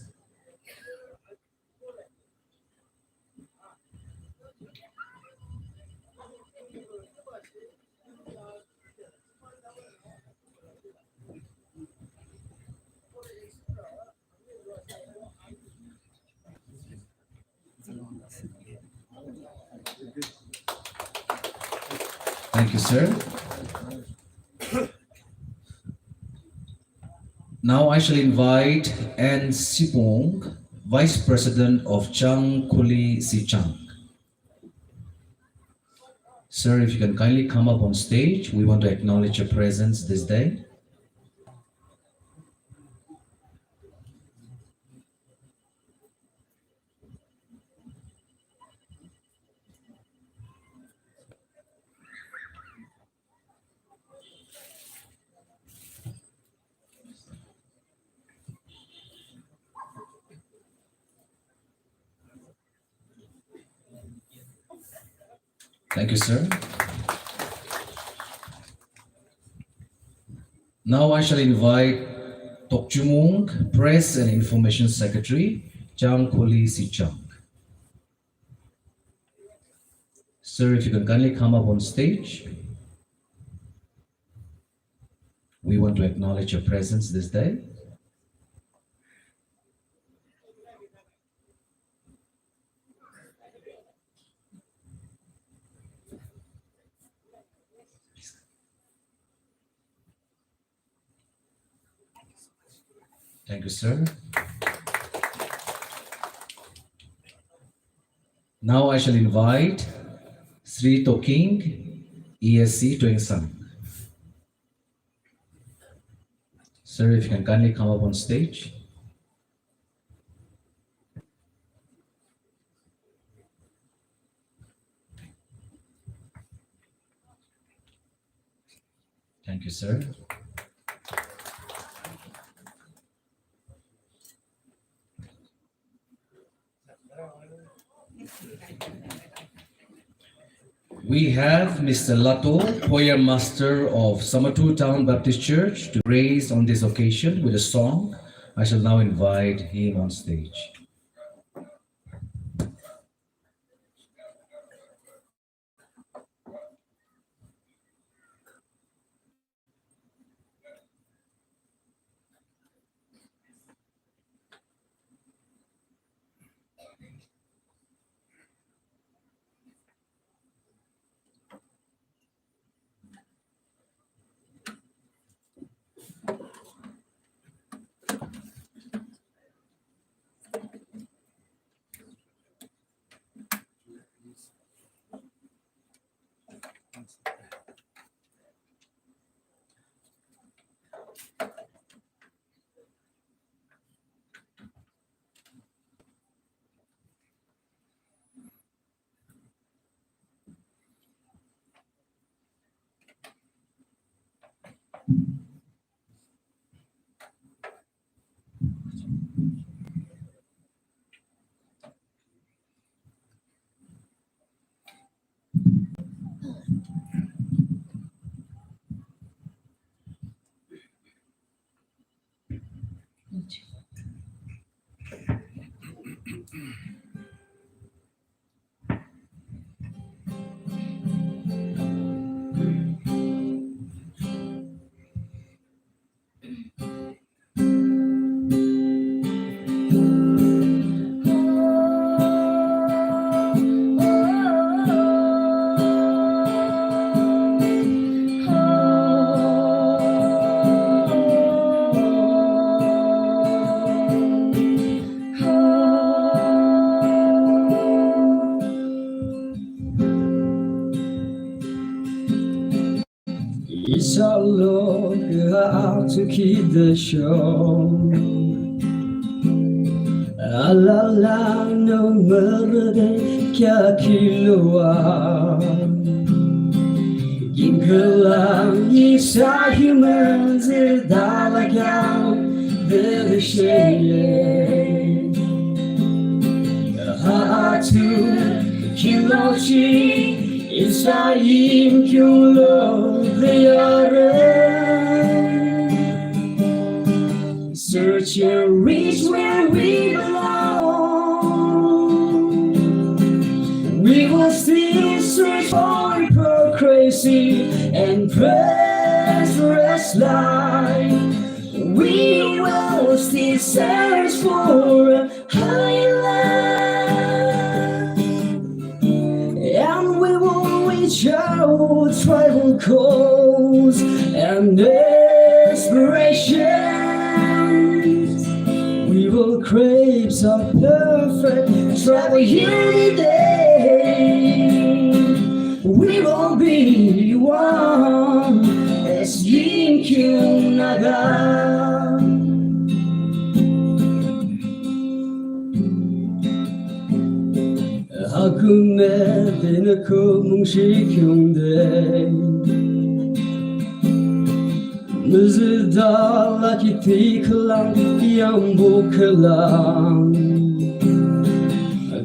Thank you, sir. Now I shall invite Ann Sipong, Vice President of Chang Kuli Sichang. Sir, if you can kindly come up on stage, we want to acknowledge your presence this day. Thank you, sir. Now I shall invite Tokchumung, Press and Information Secretary, Chang Kuli Sichang. Sir, if you can kindly come up on stage. We want to acknowledge your presence this day. Thank you, sir. Now I shall invite Sri Toking, E S C Tuensang. Sir, if you can kindly come up on stage. Thank you, sir. We have Mister Lato, choir master of Samatu Town Baptist Church, to grace on this occasion with a song. I shall now invite him on stage. Isa lo kü ha atsü ki de sho. Alala no mürüde kya kiloa. Kim külang isa human zedala kya de sheye. Ha atsü kilochi isa yim kyulo de yare. Search and reach where we belong. We will still search for hypocrisy and prosperous life. We will still search for a higher life. And we will reach our tribal goals and aspirations. We will crave some perfect tribal unity. We will be one as Yimkhiung Naga. Hakume de nü kü mungshi khiungde. Müzüda lakhi ti khülang yambo khülang.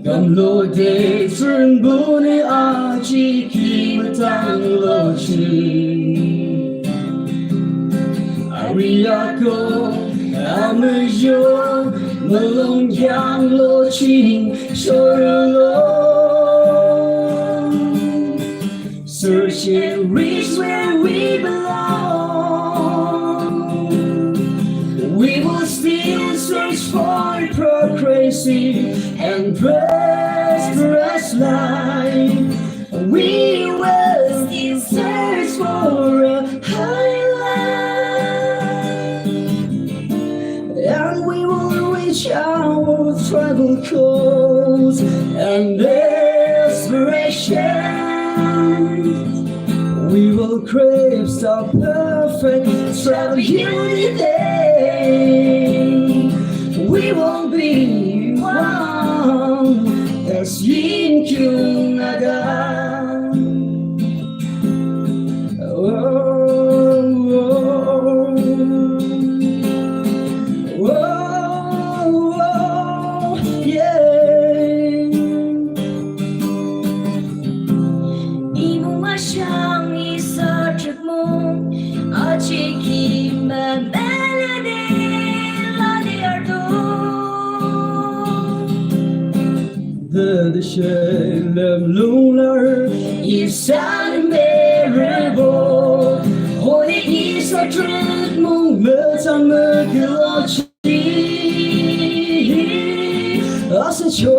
Kamlo de Thrünpuhnü achiki mütang lochi. Arüyako amüyo mülung kyang lochi shorülo. Search and reach where we belong. We will still search for progressive and prosperous life. We will still search for a higher life. And we will reach our tribal goals and aspirations. We will crave some perfect tribal unity. We will be one as Yimkhiung Naga. Oh, oh, oh. Whoa, whoa, yeah. Imu mashang isa trükmung, achiki memele de la de ardo. Dede shelem lunglar, isa merebo, hode isa trükmung mütsan mükülachi. Asacho,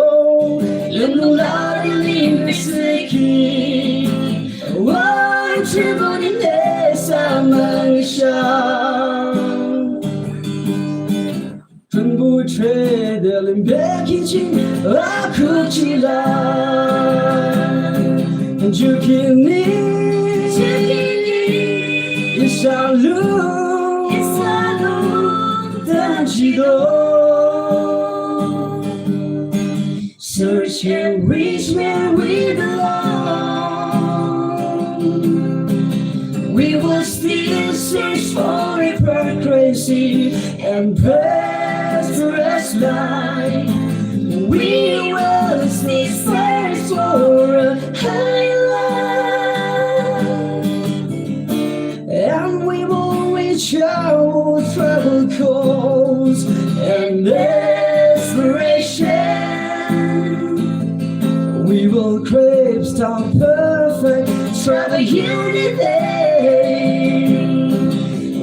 lemnung lari limsiki. Wan chibuni nesa mangsha. Tungbu trede limbekichi akuchila. Jukini, jukini, isalu, isalu, tanchido. Search and reach where we belong. We will still search for hypocrisy and prosperous life. We will still search for a higher life. And we will reach our tribal goals and aspirations. We will crave some perfect tribal unity.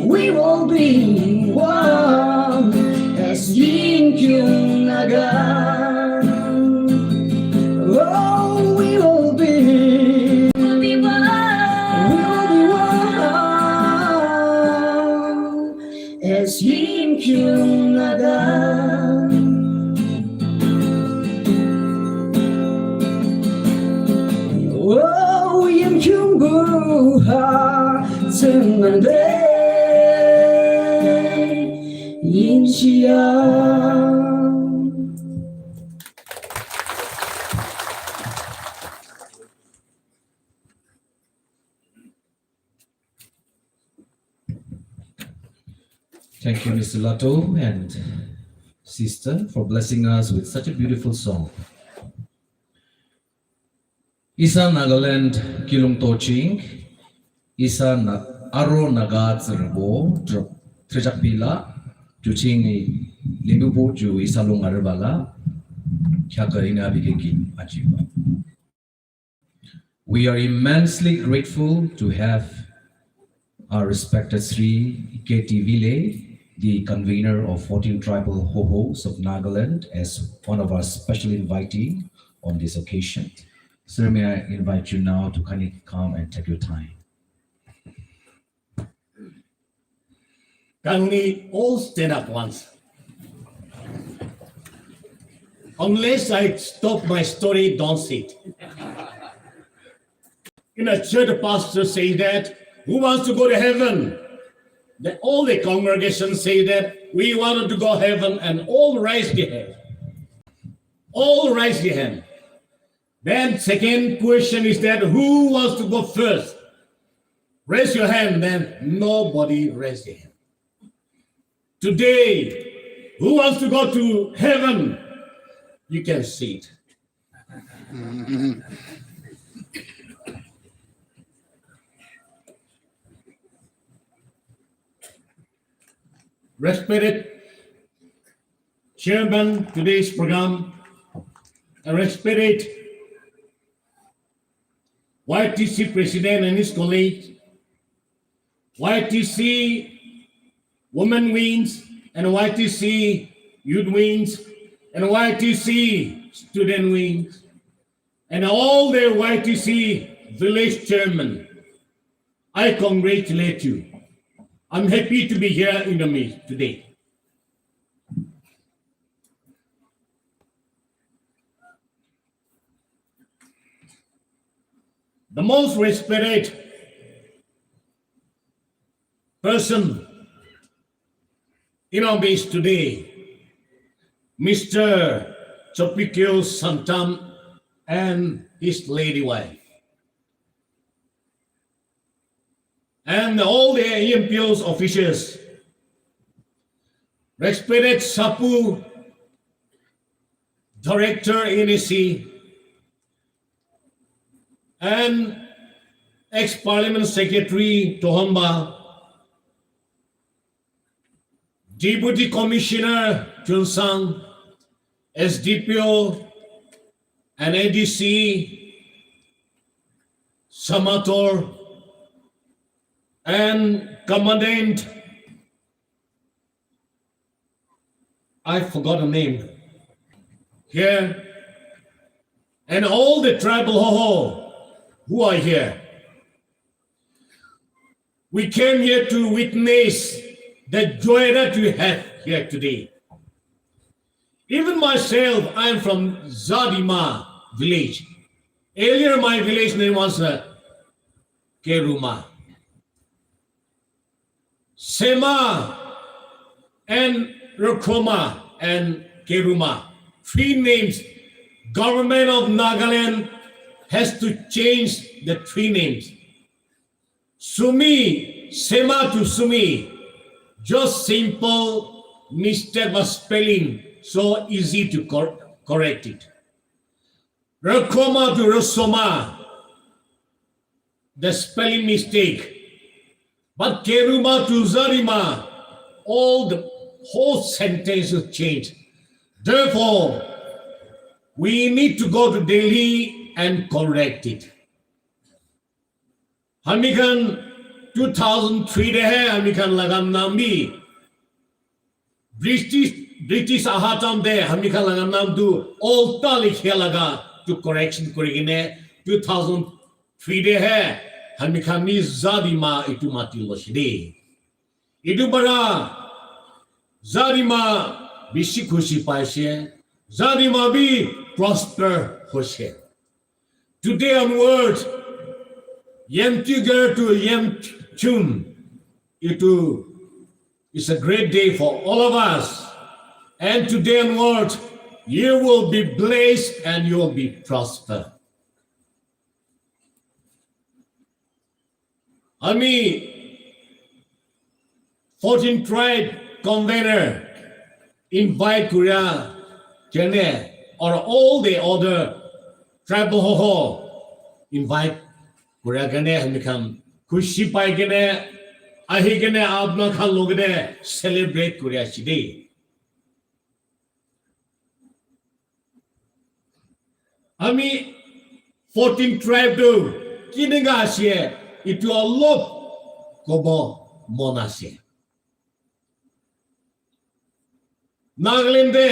We will be one as Yimkhiung Naga. Oh, we will be, we'll be one. We will be one as Yimkhiung Naga. Oh, Yimkhiung buha, Thank you, Mister Lato and sister, for blessing us with such a beautiful song. Isa Nagaland kiulongthsü ching, isa na aro Naga tsührübo, tr-, thrijakpü la, ju ching ni limbubu ju isa lung arübah la, kheakü inü api kheakü achiba. We are immensely grateful to have our respected Sri K T Vile, the convener of fourteen tribal hohos of Nagaland, as one of our special invitee on this occasion. Sir, may I invite you now to kindly come and take your time. Kindly all stand up once. Unless I stop my story, don't sit. In a church, the pastor say that, "Who wants to go to heaven?" The, all the congregation say that, "We wanted to go heaven," and all raise the hand. All raise the hand. Then second question is that, "Who wants to go first?" Raise your hand, then nobody raise their hand. Today, who wants to go to heaven? You can sit. Respected chairman today's program, and respected Y T C president and his colleague, Y T C women wings, and Y T C youth wings, and Y T C student wings, and all the Y T C village chairman. I congratulate you. I'm happy to be here in the midst today. The most respected person in our midst today, Mister Chopikyo Santam and his lady wife, and all the E M P Os officials, respected Sapu, Director N E C, and ex-Parliament Secretary Tohonba, Deputy Commissioner Tuensang, S D P O and A D C Samator, and Commandant, I forgot the name. Here, and all the tribal hoho who are here. We came here to witness the joy that we have here today. Even myself, I'm from Zadima village. Earlier, my village name was, uh, Keruma. Sema and Rokoma and Keruma. Three names. Government of Nagaland has to change the three names. Sumi, Sema to Sumi. Just simple mistake of spelling, so easy to cor-, correct it. Rokoma to Rosoma, the spelling mistake. But Keruma to Zarima, all the whole sentence is changed. Therefore, we need to go to Delhi and correct it. Hami khan two thousand three de he, hami khan laga naam bi British, British aha time de hami khan laga naam tu ulta likhe laga tu correction kuri kene two thousand three de he hami khan ni Zadima itu mati lo shi de. Itu para Zadima bishi khushi paishe, Zadima bi prosper hoishe. Today onward, Yimkhiungrü to Yim-, June, itu is a great day for all of us. And today onward, you will be blessed and you will be prospered. Ami fourteen tribe convener invite kuria kene, or all the other tribal hoho invite kuria kene, ami khan khushi pai kene, ahi kene apna khan logete celebrate kuria ase de. Ami fourteen tribe tu kineka ase, itu olop kobo mon ase. Nagaland te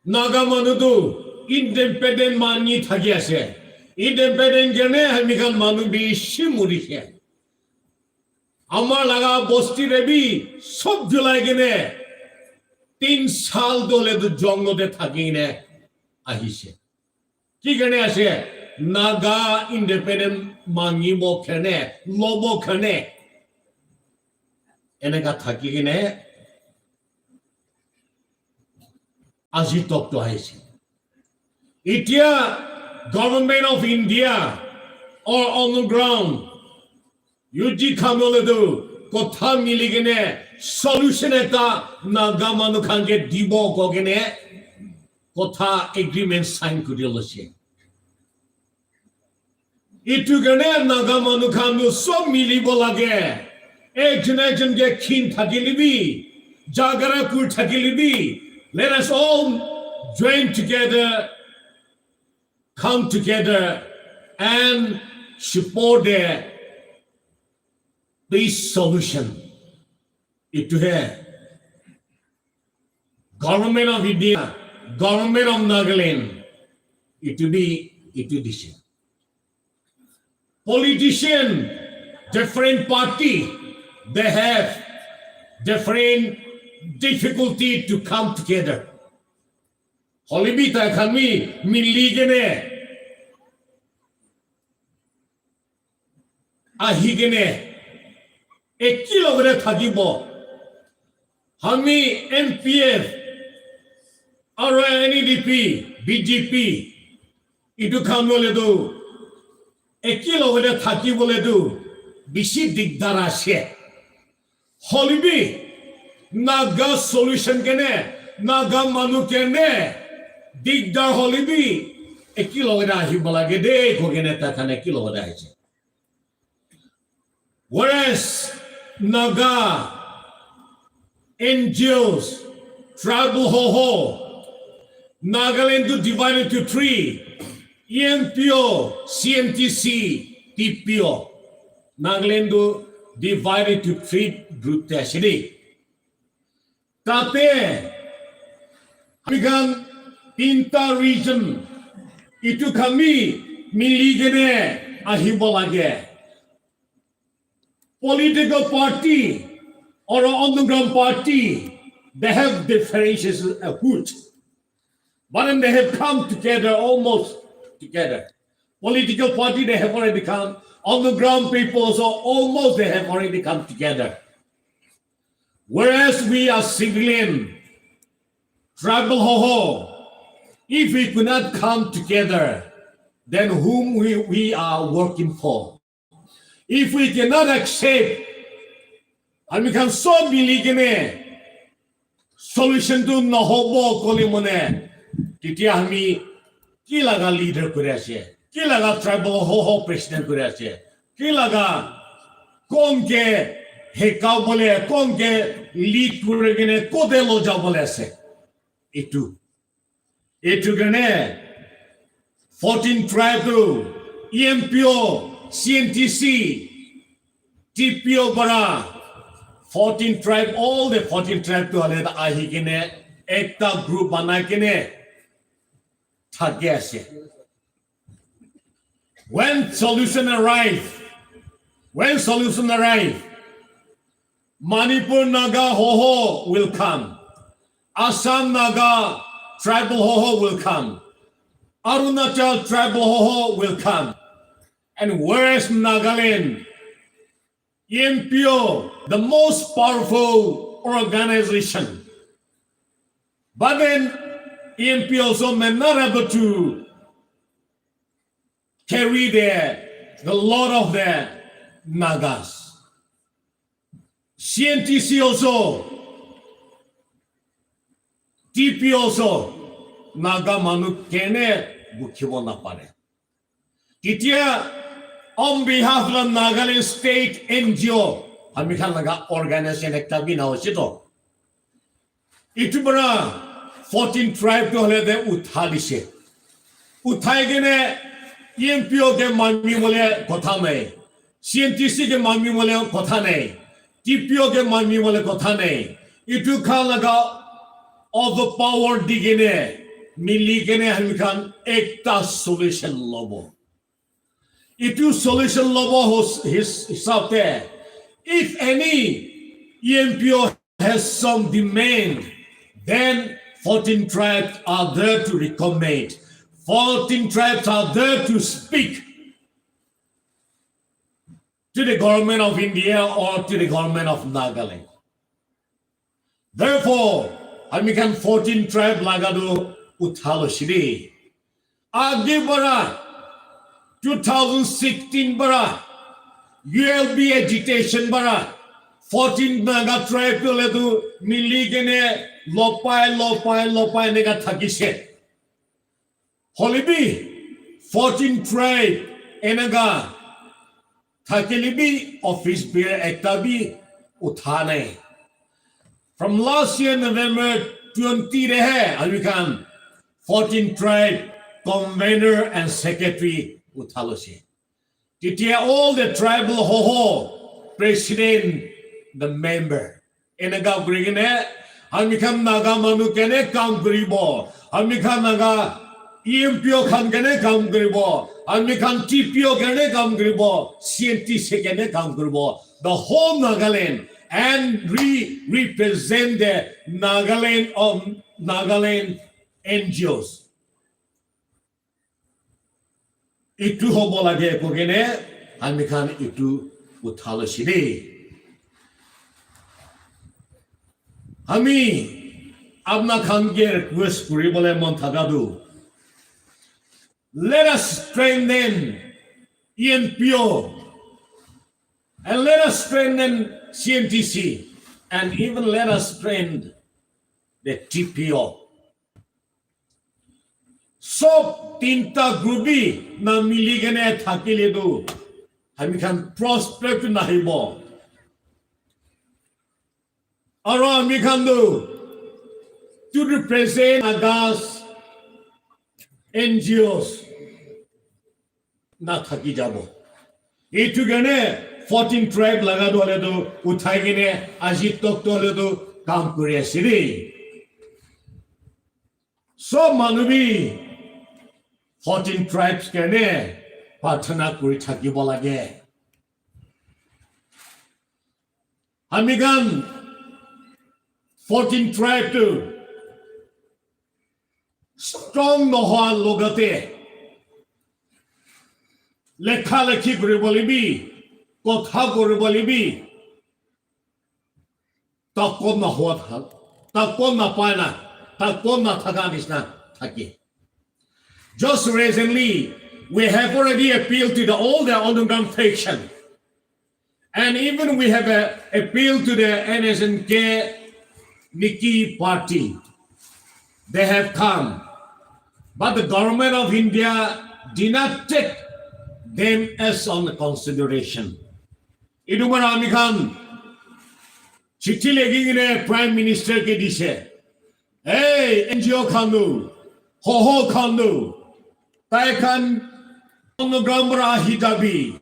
Naga manu tu independent mangi thaki ase. Independent kene ami khan manu bishi murise. Amar laga bosti te bi sob julai kene tin sal dole tu jungle te thaki kene ahise. Ki karne ase? Naga independent mangibo karne, lobo karne. Eneka thaki kene aji tok to ahise. Etiya Government of India or on the ground, U G khan loi tu kotha mili kene solution ekta Naga manu khan ke dibo ko kene kotha agreement sign kuri loise. Itu karne Naga manu khan tu sob milibo lage. Ekjon ekjon ke khin thakile bi, jhagara kuri thakile bi, let us all join together, come together and support the, this solution. Itu hai Government of India, Government of Nagaland, itu bi, itu dise. Politician, different party, they have different difficulty to come together. Hoilebi taikhan bi mili kene ahi kene eki logete thakibo. Ami N P F, R N D P, B J P, itu khan loi tu eki logete thakibole tu bishi dikdar ase. Hoilebi Naga solution kene, Naga manu kene dikdar hoilebi eki logete ahibo lage de ko kene taikhan eki logete ahise. Whereas Naga N G Os, tribal hoho, Nagaland tu divided to three, E N P O, C N T C, T P O. Nagaland tu divided to three group te ase de. Tate ami khan tinta region itu khan bi mili kene ahibo lage. Political party or underground party, they have differences a hoot. But then they have come together, almost together. Political party, they have already come. Underground people also, almost they have already come together. Whereas we are civilian, tribal hoho, if we could not come together, then whom we, we are working for? If we cannot accept, ami khan sob mili kene solution tu nohobo koile mane, titiya ami ki laga leader kuri ase, ki laga tribal hoho president kuri ase, ki laga kon ke hekabole, kon ke lead kuri kene kote loi jabole ase. Itu Itu karne fourteen tribe tu E N P O, C N T C, T P O para fourteen tribe, all the fourteen tribe tu hale ahi kene ekta group banai kene thaki ase. When solution arrive, when solution arrive, Manipur Naga Hoho will come. Assam Naga tribal Hoho will come. Arunachal tribal Hoho will come. And whereas Nagaland, E N P O, the most powerful organization. But then E N P O also may not able to carry the, the load of the Nagas. C N T C also, T P O also, Naga manu kene bukhibo napare. Titiya, on behalf of Nagaland State N G O, ami khan laga organization ekta bi na hoise to. Itu para fourteen tribe tu hole de utha dise. Uthai kene E N P O ke mami bole kotha nai. C N T C ke mami bole kotha nai. T P O ke mami bole kotha nai. Itu khan laga overpower di kene, mili kene ami khan ekta solution lobo. Itu solution lobo his, hisab te, if any E N P O has some demand, then fourteen tribes are there to recommend. Fourteen tribes are there to speak to the government of India or to the government of Nagaland. Therefore, ami khan fourteen tribe laga tu uthalo shide. Age para, two thousand sixteen para, U L B agitation para, fourteen Naga tribe tu le tu mili kene lopai, lopai, lopai eneka thakise. Hoile bi, fourteen tribe eneka thakile bi office bearer ekta bi utha nai. From last year November twenty te he ami khan fourteen tribe convener and secretary uthalo se. Titiya all the tribal hoho, president, the member. Eneka kuri kene, ami khan Naga manu kene kam kuribo. Ami khan Naga E N P O khan kene kam kuribo. Ami khan T P O kene kam kuribo. C N T C kene kam kuribo. The whole Nagaland and re-, represent the Nagaland of Nagaland N G Os. Itu hobo lage koi kene, ami khan itu uthalo shide. Ami apna khan ke request kuribole mon thaka tu, let us strengthen E N P O and let us strengthen C N T C and even let us strengthen the T P O. Sob tinta group bi na mili kene thakile tu, ami khan prospect nahibo. Aro ami khan tu, to represent Nagas N G Os na thaki jabo. Itu kene fourteen tribe laga tu hole tu uthai kene aji tok tu hole tu kam kuri ase de. Sob manu bi fourteen tribes kene prarthana kuri thakibo lage. Ami khan fourteen tribe tu strong nohoa logate lekha lekhi kuribole bi, kotha kuribole bi, takot nahoa tha-, takot napai na, takot nathaka nisina thake. Just recently, we have already appealed to the, all the underground faction. And even we have a appeal to the N S N K Nikki party. They have come. But the government of India did not take them as on consideration. Itu para ami khan chithi likhi kene Prime Minister ke dise. Hey, N G O khan tu, hoho khan tu, tai khan underground para ahi jabi.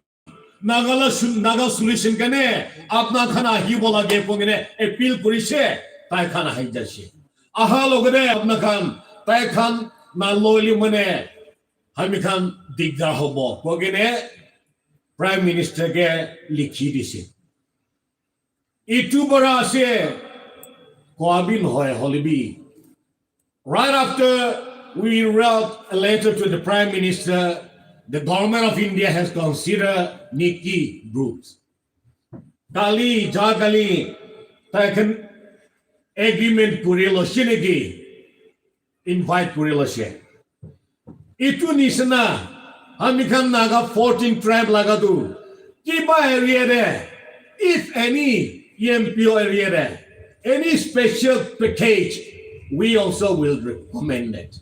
Naga la sun-, Naga solution kene apna khan ahibo lage koi kene appeal kurise, tai khan ahi jaise. Aha logete apna khan, tai khan naloile mane, ami khan digdar hobo koi kene Prime Minister ke likhi dise. Itu para ase koa bi nohoi hoilebi. Right after we wrote a letter to the Prime Minister, the government of India has considered Nikki groups. Kali, ja kali, taikhan agreement kurilo shineki, invite kurilo she. Itu nisina, amikhan Naga fourteen tribe laga tu, kiba area te, if any, E M P O area te, any special package, we also will recommend it.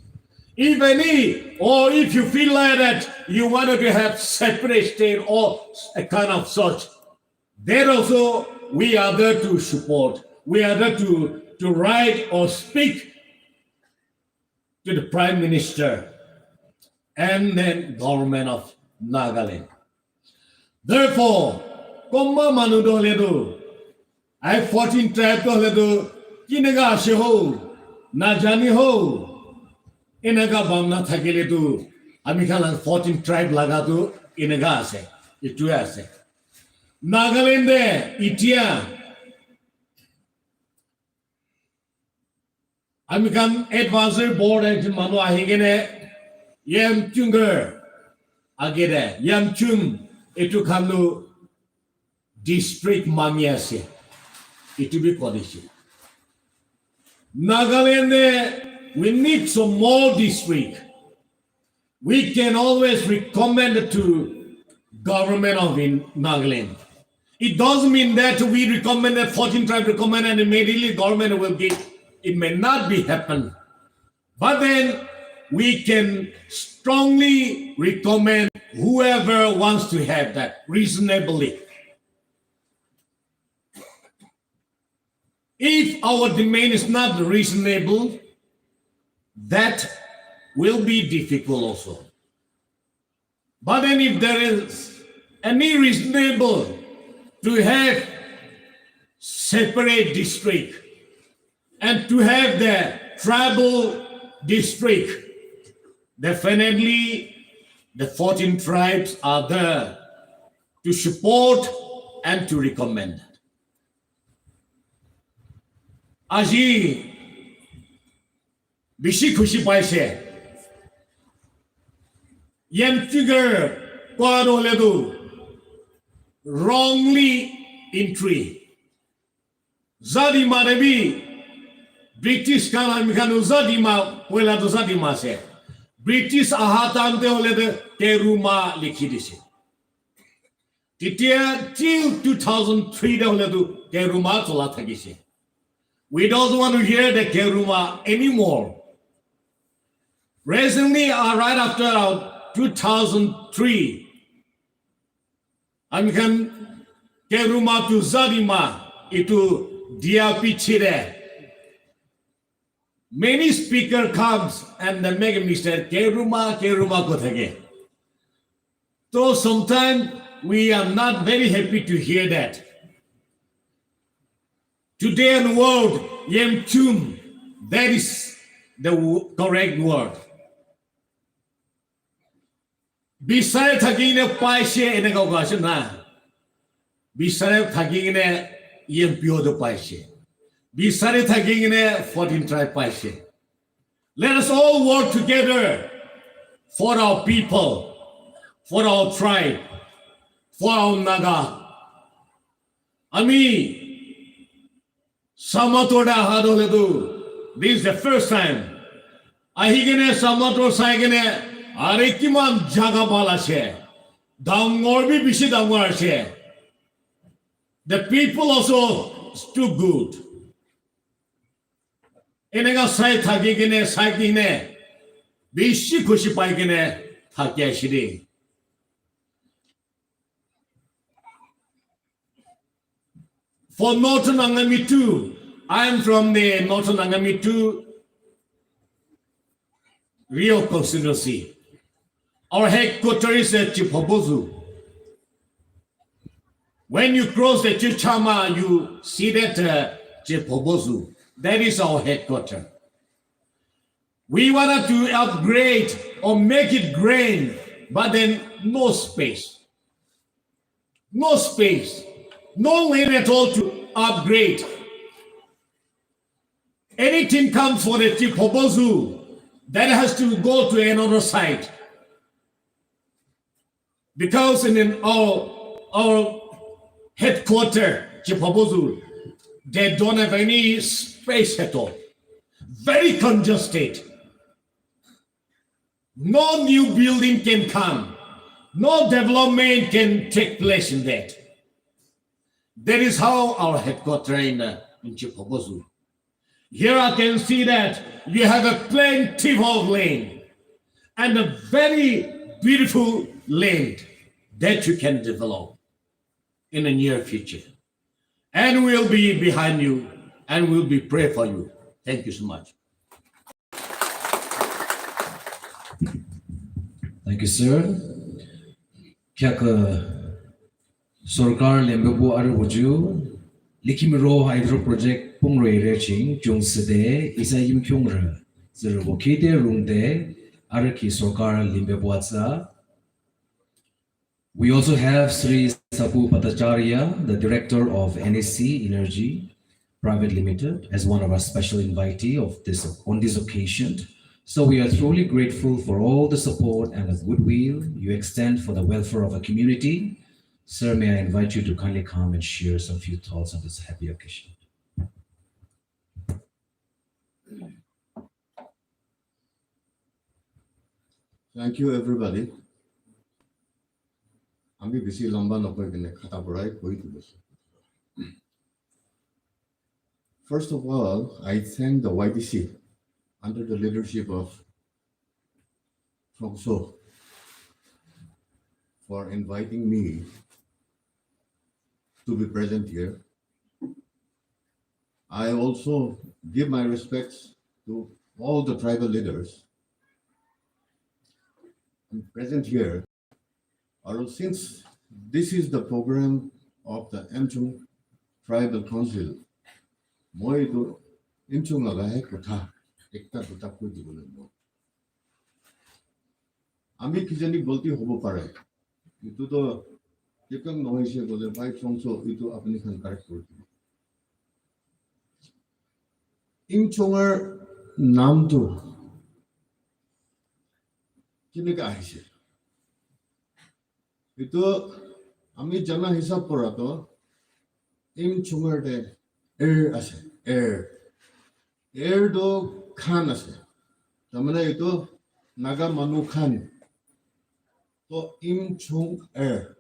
If any, or if you feel like that you wanted to have separate state or a kind of such, that also we are there to support. We are there to, to write or speak to the Prime Minister and then Government of Nagaland. Therefore, konoba manu tu hoile tu, ai fourteen tribe tu hoile tu, kineka ase ho, najane ho, eneka bhabona thakile tu, amikhan la fourteen tribe laga tu eneka ase, itu ase. Nagaland te etia amikhan advisory board ekjon manu ahikene Yimkhiung age te, Yimkhiung itu khan tu district mangi ase, itu bi koi dise. Nagaland te, we need some more district. We can always recommend it to government of in Nagaland. It doesn't mean that we recommend that fourteen tribe recommend and immediately government will give. It may not be happen. But then we can strongly recommend whoever wants to have that reasonably. If our demand is not reasonable, that will be difficult also. But then if there is any reasonable to have separate district and to have the tribal district, definitely the fourteen tribes are there to support and to recommend. Aji bishi khushi paise. Yimkhiung ke koa tu hoile tu wrongly entry. Zadima te bi British khan amikhan tu Zadima, poila tu Zadima ase. British aha time te hoile tu Keruma likhi dise. Tetia till two thousand three te hoile tu Keruma chola thakise. We don't want to hear the Keruma anymore. Recently, uh, right after, uh, two thousand three, amikhan Keruma to Zadima itu dia pichire. Many speaker comes and they make a mistake. Keruma, Keruma koi thake. So sometimes we are not very happy to hear that. Today in the world, Yimkhiung, that is the w-, correct word. Bisari thakikene paise eneka koa ase na. Bisari thakikene Yimkhiung tu paise. Bisari thakikene fourteen tribe paise. Let us all work together for our people, for our tribe, for our Naga. Ami Shamator te aha tu hoile tu, this is the first time. Ahikene Shamator saikene, are kiman jaga bhal ase. Dangor bi bishi dangor ase. The people also is too good. Eneka sai thakikene, saikene, bishi khushi paikene thaki ase de. For Northern Angami two, I am from the Northern Angami two Rio constituency. Our headquarter is at Chiphobozu. When you cross the Chichama, you see that, uh, Chiphobozu. That is our headquarter. We wanted to upgrade or make it grand, but then no space. No space, no land at all to upgrade. Anything comes for the Chiphobozu, that has to go to another site. Because in, in our, our headquarter, Chiphubo Zoo, they don't have any space at all. Very congested. No new building can come. No development can take place in that. That is how our headquarter in, uh, in Chiphubo Zoo. Here I can see that you have a plenty of land and a very beautiful land that you can develop in the near future. And we'll be behind you and we'll be pray for you. Thank you so much. Thank you, sir. Kheakü, uh, sorkar limbebuh arübo ju, likhimiro hydro project pungre reching, jungsede, isa Yimkhiungrü, zirübo kide rungde, arü ki sorkar limbebuh atsa. We also have Shri Sapu Bhattacharya, the director of N S C Energy Private Limited, as one of our special invitee of this, on this occasion. So we are truly grateful for all the support and the goodwill you extend for the welfare of the community. Sir, may I invite you to kindly come and share some few thoughts on this happy occasion. Thank you, everybody. Ami bisi lamba nohoi kene khata parai koi dibo. First of all, I thank the Y D C under the leadership of Phongso for inviting me to be present here. I also give my respects to all the tribal leaders present here. Or since this is the program of the Yimkhiung Tribal Council, moi etu Yimkhiung laga he kotha ekta duta koi dibole mon. Ami kijani golti hobo pare. Etu to kekang nohoise koile bhai Phongso etu apni khan correct kori dibo. Yimkhiungor naam to keneka ahise? Etu ami jana hisab para to Yimkhiungor te er ase, er. Er to khan ase. Tar mane etu Naga manu khan. To Yimkhiung er.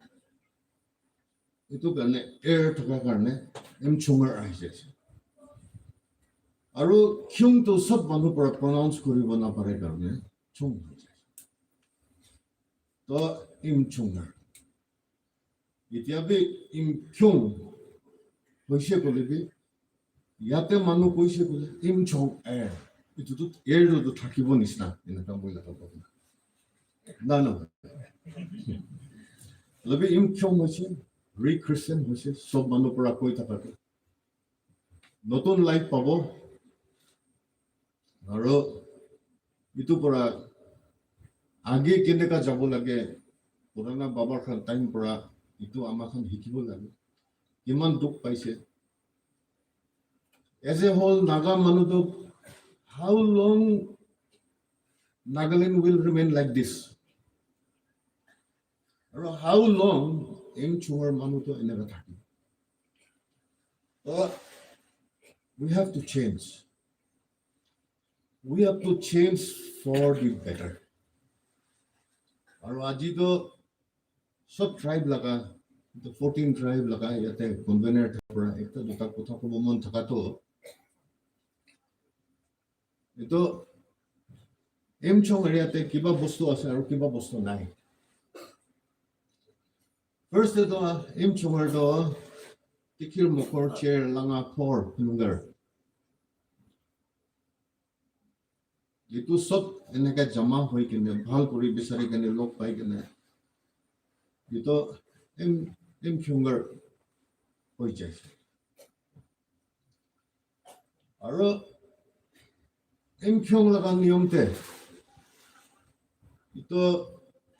Etu karne er thaka karne Yimkhiungor ahise. Aru khiung to sob manu para pronounce koribo napare karne khiung hoise. To Yimkhiungor. Etiya bi Yimkhiung hoise koile bi, yate manu koise koile Yimkhiung er. Etu to er to thakibo nisina, eneka moi laga bhabona. Na, na. Labi Yimkhiung hoise, re-christen hoise, sob manu para koi thaka to. Notun life pabo. Aru etu para age keneka jabo lage, purana baba khan time para etu ama khan hikibo lage. Kiman dukh paise. As a whole, Naga manu to how long Nagaland will remain like this? Aru how long Yimkhiungor manu to eneka thakibo? But we have to change. We have to change for the better. Aru aji to sob tribe laga, to fourteen tribe laga yate convener thaka para ekta duta kotha kobo mon thaka to, etu Yimkhiung area te kiba bostu ase aru kiba bostu nai. First te to Yimkhiungor to Tikhir Mokhor Cher Langa Phor Phunungder. Etu sob eneka jama hoi kene, bhal kori bisari kene, log pai kene, etu Yim, Yimkhiungor hoi jai. Aru Yimkhiung laga niyom te, etu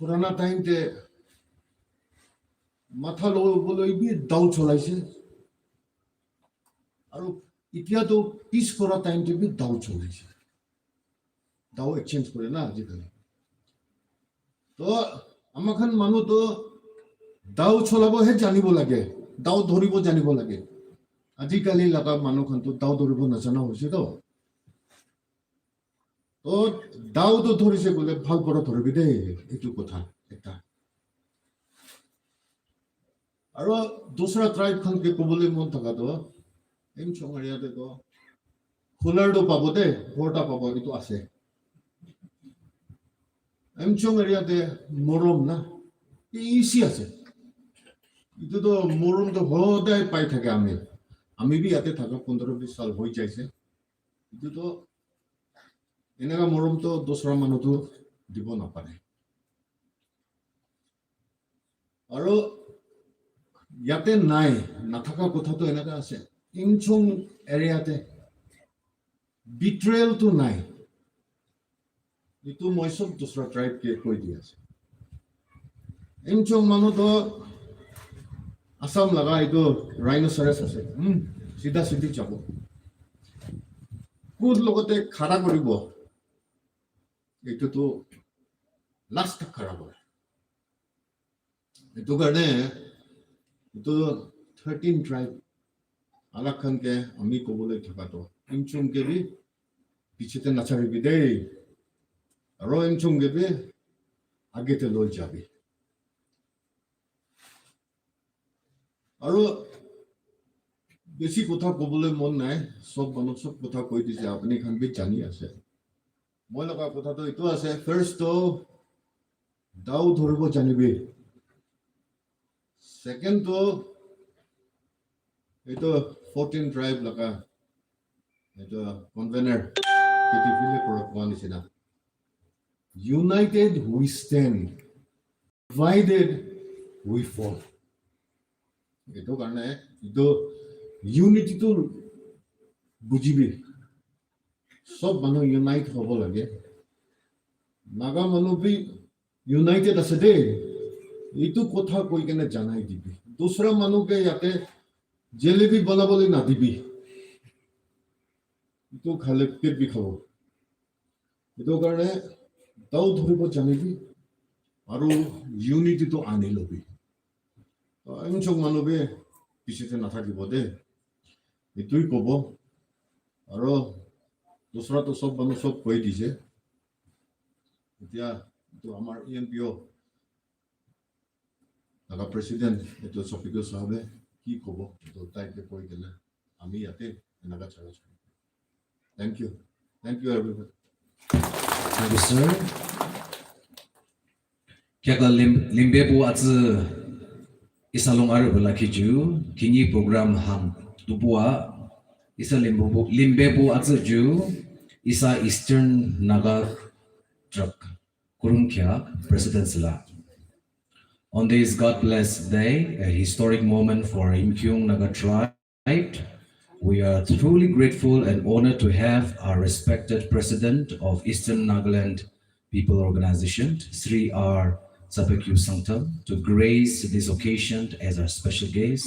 purana time te matha lobole bi dao cholaise. Aru etiya to peace kora time te bi dao cholaise. Dao exchange kore na ajikali. To ama khan manu to dao cholabo he janibo lage. Dao dhoribo janibo lage. Ajikali laga manu khan tu dao dhoribo najana hoise to. To dao to dhorise koile bhal para dhoribi de, etu kotha ekta. Aro dusra tribe khan ke kobole mon thaka to, Yimkhiung area te to cooler to pabo de, ghor ta pabo, etu ase. Yimkhiung area te morom na bishi ase. Etu to morom to hodai pai thake ami. Ami bi yate thaka pondro bis sal hoi jaise. Etu to eneka morom to dusra manu to dibo napare. Aro yate nai, nathaka kotha to eneka ase. Yimkhiung area te betrayal to nai. Etu moi sob dusra tribe ke koi di ase. Yimkhiung manu to Assam laga etu rhinoceros ase. Hmm, sida sidi jabo. Kut logote khara koribo. Etu to last tak khara kore. Etu karne, etu thirteen tribe, alak khan ke ami kobole thaka to, Yimkhiung ke bi piche te nacharibi de, aro Yimkhiung ke bi age te loi jabi. Aro besi kotha kobole mon nai, sob manu sob kotha koi dise, apuni khan bi jani ase. Moi laga kotha to etu ase, first to dao dhoribo janibi. Second to etu fourteen tribe laga etu convener, K T P le korak koa nisina. United we stand, divided we fall. Etu karne etu unity to bujibi. Sob manu unite hobo lage. Naga manu bi united ase de. Etu kotha koi kene janai dibi. Dusra manu ke yate jalebi banabole nadibi. Etu khale pet bi khabo. Etu karne dao dhoribo janibi. Aro unity to ani lobi. To Yimkhiung manu bi piche te nathakibo de. Etui kobo. Aro dusra to sob manu sob koi dise. Etia etu amar E N P O laga president etu Sophicus sahabe ki kobo, etu tai ke koi kena ami yate eneka chara chara. Thank you. Thank you, everybody. Thank you, sir. Kheakü lim-, limbebuh atsü isa lung arübah lakhi ju, khihni program hang tubua, isa limbebuh, limbebuh atsü ju, isa Eastern Naga Truck, Kurung Kheak, President Sila. On this God bless day, a historic moment for Yimkhiung Naga tribe, we are truly grateful and honored to have our respected President of Eastern Nagaland People Organization, Shri R Sapakyu Sangtam, to grace this occasion as our special guest.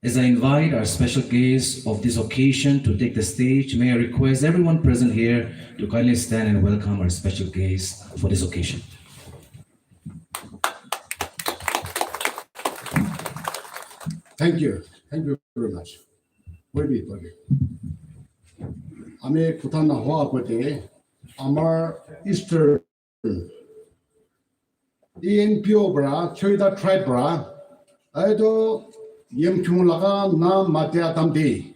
As I invite our special guest of this occasion to take the stage, may I request everyone present here to kindly stand and welcome our special guest for this occasion. Thank you. Thank you very much. Wait, wait, wait. Ami kotha nahoa agote, amar Eastern E N P O para, Choida tribe para, etu Yimkhiung laga naam matia time te,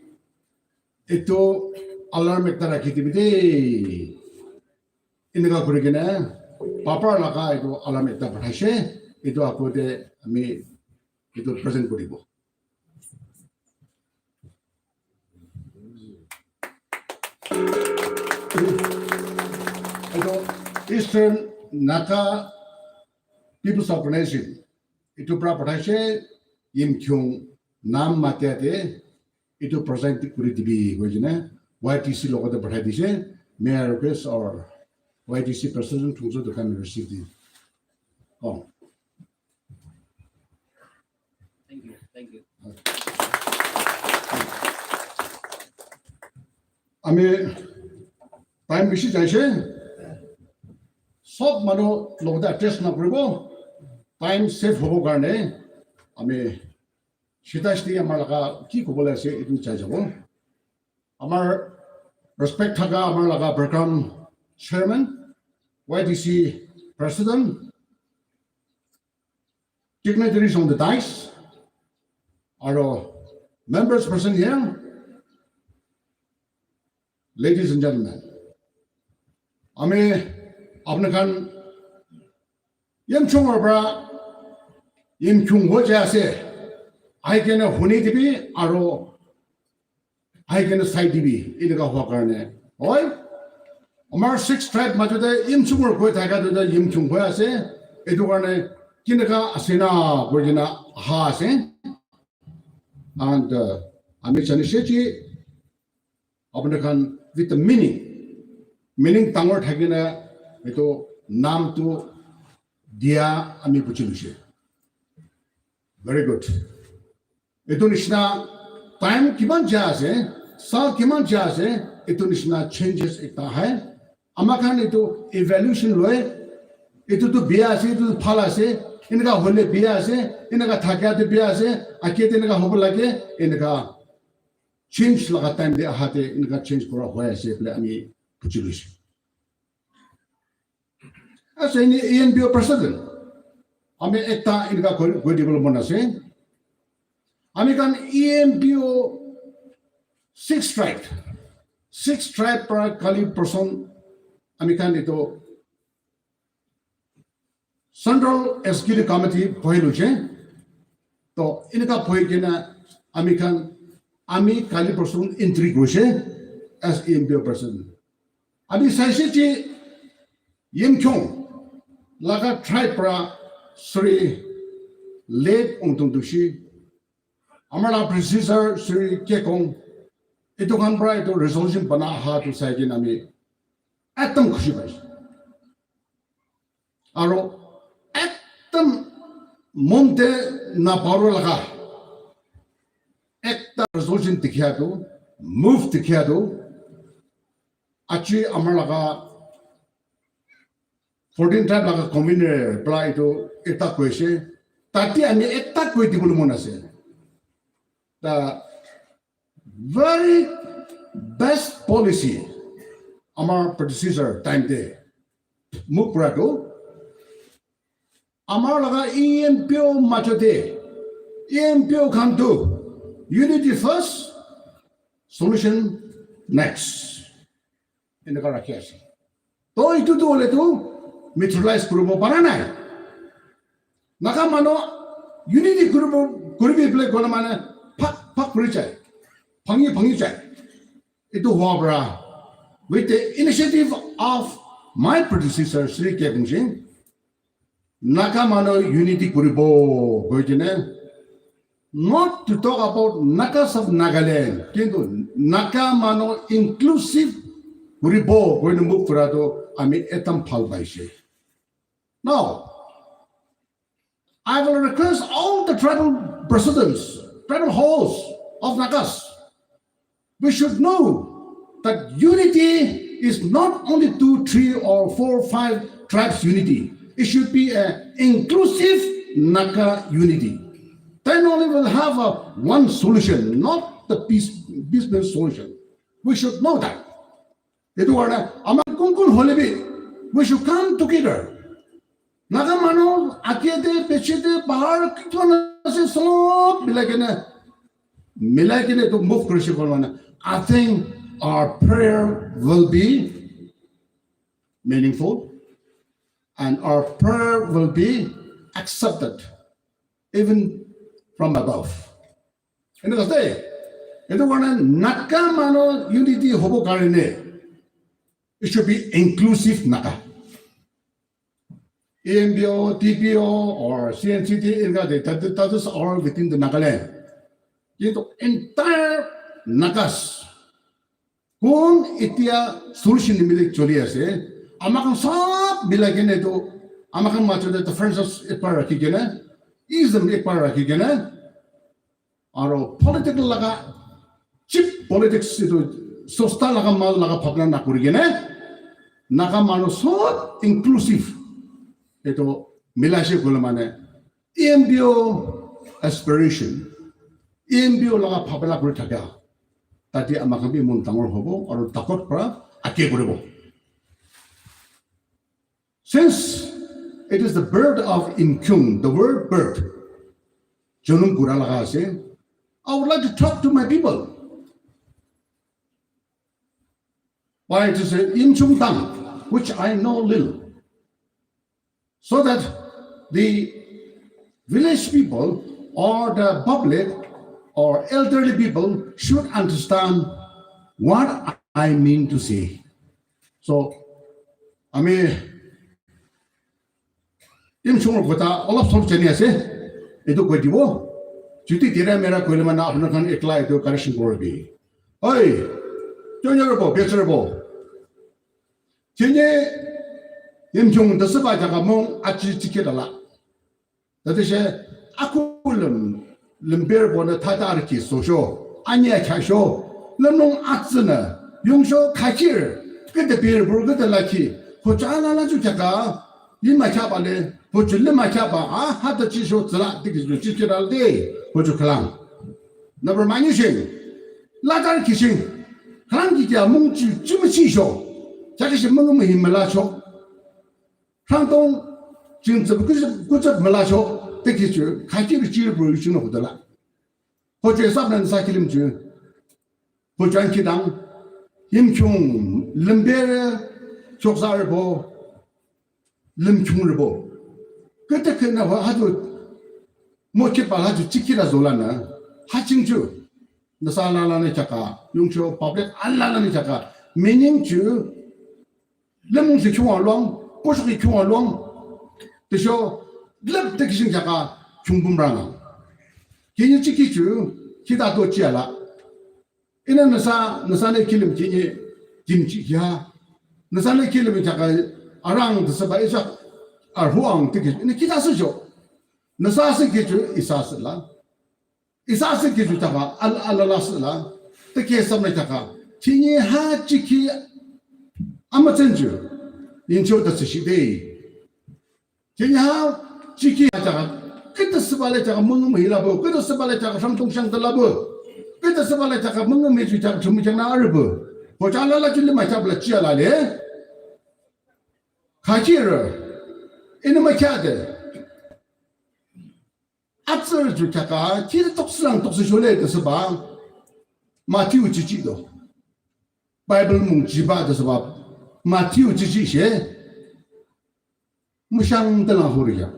etu alarm ekta rakhi dibi de. Eneka kuri kene, paper laga etu alarm ekta pathaise, etu agote ami etu present kuribo. Etu Eastern Naga People's Organization, etu para pathaise, Yimkhiung naam matia te, etu present kuri dibi koi kene, Y T C logote pathai dise, may I request our Y T C president, Thongso, to come and receive the, oh. Thank you, thank you. Ami time bishi jaise. Sob manu logote address nakuribo. Time save hobo karne ami Sita sita amar laga ki kobole ase etu jai jabo. Amar respect thaka amar laga program chairman, Y D C president, dignitaries on the dais, aro members present here, ladies and gentlemen, ami apni khan Yimchungrü pra Yimkhiung hoi jai ase, ahi kene huni dibi aro ahi kene sai dibi, eneka hua karne. Hoi? Amar six tribe majote Yimchungrü koi thaka tu Yimkhiung hoi ase. Etu karne kineka ase na koi kena aha ase. And, uh, ami jani she ji, apni khan with the meaning, meaning dangor thakina etu naam tu dia ami buji loise. Very good. Etu nishina time kiman jai ase, saal kiman jai ase, etu nishina changes ekta ahe. Ama khan etu evaluation loi, etu tu bia ase, etu tu bhal ase, eneka hole bia ase, eneka thakia tu bia ase, age te eneka hobo lage, eneka change laga time te aha te eneka change kora hoi ase bole ami buji loise. As an E N P O president, ami ekta eneka koi, koi dibole mon ase. Ami khan E N P O six tribe, six tribe pra kali person ami khan etu Central Executive Committee bohi loise. To eneka bohi kena ami khan, ami kali person entry korise as E N P O president. Ami saise ji Yimkhiung laga tribe pra Shri Late Ongtung Tushi, amar laga predecessor Shri Kekong, etu khan pra etu resolution bana aha tu sai kena ami ekdom khushi paise. Aro ekdom mon te nabaro laga ekta resolution dikhiya tu, move dikhiya tu, aji amar laga fourteen tribe laga convener pra etu ekta koise, tate ami ekta koi dibole mon ase. The very best policy amar predecessor time te move kora tu, amar laga E N P O majote, E N P O khan tu unity first, solution next, eneka rakhi ase. To etu tu hole tu materialize kuribo para nai. Naga manu unity kuribo, kuribi bole koile mane phak phak kuri jai, bhangi bhangi jai. Etu hua para, with the initiative of my predecessor Shri Kekong ji, Naga manu unity kuribo koi kena, not to talk about Nagas of Nagaland, kintu Naga manu inclusive kuribo koi kena move kora tu ami ekdom bhal paise. Now, I will request all the tribal presidents, tribal halls of Nagas, we should know that unity is not only two, three, or four, five tribes unity. It should be an inclusive Naga unity. Then only we'll have a one solution, not the piece, piecemeal solution. We should know that. Etu karone ami kun kun hole bi, we should come together. Naga manu age te, piche te, bahar kiton ase, sob milai kena, milai kena etu move korise koile mane, I think our prayer will be meaningful and our prayer will be accepted even from above. Eneka ase. Etu karone Naga manu unity hobo karone, it should be inclusive Naga. E N P O, T P O, or C N C T, eneka de, that, that is all within the Nagaland. Kintu entire Nagas, kun etia solution nimite choli ase, amakhan sob milai kena etu, amakhan majote differences ekbar rakhi kena, ism ekbar rakhi kena, aro political laga, cheap politics etu, sosta laga mal laga bhabna nakuri kena, Naga manu sob inclusive etu milaise koile mane, E N P O aspiration, ENPO laga phabela kuri thakya. Tate ama khan bi mon dangor hobo, aru takot para age kuribo. Since it is the birth of Yimkhiung, the word birth, jonom kura laga ase, I would like to talk to my people. By it is a Yimkhiung tongue, which I know little. So that the village people or the public or elderly people should understand what I mean to say. So, I mean, Yimkhiung kotha olop solop jani ase, etu koi dibo. Jodi dera mera koile mane apuni khan ekla etu correction koribi. Oi, junior bo, bachelor bo. Jini Yimkhiung tüsüba jaga mung aji jikhi dala. Tütüshe aku lüm, lümberübo nü thata arükhi socho, anya khasho, lümlung atsünü, yungsho khakir, küde bir bur küde lakhi, hocha alala ju jaga, yima khaba le, hochu lima khaba, a, hata chisho tsüla, dikhi ju jikhi dala de, hochu khülang. Number mani shing, latar kishing, khülang kikya mung chi, chima chisho, jaga shi mung mu himala cho. Rhangdung jingtsüp kutsüp, kutsüp mülasho, teki chu, khaki ri chir pur yu ching no hudala. Hoche sap nan sa kilim chu. Hoche an kidang, Yimkhiung, lümbe re, choksa re bo, lümkhiung re bo. Kete kena ha, ha ju, mo kipa ha ju chikira zola na, ha ching chu. Nasa lala ne chaka, yungsho public alala ne chaka, meaning chu, Lümung si khiungwa luang, koshok ki khiungwa luang. Tüsho, lüp teki shing jaka khiung bumrang. Kini chiki chu, kita to chiala. Ina nasa, nasa ne kilim kini, kim chi kia. Nasa ne kilim jaka, arang tüsüba isa, arhuang teki, ina kita si jo. Nasa si ki chu, isa si la. Isa si ki ju taka, al-, alala si la, teke samna taka, chini ha chiki ama chen ju, yin cho ta si shi de. Chini ha chiki taka, kita si ba le taka, mung mung hila bo, kita si ba le taka, shang tong shang ta la bo, kita si ba le taka, mung mung ju taka, chum chang na ar bo. Ko cha la la chili ma cha bla chia la le. Ka chi re, ini ma cha de. Atsür ju kaka, kiri toksirang toksir shole de seba, Matthew chichi do. Bible mung jiba de seba, Matthew chichi she. Mushang de lang hori ya.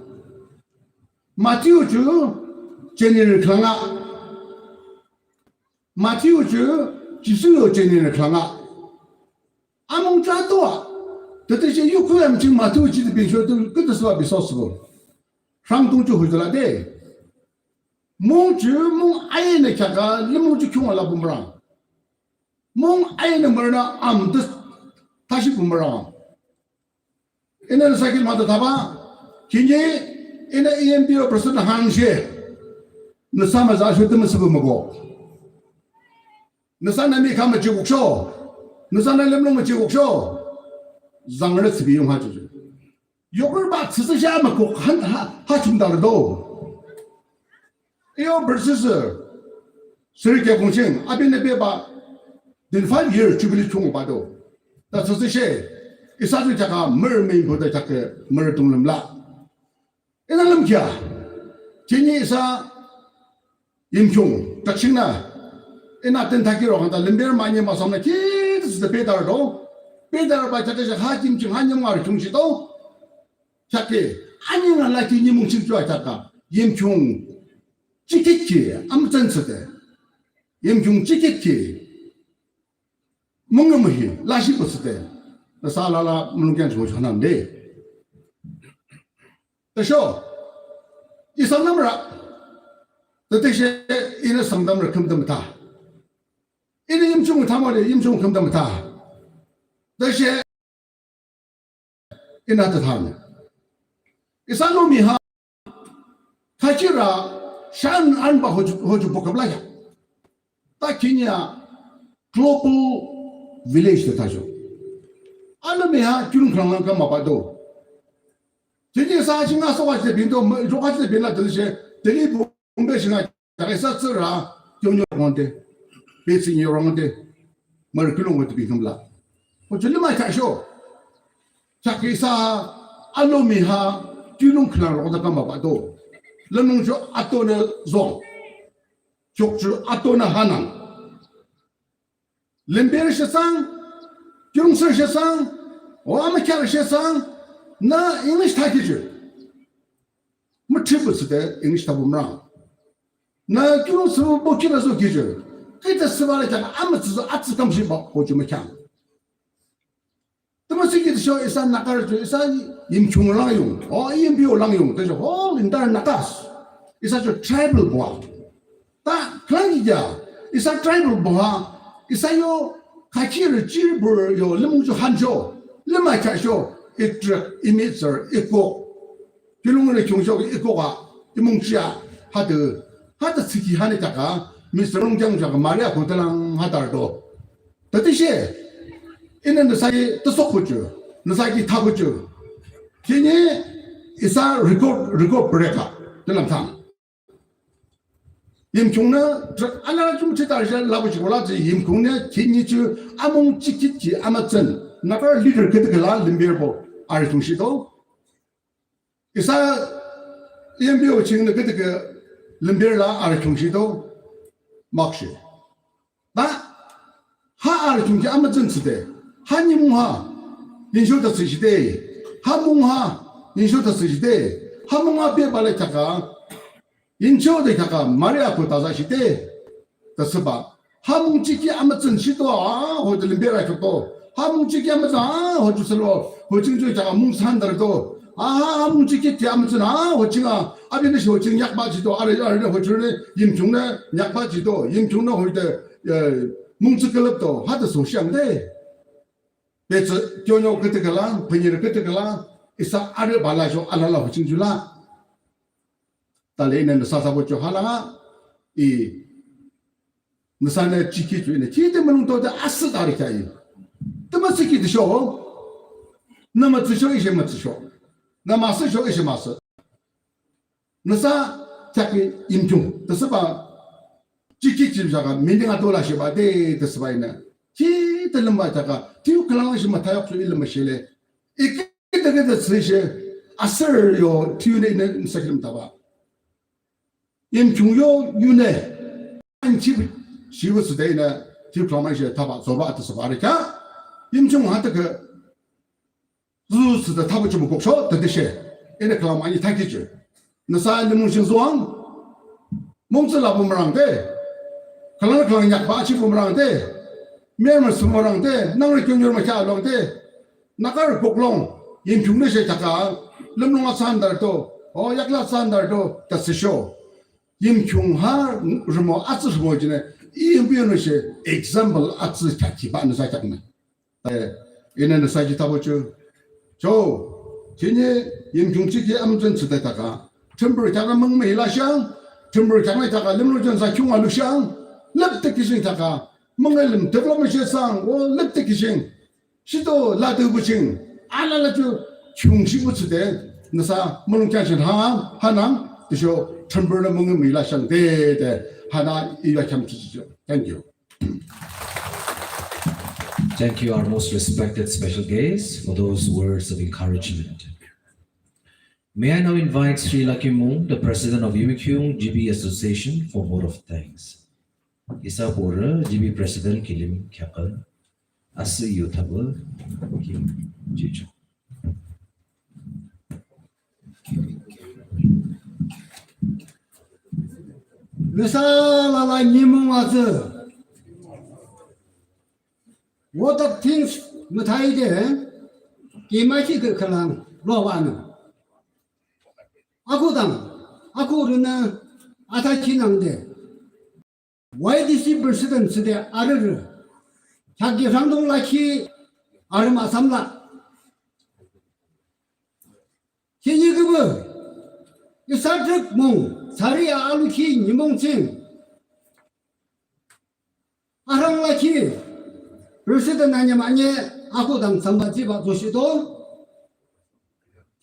Matthew ju, January klanga. Matthew ju, Jisu yo January klanga. Amung cha to a. Tete she yu kuyam ching Matthew chi de bin sho de, kede seba bi so sebo. Rhangdung ju hui de la de. Mung ju, mung aye ne kaka, le mung ju kyung ala bumrang. Mung aye ne murna am de tashi bumrang. Ina sakil mata taba, kinye, ina E N P O president han she. Nasa ma za shu de ma sebo ma go. Nasa na mi kama chi wuksho. Nasa na lemlong ma chi wuksho. Zangre sibi yung ha ju. Yoker ba tsitsi sha ma kok han ha, ha chum dar do. Iyo verses, eh, seri kya kung ching, abin ne be ba, din five year jubilee chung ba do. Da tsitsi she, isa ju jaka mer me impo da jaka mer tung lem la. Ina lem kya, chini isa, Yimkhiung, takshing na. Ina ten thaki ro hanta lember ma nye ma samna ki, this is the pedar do. Pedar ba chate ha Yimkhiung ha nyam ngar khiung shi do. Chake, ani nga la ki nyimung ching chua chaka. Yimkhiung, chikit ki, am tsen tsete. Yimkhiung chikit ki. Mung mu hi, la shi ko tsete. Na sa la la, mung kyan chua chua nam de. Tüsho, i Sangtam ra, tütüshe, ina Sangtam ra khümtam ta. Ina Yimkhiung thamale, Yimkhiung khümtam ta. Tüshe, ina ta thamale. Isa lo mi ha, thachira, shan an ba hoju, hoju bokabla ya. Ta kinya global village de tajo. Alo mi ha, kyun krang lang kama ba do. Tini sa chinga so wa de bin do, ro wa de bin la de she, Delhi Bombay chinga Kheaküa isa tsührü, yongyong rongde, betsüh nyi rongde, mürü kiulongbo de bikhümla. Hoju limang kheaksho. Kheaküa isa alomi ha, kiulong khülang rongde kambah bahdo. Lümlung ju ato nü zong. Chokchu ato nü hanang. Limberü she thsang, kiulong tsührü she thsang, o amükheakrü she thsang, nü English thakhi ju. Müthribe thsüde English thapü mürang. Nü kiulong tsührü bo kira zo kiju. Küde thsübah le kheaküa amütsü zo atsü kamshihbah hoju mükheang. Tümü thsükhi tüsho isa Nagarü ju isa Yimkhiung lang yung. O, E N P O lang yung. Tüsho whole entire Nagas. Isa ju tribal buh. Ta khülang kheaküa, isa tribal buh ha, isa yo khakirü chirburü yo lümung ju hancho, limang kheaksho, itrek, imitsür, ikok. Kiulongnü khiungsho ikok a, imung chia, hadü, hadü thsükhi hanü kheaküa, Mister Longkiang ju kheaküa Maria kotalang hadarüdo. Tütüshe, inü nüsa i tüsokbuh ju, nüsa ki thapü ju. Khihni isa record, record break a, tülang thang. Yimkhiungnü, tra-, alala chum chita rüsha labuh chiko la tsi Yimkhiungnü, khihni ju amung chikit ki amütsün, Nagarü leader küdükhüh la limberbo, arü khiungshido. Isa, E N P O chingnü küdükhüh limber la arü khiungshido, makshe. Ba, ha arü khiungki amütsün thsüde, ha nimung ha, yinsho ta thsüshide, ha mung ha, yinsho ta thsüshide, ha mung ha bebah le kheaküa, Yincho de kheaküa Maria ko tazashide, ta thsübah. Ha mung chiki amütsün shido a, hoju limberü kheaküa. Ha mung chiki amütsün a, hoju thsülo, ho ching ju kheaküa mung sandarüdo. A, ha mung chiki ki amütsün a, ho ching a, abinü shi ho ching yakbah jido, arü, arü, ho ching ne, Yimkhiungnü yakbah jido, Yimkhiungnü hoju de, eh, mung tsü külüpdo, ha de so shiangde. Betsüh, kyonyo küdükhüh la, panyirü küdükhüh la, isa arü bala jo alala ho ching ju la. Tale inü nüsa thsabo cho hala, i, nüsanü chiki cho inü, chide mülung to de asü tari kya i. Tümü thsükhi tüsho, nü mütsüsho, ishe mütsüsho. Nü müsüsho, ishe müsü. Nüsa thsakhi Yimkhiung, tüsübah, chiki chim thsakha, meaning ato la shibah de, tüsübah inü. Chide lümba thsakha, tiyu khülang shi müthayok cho i lümba shile. Iki de ke de thsüshe, asür yo, tiyu ne, ne, nüsa kilim taba. Yimkhiung yo, yu ne. Anchi, shibu thsüde ne, tiyu klamai she taba, zoba, tüsübah, rika. Yimkhiung ha de ke, zu thsüde taba chimu koksho, de de she. Ene klamai ni thakhi che. Nüsa limung shin zuang. Mungtsü labu mürang de. Khülang khülang yakbah chibu mürang de. Mürmüsü mürang de. Nangrü kyungyur mükheah luang de. Nagarü koklung. Yimkhiungnü she thsakha. Lümlung asandarüdo. O yakli asandarüdo. Tüsüsho. Yimkhiung ha rümo atsü rümo jinü. Yimkhiungnü she example atsü kheakhibah nüsa kheaknü. Eh, inü nüsa ki thabo cho. Cho, khihni Yimkhiung chiki amütsün thsüde thakha. Thrünpuh kheaknü müngühmühi lashang, Thrünpuh kheaknü thakha, lümlung jünsa khiunga lushang, lüpdükhi ching thakha, müngühlim development she thsang, o lüpdükhi ching, shido ladübuh ching, alala cho khiungshibuh thsüde, nüsa mulong kheangshin ha, hanang, tüsho Thrünpuhnü müngühmühi lashang de, de, hanü iya kheam thsücho. Thank you. Thank you, our most respected special guest, for those words of encouragement. May I now invite Shri Lucky Mung, the president of Yimkhiung G B Association, for vote of thanks. Isa borü G B president kilim kheakü, asü yu thabü, kim jicho. Nüsa alala nimung atsü. Vote of thanks müthade, kimachi ke khülang, lobanü. Akudang, akurünü, atachinangde. Y D C president thsüde arürü. Thakhi rangdong lakhi arü müsamla. Khihni küpü. Isa trük mung, sari alukhi nimung ching. Arang lakhi. President anyam anye akudang samba jiba zoshido.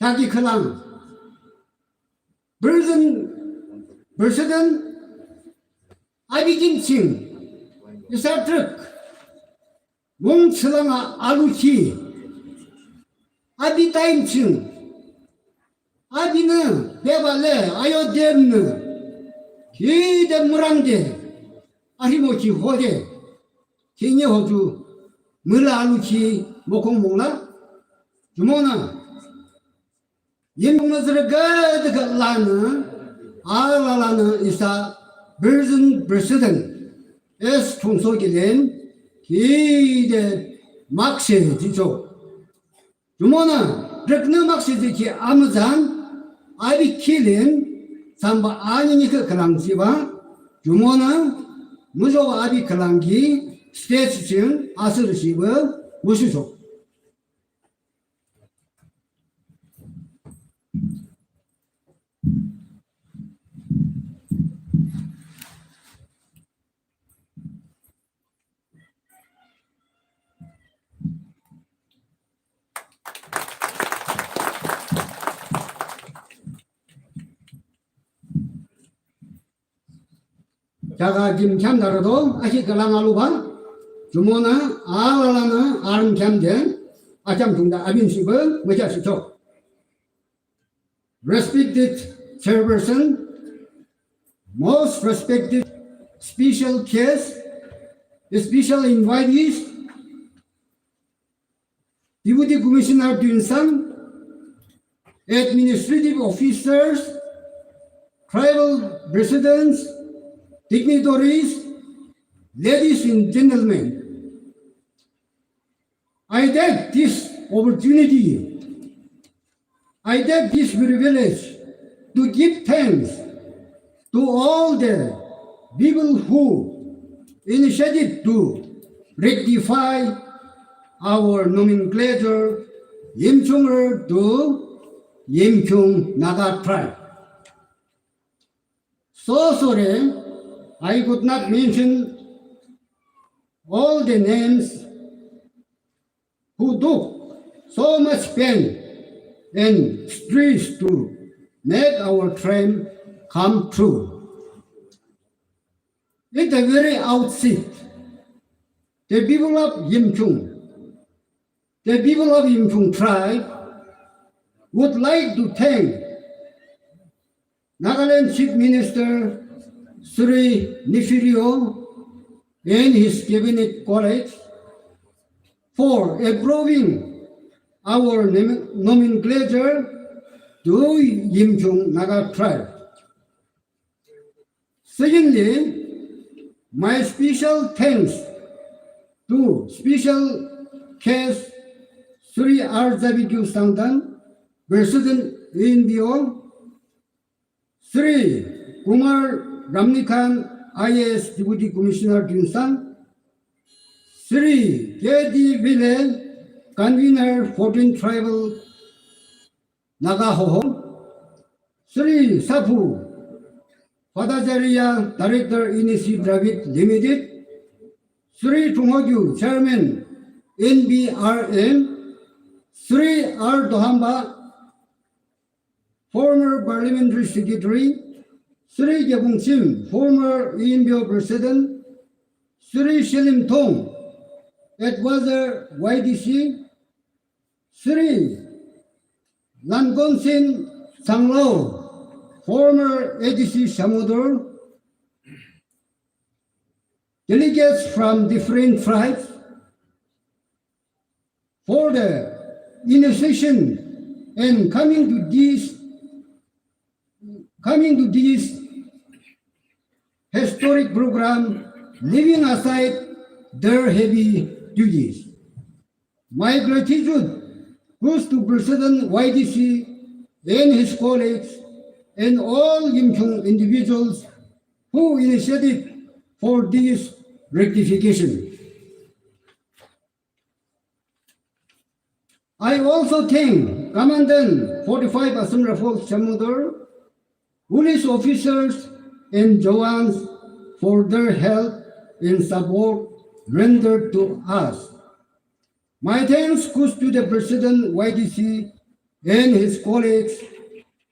Thakhi khülang. President, President, api kim ching isa trük mung thsülang a alukhi, api time ching apinü bebah le ayo demnü khide mürangde arhimokhi hode khihni hoju müla alukhi mokhung mungla. Jumonü Yimkhiung nü tsührü küdükhüh lanü alalanü isa Burzün President S Thongso kilim khide makshe jihchoh. Jumonü trüknü makshe jihkhi amütsan api kilim thsambah aninikhüh khülang jihbah. Jumonü muzhobah api khülang ki stage ching asürü shibah mushuchoh. Kheakü kim kheamdarüdo akhi khülang alubah. Jumonü alalanü arüm kheamde akheam tungde abinsibah mükheahshihchoh. Respected Chairperson, most respected special guests, special invitees, Deputy Commissioner Tuensang, administrative officers, tribal presidents, dignitaries, ladies and gentlemen, I take this opportunity, I take this privilege to give thanks to all the people who initiated to rectify our nomenclature, Yimchunger to Yimkhiung Naga tribe. So sorry, I could not mention all the names who took so much pain and stress to make our dream come true. At the very outset, the people of Yimkhiung, the people of Yimkhiung tribe would like to thank Nagaland Chief Minister Shri Neiphiu Rio and his cabinet colleagues for approving our nom-, nomenclature to Yimkhiung Naga tribe. Secondly, my special thanks to special guest Shri R Zabikyu Sangtam, President U N P O, Shri Kumar Ramnikhan, I A S Deputy Commissioner Tuensang, Shri K D Vile, Convener fourteen Tribal Naga Hoho, Shri Saphu Bhattacharya, Director N E C Private Limited, Shri Thunghokyu, Chairman N B R M, Shri R Dohamba, former Parliamentary Secretary, Shri Gebung Chim, former E N P O President, Shri Shelim Thong, Advisor Y D C, Shri Langonsin Sanglo, former A D C Shamator, delegates from different tribes, for the initiation and coming to this, coming to this historic program, leaving aside their heavy duties. My gratitude goes to President Y D C and his colleagues and all Yimkhiung individuals who initiated for this rectification. I also thank Commandant forty-five Assam Rifles Shamator, police officers and Jawans for their help and support rendered to us. My thanks goes to the President Y D C and his colleagues,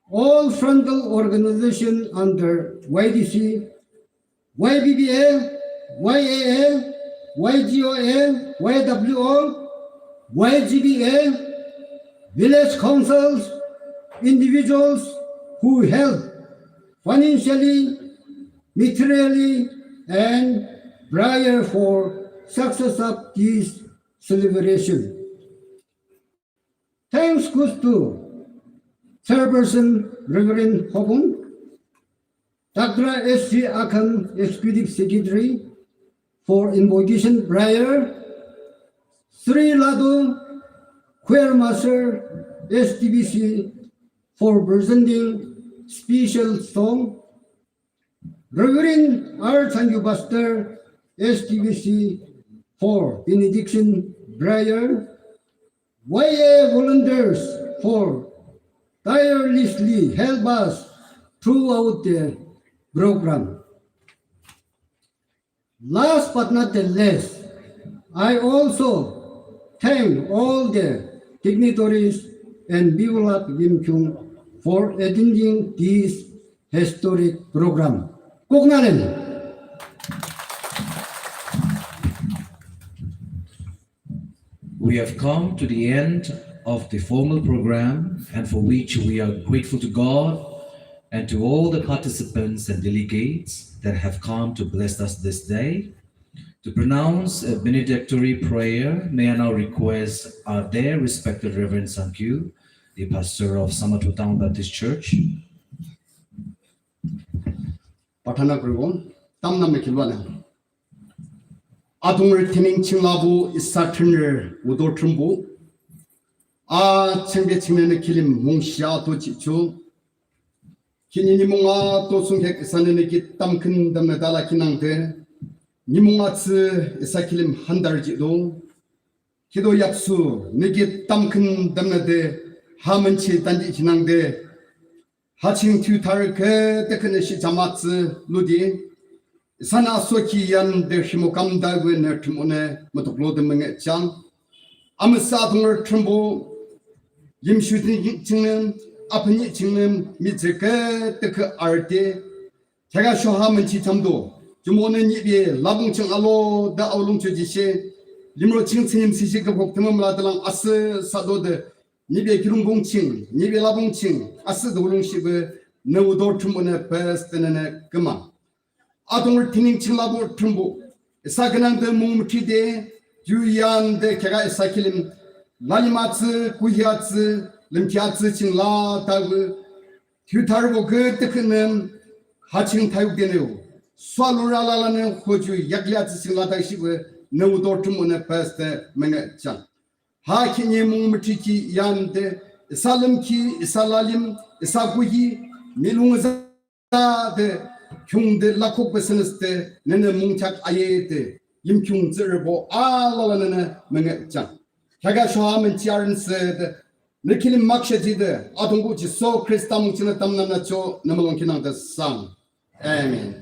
all frontal organization under Y D C, Y B B A, Y A A, Y G O A, Y W O, Y G B A, village councils, individuals who help financially, materially, and prayer for success of this celebration. Thanks goes to Chairperson Reverend Hopung, Doctor S G Akham, Executive Secretary, for invocation prayer, Sri Lado, Choir Master, S T B C, for presenting special song, Reverend R Thangyu, Pastor, S T B C, for benediction prayer, Y A volunteers for tirelessly help us throughout the program. Last but not the least, I also thank all the dignitaries and people of Yimkhiung for attending this historic program. Koknalen. We have come to the end of the formal program, and for which we are grateful to God and to all the participants and delegates that have come to bless us this day. To pronounce a benedictory prayer, may I now request our dear respected Reverend Sangkyu, the pastor of Samato Town Baptist Church. Pratana koribo, tamnam me kilwa na. Adungre thineng ching labuh isa thenre wudo Thrünpuh. A chingbe chingnü kilim mungshi ato jihchoh. Khihni nimung ato thsungkheak isanü nü ki tamkhüntamnü dala kinangde, nimung atsü isa kilim handarü jihdo. Kiuto yapsu nü ki tamkhüntamnü de ha münchi tanjih kinangde, ha ching thiyu tharü küdükhühnü shihcham atsü ludi, isanü asoki yande rhimo kamde wünü Thrünpuhnü mütuklode müngühjang. Amüsa Adungre Thrünpuh, limshuti chingnü, apani chingnü, mihtsürü küdükhüh arüde, kheaküa sho ha münchi chamdo, jumonü nihbe labung ching alo de aolung chojishe, limro ching tsünim sisi küpkhuk tümü müla de lang asühsado de, nihbe kiulongbo ching, nihbe labung ching asühde aolungshihpü nü wudo Thrünpuhnü püsdenü nü küma. Adungre thineng ching labuh Thrünpuh, isa künangde mung müthide, ju yande kheaküa isa kilim, lalim atsü, kuhi atsü, lümkhi atsü ching la tawü, thiyu tharübo küdükhühnü ha ching thayukdenü, sua lura lalanü hoju yakli atsü ching la tawüshihpü nü wudo Thrünpuhnü püsde müngühjang. Ha khihni mung müthikhi yande, isa lümkhi, isa lalim, isa kuhi, milung zade, khiungde lakhukbe sünüsde, nünü mungkheak ayede, Yimkhiung tsührübo alala nünü müngühjang. Kheaküa sho ha münchi arünsede, nü kilim makshe jide, Atungpuh Jisu Khrista mung chingnü tamnüanü cho, nü mulong kinangde thsang. Amen.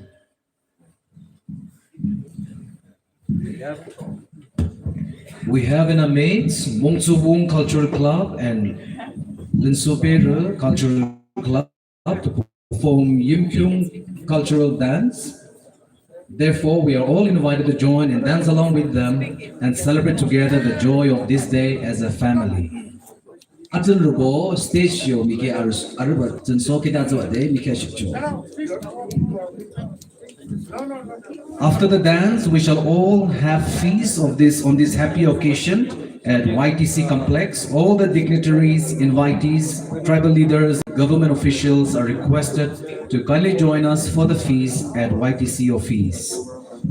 We have in our midst Mongtsubung Cultural Club and Linsopere Cultural Club to perform Yimkhiung cultural dance. Therefore, we are all invited to join and dance along with them and celebrate together the joy of this day as a family. Atun rubo stage yo mike arus aruba tun so kita zo de mike shipcho. After the dance, we shall all have feast of this on this happy occasion at Y T C complex. All the dignitaries, invitees, tribal leaders, government officials are requested to kindly join us for the feast at Y T C office.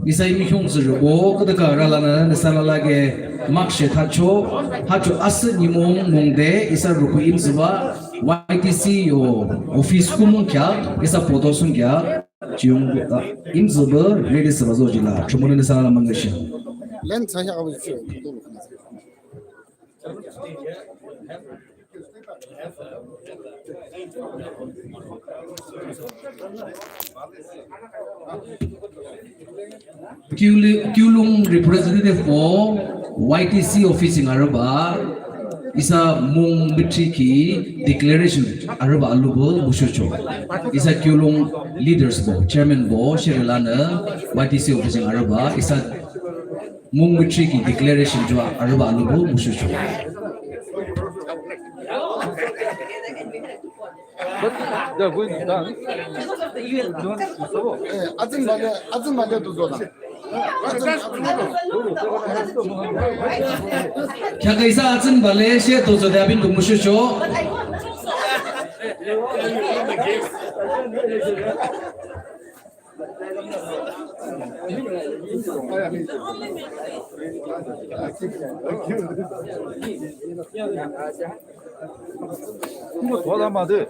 Isa Yimkhiung tsührübo küdükhüh arülanü nüsa alala ke makshe thacho, thacho asüh nimung mungde isa ruku imzübah Y T C yo office kumung kheak isa photo sung kheak jiyung, uh, imzübah ready thsübah zojihlah Thrünpuhnü nüsa alala müngühshang. Len thsangkheak abuh. Kiuli-, Kiulong representative for Y T C office ching arübah, Isa mung müthrikhi declaration arübah alupü mushucho. Isa kiulong leadersbo, chairmanbo, shirülanü Y T C office arübah, isa mung müthrikhi declaration ju arübah alupü mushucho. Kheakü isa atsün bale she tozo de apinü mushucho. Program dance.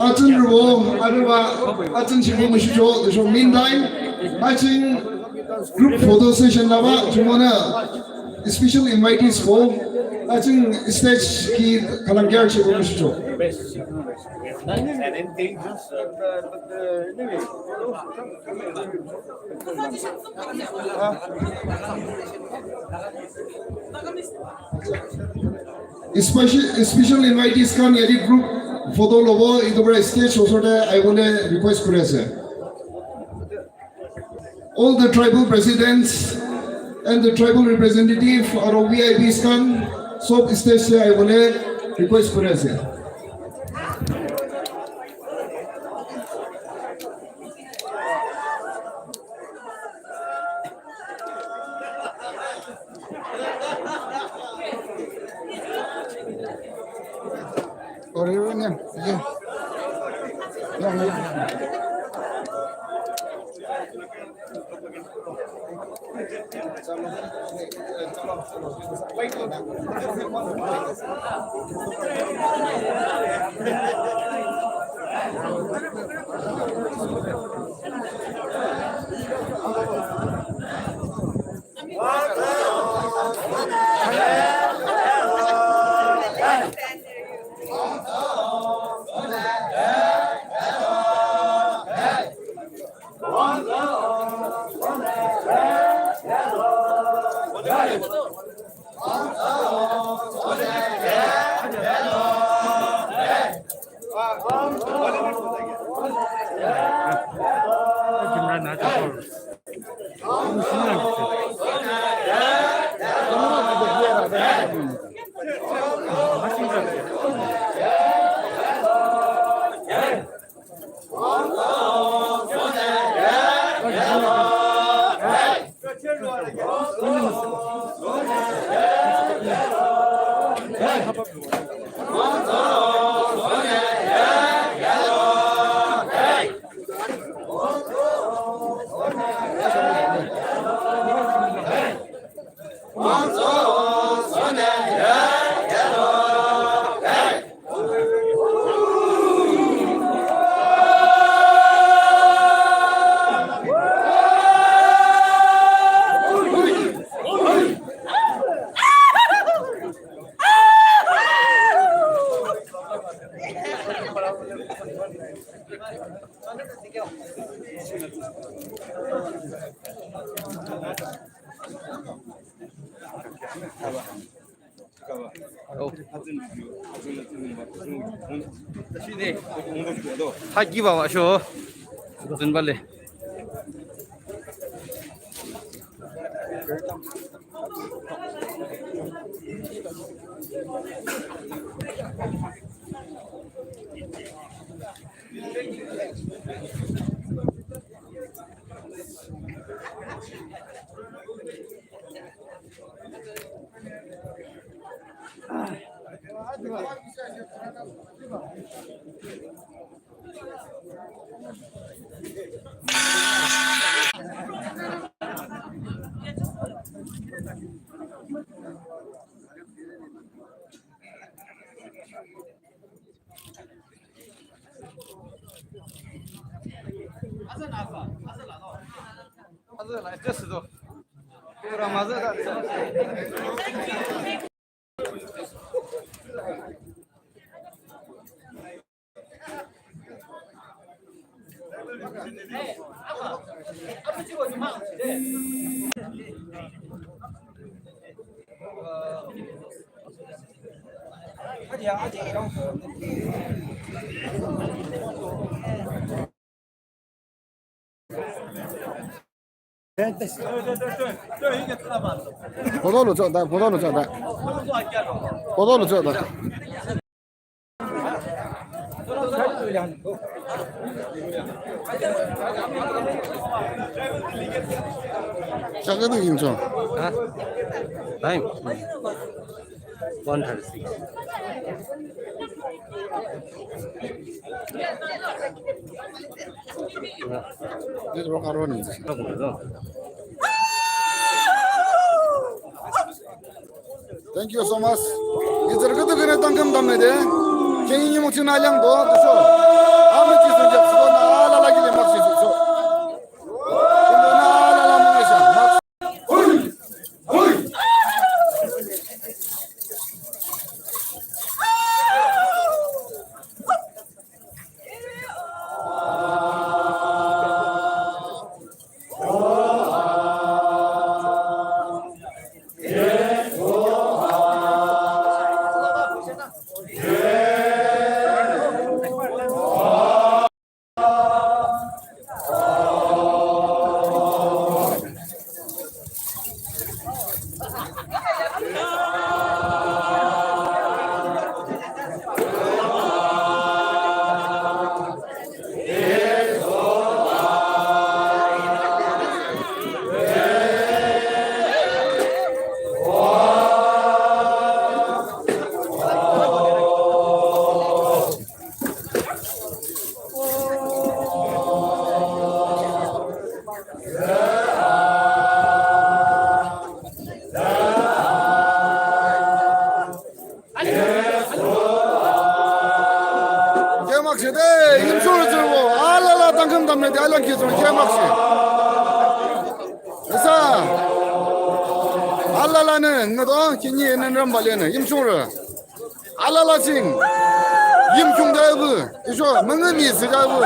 Atsün rübo, arübah, atsün ching mushucho, so meantime, atsün group photo session labah, jumonü special invitees bo, atsün stage ki kalam kyar ching mushucho. Special, special invitees khan yate group photo lobo, etu para stage osor te ahibole request kuri ase. All the tribal presidents and the tribal representative aru V I Ps khan sob stage te ahibole request kuri ase. Ha ki ba wa sho. Zin ba le. Boto lo cho da, boto lo cho da. Boto lo cho da. Chakadu yimcho. Ha? Time. One thirty-six. This rock around. Thank you so much. Izar kutu kene tangkam tamnede. Keni nyumuk china yang do, so. Amu chi sun jak so na la la gile mak chi so. Kene na la la mak chi. Kemak shi de, Yimchung rü tsürübo, alala tangküm tamnüde, alang ki tsung, kemak shi. Isa, alalanü, ngüdo, kini enen ramba lenü, Yimchung rü. Alala ching, Yimchung de abu, isho, müngi mi si de abu.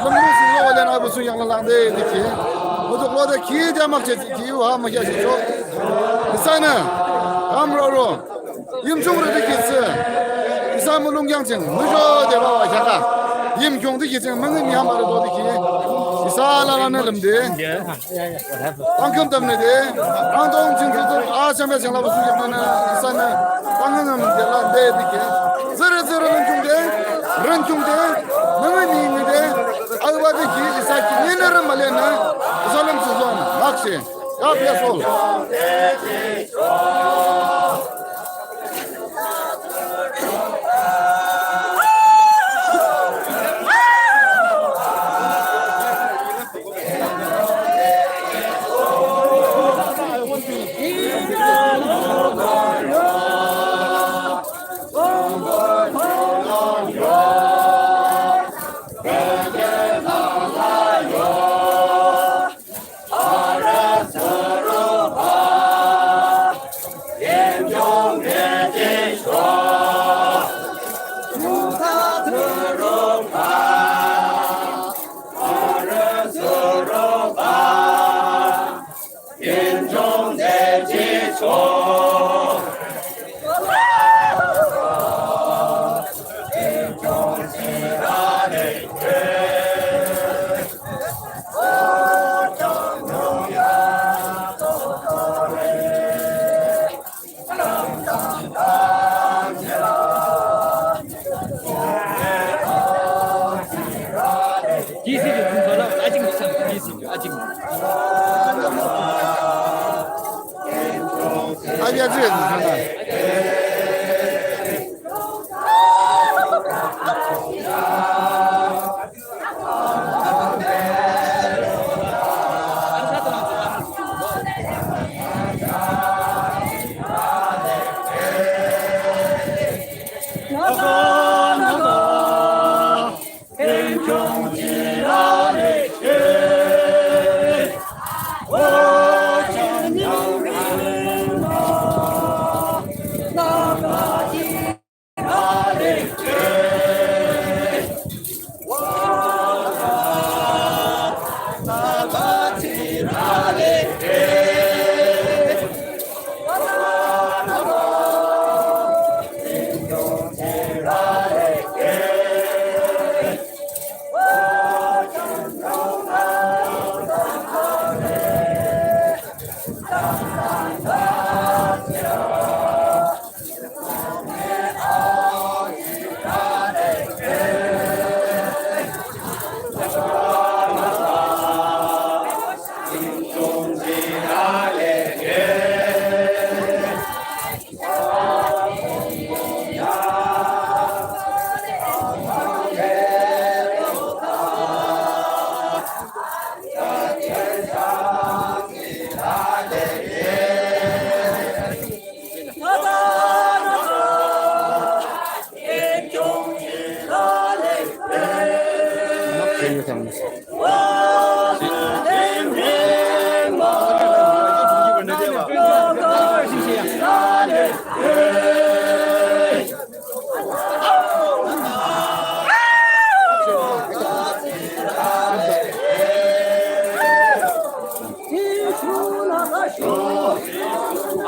Lümlu si lo walen abu su yang lalang de, diki. Muduk lo de ki de mak che, ki yu ha ma ya shi cho. Isanü, am ro ro. Yimchung rü de ki tsü. Isa mulung yang ching, mujo de ba wa ya ka. Yimchung de ki ching, müngi mi ha ma ro do de ki. Isa alalanü lüm de. Tangküm tamnüde, rangdong ching tutu, a, chamya ching la bu su yang nü, isanü, tangküm tamnüde la de de ki. Zürü zürü rün chung de, rün chung de, müngi mi mi de, alba de ki, isa ki, ni nü rün ma le nü, isa lüm su zon, mak shi. God bless all.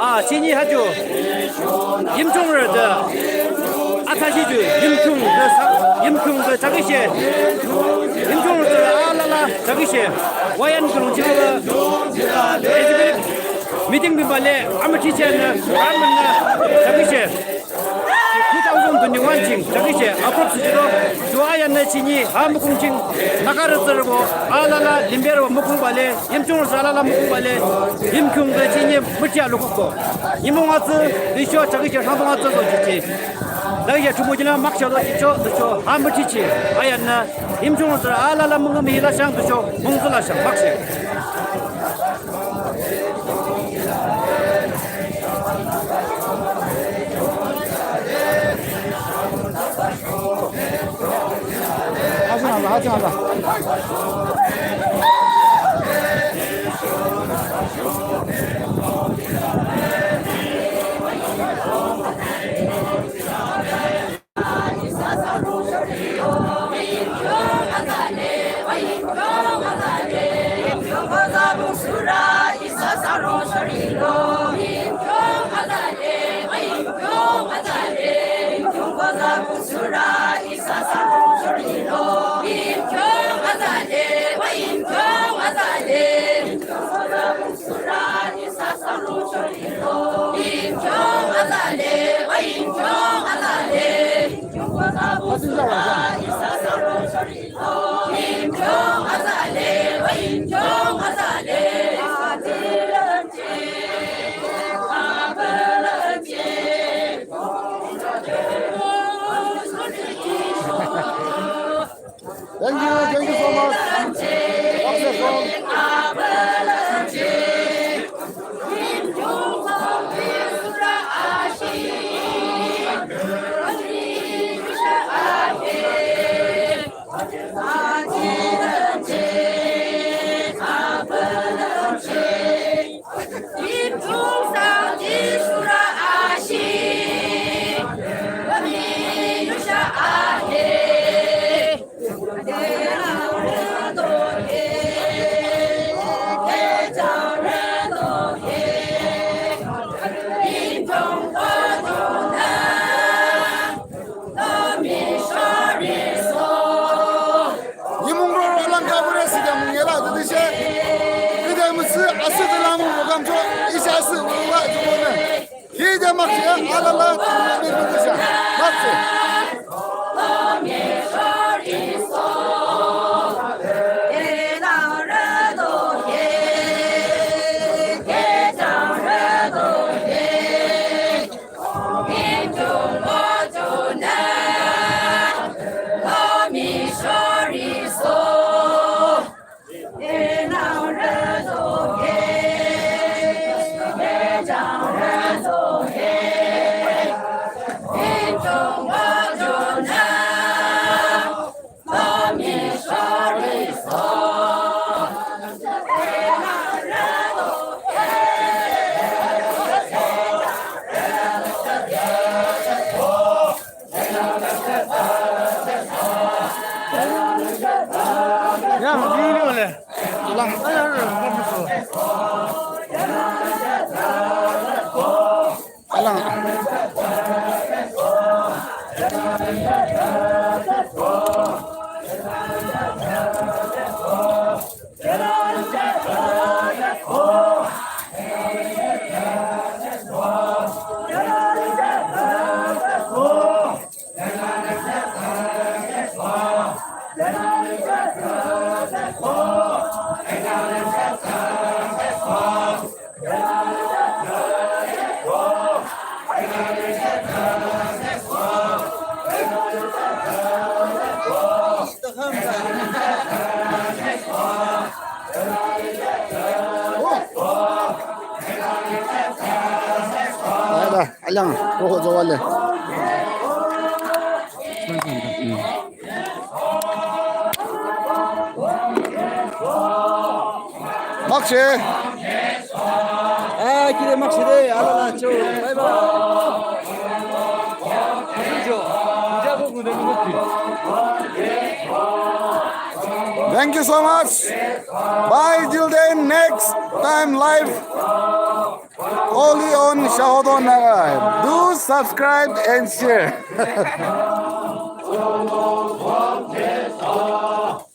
ཨ་ཅི་ནི་ཧ་ཇོ། ཡིམ་ཆུང་ར་ཏེ། ཨ་ཐ་ཤི་ཇུ་ཡིམ་ཆུང་ཏེ་ས། ཡིམ་ཆུང་ཏེ་ཅ་གི་ཤེ། ཡིམ་ཆུང་ར་ཏེ་ཨ་ལ་ལ་ཅ་གི་ཤེ། ཝ་ཡན་གུ་རུང་ཅི་ལ་ལ། མི་ཊིང་བི་བ་ལེ་ཨ་མ་ཁྲི་ཆེན་ན་ར་མན་ན་ཅ་གི་ཤེ། two thousand twenty-one ཅིང་ཅ་གི་ཤེ་ཨ་ཁོབ་སི་ཇི་རོ། ཇོ་ཨ་ཡན་ན་ཅི་ནི་ཧ་མ་ཁུང་ཅིང་ན་ག་ར་ཙི་ར་བོ་ཨ་ལ་ལ་ལིམ་བེ་ར་བོ་མ་ཁུང་བ་ལེ། ཡིམ་ཆུང་ར་ས་ལ་ལ་མ་ཁུང་བ་ལེ། ཡིམ་ཆུང་ཏེ་ཅི་ནི་མ་ཁྲི་ཨ་ལུ་ཁུག་གོ། ཉི་མོ་ང་ཙི་ལི་ཤོ་ཅ་གི་ཤེ་ཧྲང་ཏོ་ང་ཙི་ཟོ་ཅི་ཅི། ད་ཡ་ཁྲུ་མོ་ཅི་ན་མག་ཤ་ལོ་ཅི་ཆོ་ལོ་ཆོ་ཧ་མ་ཁྲི་ཆི། ཨ་ཡན་ན་ཡིམ་ཆུང་ར་ཏེ་ཨ་ལ་ལ་མ་ངི་མི་ཧི་ལ་ཤང་ཏུ་ཆོ་མོང་ཙི་ལ་ཤང་མག་ཤ། Thank you, thank you so much. Success all. Nimung roro lang kabure sida mung yela tütüshe. Kide müsü asü de lang mung kamcho, isa asü wa jibone. Hide makshe, alala, tütüshe. Makshe. Alang, roho jawale. Makshe. Ah, kire makshe de, ala la cho. Bye bye. Thank you so much. Bye, till then, next time live only on Shohodo Naga. Do subscribe and share.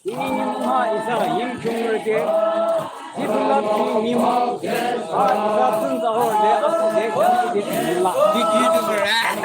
Yimha isa yim chungrüke, develop yimha, a isa tsun zahor le, a le, la. Big YouTuber, ah.